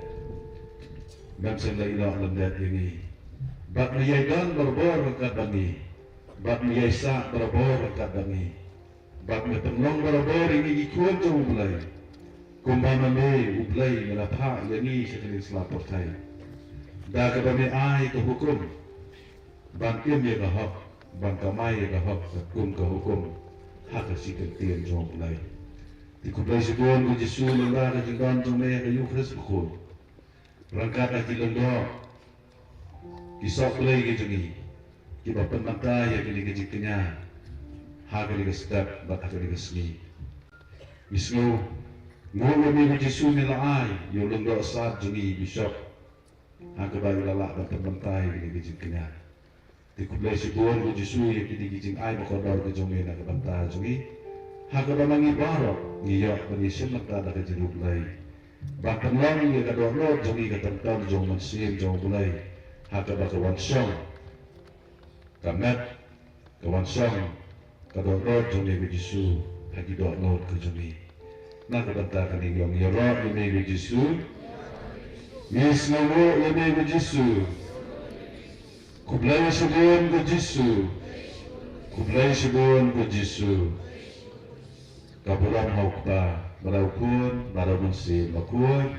mem shym la ïehnoh lyndet ïa ngi. Bad me ïai don barabor ryngkat bad ngi. Bad me ïai sah barabor ryngkat bad ngi. Bad me pynlong barabor ïa ngi ki khun jong U Blei, kumba ma me U Blei me la phah ïa ngi sha kane ka sla pyrthei. Da kaba me ai ka hukum ban im ïa ka hok, ban kamai ïa ka hok katkum ka hukum ha ka shi kyntien jong U Blei. Te khublei shibun ko Jisu, lada ka jingdon jong me ha ka Ïukharist Bakhuid, ryngkat ha ki lyngdoh, ki sohblei ki jong ngi, kiba pynmynta ïa kane ka jingkñia ha kane ka step bad ha kane ka sngi. Ngi sngew nguh ïa me ko Jisu, me la ai ïa u lyngdoh sad jong ngi, Bishop, ha kaba i la lah ban pynmynta ïa kane ka jingkñia. Te khublei shibun ko Jisu ïa kine ki jingai bakordor ki jong me na ka bynta jong ngi. Ha kaba ma ngi baroh ngi ïoh ban ïashim bynta da ka jingduh Blei, ban pynlong ïa ka dohnud jong ngi ka templ jong U Mynsiem jong U Blei, ha kaba ka wan shong ka met, ka wan shong ka dohnud jong me ko Jisu ha ki dohnud ki jong ngi. Na ka bynta kane ngi ong ïaroh ïa me ko Jisu. Ngi sngewnguh ïa me ko Jisu. Khublei shibun ko Jisu. Khublei shibun ko Jisu. Ka burom ha U Kpa, bad ha U Khun, bad ha U Mynsiem Bakhuid.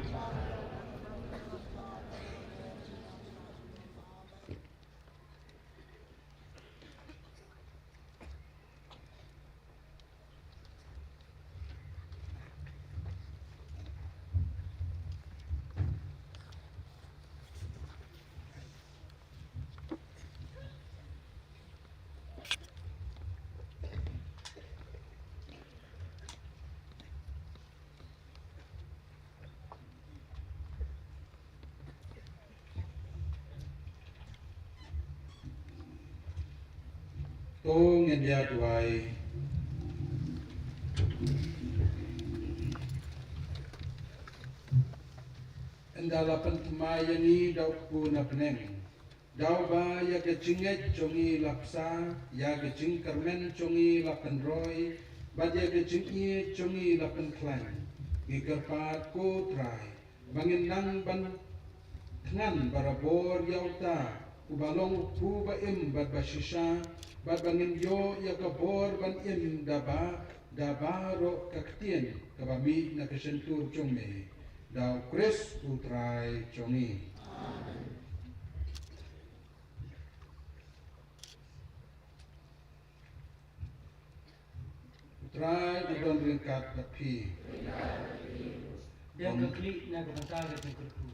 To ngin ïa duwai. Ynda la pynthymmai ïa ngi da u Kpu na bneng, da uba ïa ka jingngeit jong ngi la bsa, ïa ka jingkyrmen jong ngi la pynroi, bad ïa ka jingïeit jong ngi la pynkhlaiñ, ngi kyrpad ko Trai, ba ngin nang ban thngan barabor ïa uta uba long u Kpu ba im bad ba shisha, bad ba ngin ïoh ïa ka bor ban im da ba, da baroh ka ktien kaba mih na ka shyntur jong me, da U Khrist U Trai jong ngi. U Trai un don ryngkat bad phi. Dei ka khlieh na ka bynta ka jingkyrkhu.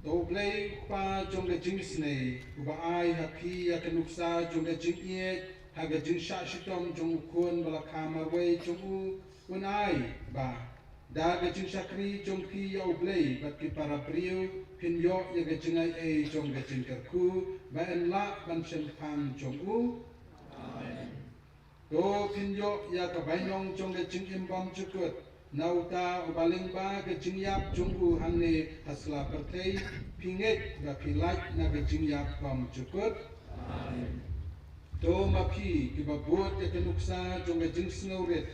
To U Blei U Kpa jong ka jingisynei, uba ai ha phi ïa ka nuksa jong ka jingïeit ha ka jingshah shitom jong U Khun ba la kha marwei jong u, un ai ba da ka jingshakri jong phi ïa U Blei bad ki para briew, phin ïoh ïa ka jingai ei jong ka jingkyrkhu, ba yn lah ban shemphang jong u. Amen. To phin ïoh ïa ka bainong jong ka jingim bymjukut, Na uta uba lyngba ka jingïap jong u hangne ha sla pyrthei, phi ngeit ba phi lait na ka jingïap bymjukut? To ma phi kiba bud ïa ka nuksa jong ka jingsngewrit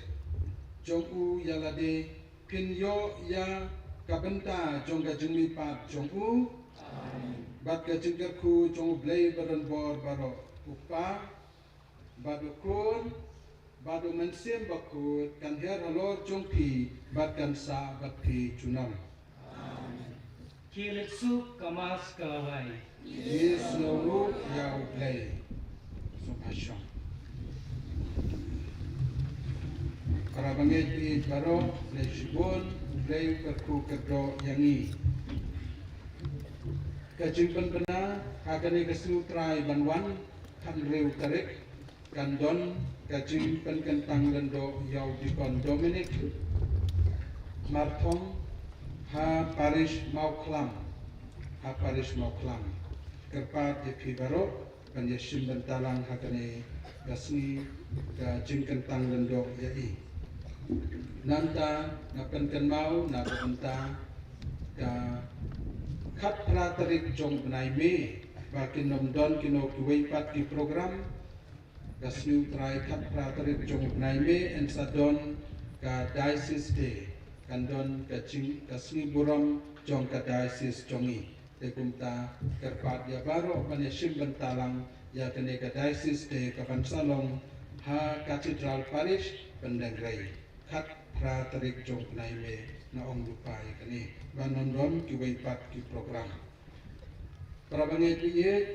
jong u ïa lade, phin ïoh ïa ka bynta jong ka jingmihpat jong u bad ka jingkyrkhu jong U Blei Badonbor baroh. U Kpa bad U Khun bad U Mynsiem Bakhuid kan her halor jong phi bad kan sah bad phi junom. Ki leit suk ka Mass ka la wai. Ngi sngewbha ïa U Blei. Sngewbha shong. Para bangeit baroh, Blei shibun, Blei u kyrkhu kyrdoh ïa ngi. Ka jingpynbna ha kane ka sngewtrai ban wan, khathynriew tarik, kan don ka jingpynkyntang lyngdoh ïa u Deacon Dominic Marthong ha Parish Mawkhlam, ha Parish Mawkhlam. Kyrpad ïa phi baroh ban ïa shim bynta lang ha kane ka sngi ka jingkyntang lyngdoh ïa i. Nangta nga pynkynmaw na ka bynta ka khatphra tarik jong u bnai May ba kin ym don kino kiwei pat ki program. Ka sngewtrai khatphra tarik jong u bnai May yn sa don ka Diocese Day, kan don ka jing, ka sngi burom jong ka diocese jong i. Te kumta kyrpad ïa baroh ban ïa shim bynta lang ïa kane ka Diocese Day kaban sa long ha Cathedral Parish Pyndengrei, khatphra tarik jong u bnai May. Na ong lypa ïa kane ban ym don kiwei pat ki program. Para bangeit baieid,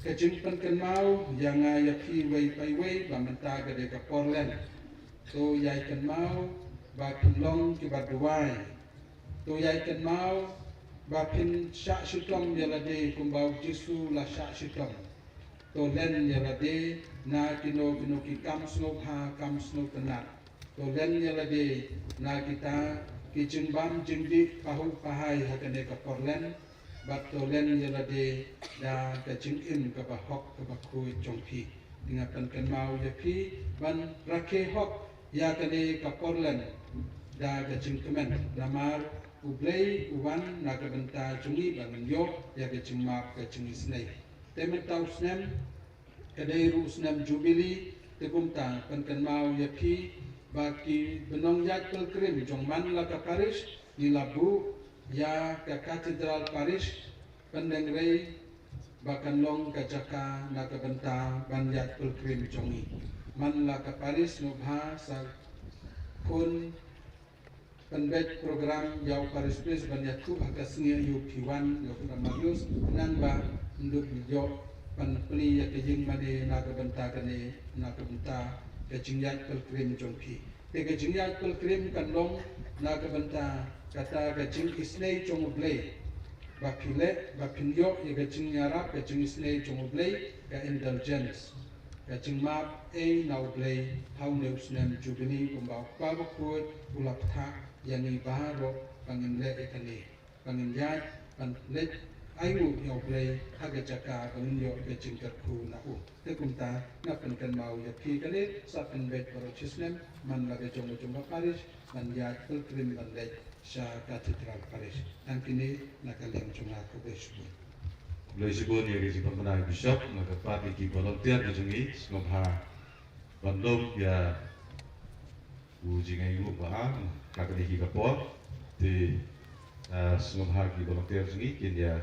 ka jingpynkynmaw ïa nga ïa phi iwei pa iwei ba mynta ka dei ka por Lent. To ïai kynmaw ba phin long kiba duwai. To ïai kynmaw ba phin shah shitom ïa lade kumba u Jisu u la shah shitom. To len ïa lade na kino kino ki kam sngewbha, kam sngewtynnat. To len ïa lade na kita ki jingbam jingdih pahuh pahai ha kane ka por Lent. Bad to len ïa lade da ka jingim kaba hok kaba khuid jong phi. Te nga pynkynmaw ïa phi ban rakhe hok ïa kane ka por Lent da ka jingkmen, namar U Blei u wan na ka bynta jong ngi ba ngin ïoh ïa ka jingmap ka jingisynei. Te mynta u snem ka dei ruh u snem Jubili, te kumta pynkynmaw ïa phi ba ki ba nongïaid pilgrim jong man la ka parish ngi la buh ïa ka Cathedral Parish Pyndengrei ba kan long ka jaka na ka bynta ban ïaid pilgrim jong ngi. Man la ka parish sngewbha sa khun pynbeit program ïa u parish priest ban ïathuh ha ka sngi ïa u phi wan ïa u Father Marius, nang ba ym dei ïoh ban plie ïa ka ïingmane na ka bynta kane, na ka bynta ka jingïaid pilgrim jong phi. Te ka jingïaid pilgrim kan long na ka bynta kata ka jingisynei jong U Blei ba phi leh, ba phin ïoh ïa ka jingïarap, ka jingisynei jong U Blei, ka indulgence, ka jingmap ei na U Blei ha une u snem Jubili, kumba u Kpa bakhuid u la pynthah ïa ngi baroh ba ngin leh ïa kane, ba ngin ïaid ban leit ainguh ïa U Blei ha ka jaka ba ngin ïoh ïa ka jingkyrkhu na u. Te kumta nga pynkynmaw ïa phi kane, sa pynbeit baroh shi snem man la ka jong ka jong ka parish ban ïaid pilgrim ban leit sha Cathedral Parish. Tang kine na ka liang jong nga, khublei shibun. Khublei shibun ïa ka jingpynbna Bishop. Nga kyrpad ïa ki volunteer ka jong ngi sngewbha ban lum ïa u jingainguh ba ha kane hi ka por. Te, ah, sngewbha ki volunteer jong ngi kin ïa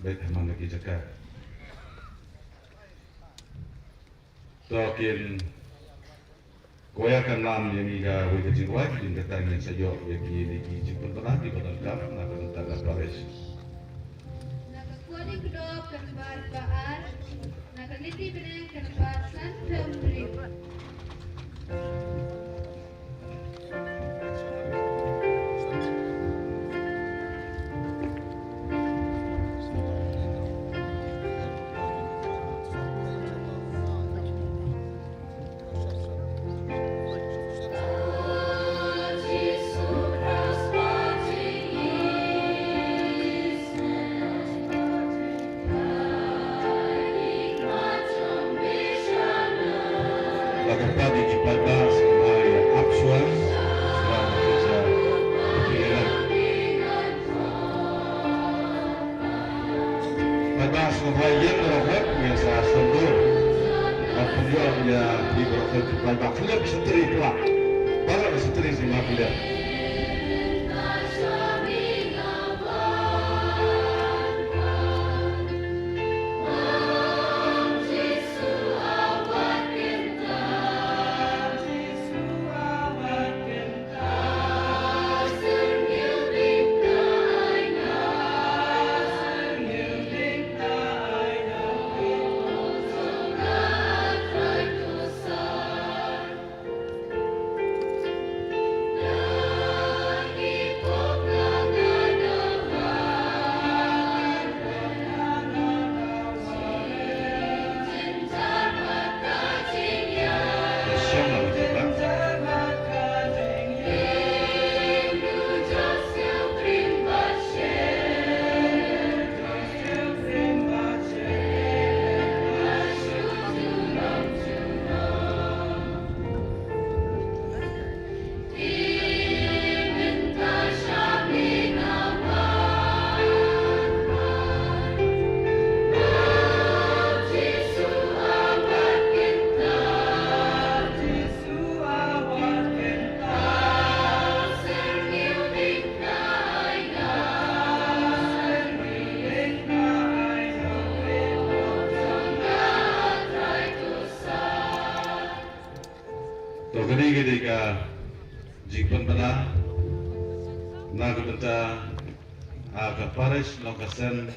leit ha man la ki jaka. To kin kwah kan lam ïa ngi kawei ka jingrwai, kin kata ngin sa ïoh ïa kine ki jingpynbna kiba donkam na ka bynta ka parish. Na ka Korinth khyndai kynbat ba ar, na ka Lyti bneng kynbat san, thom hynriew. Ba kyrpad ïa ki paidbah sngewbha ïa ap shuwa. Ba sngewbha ïeng baroh, ngin sa shon dur. Ba pynïoh ïa phi baroh, ba khlem shatri pla. Baroh shatri sngewbha khlem. To kane ka dei ka jingpynbna na ka bynta, ah, ka parish Nongkasen.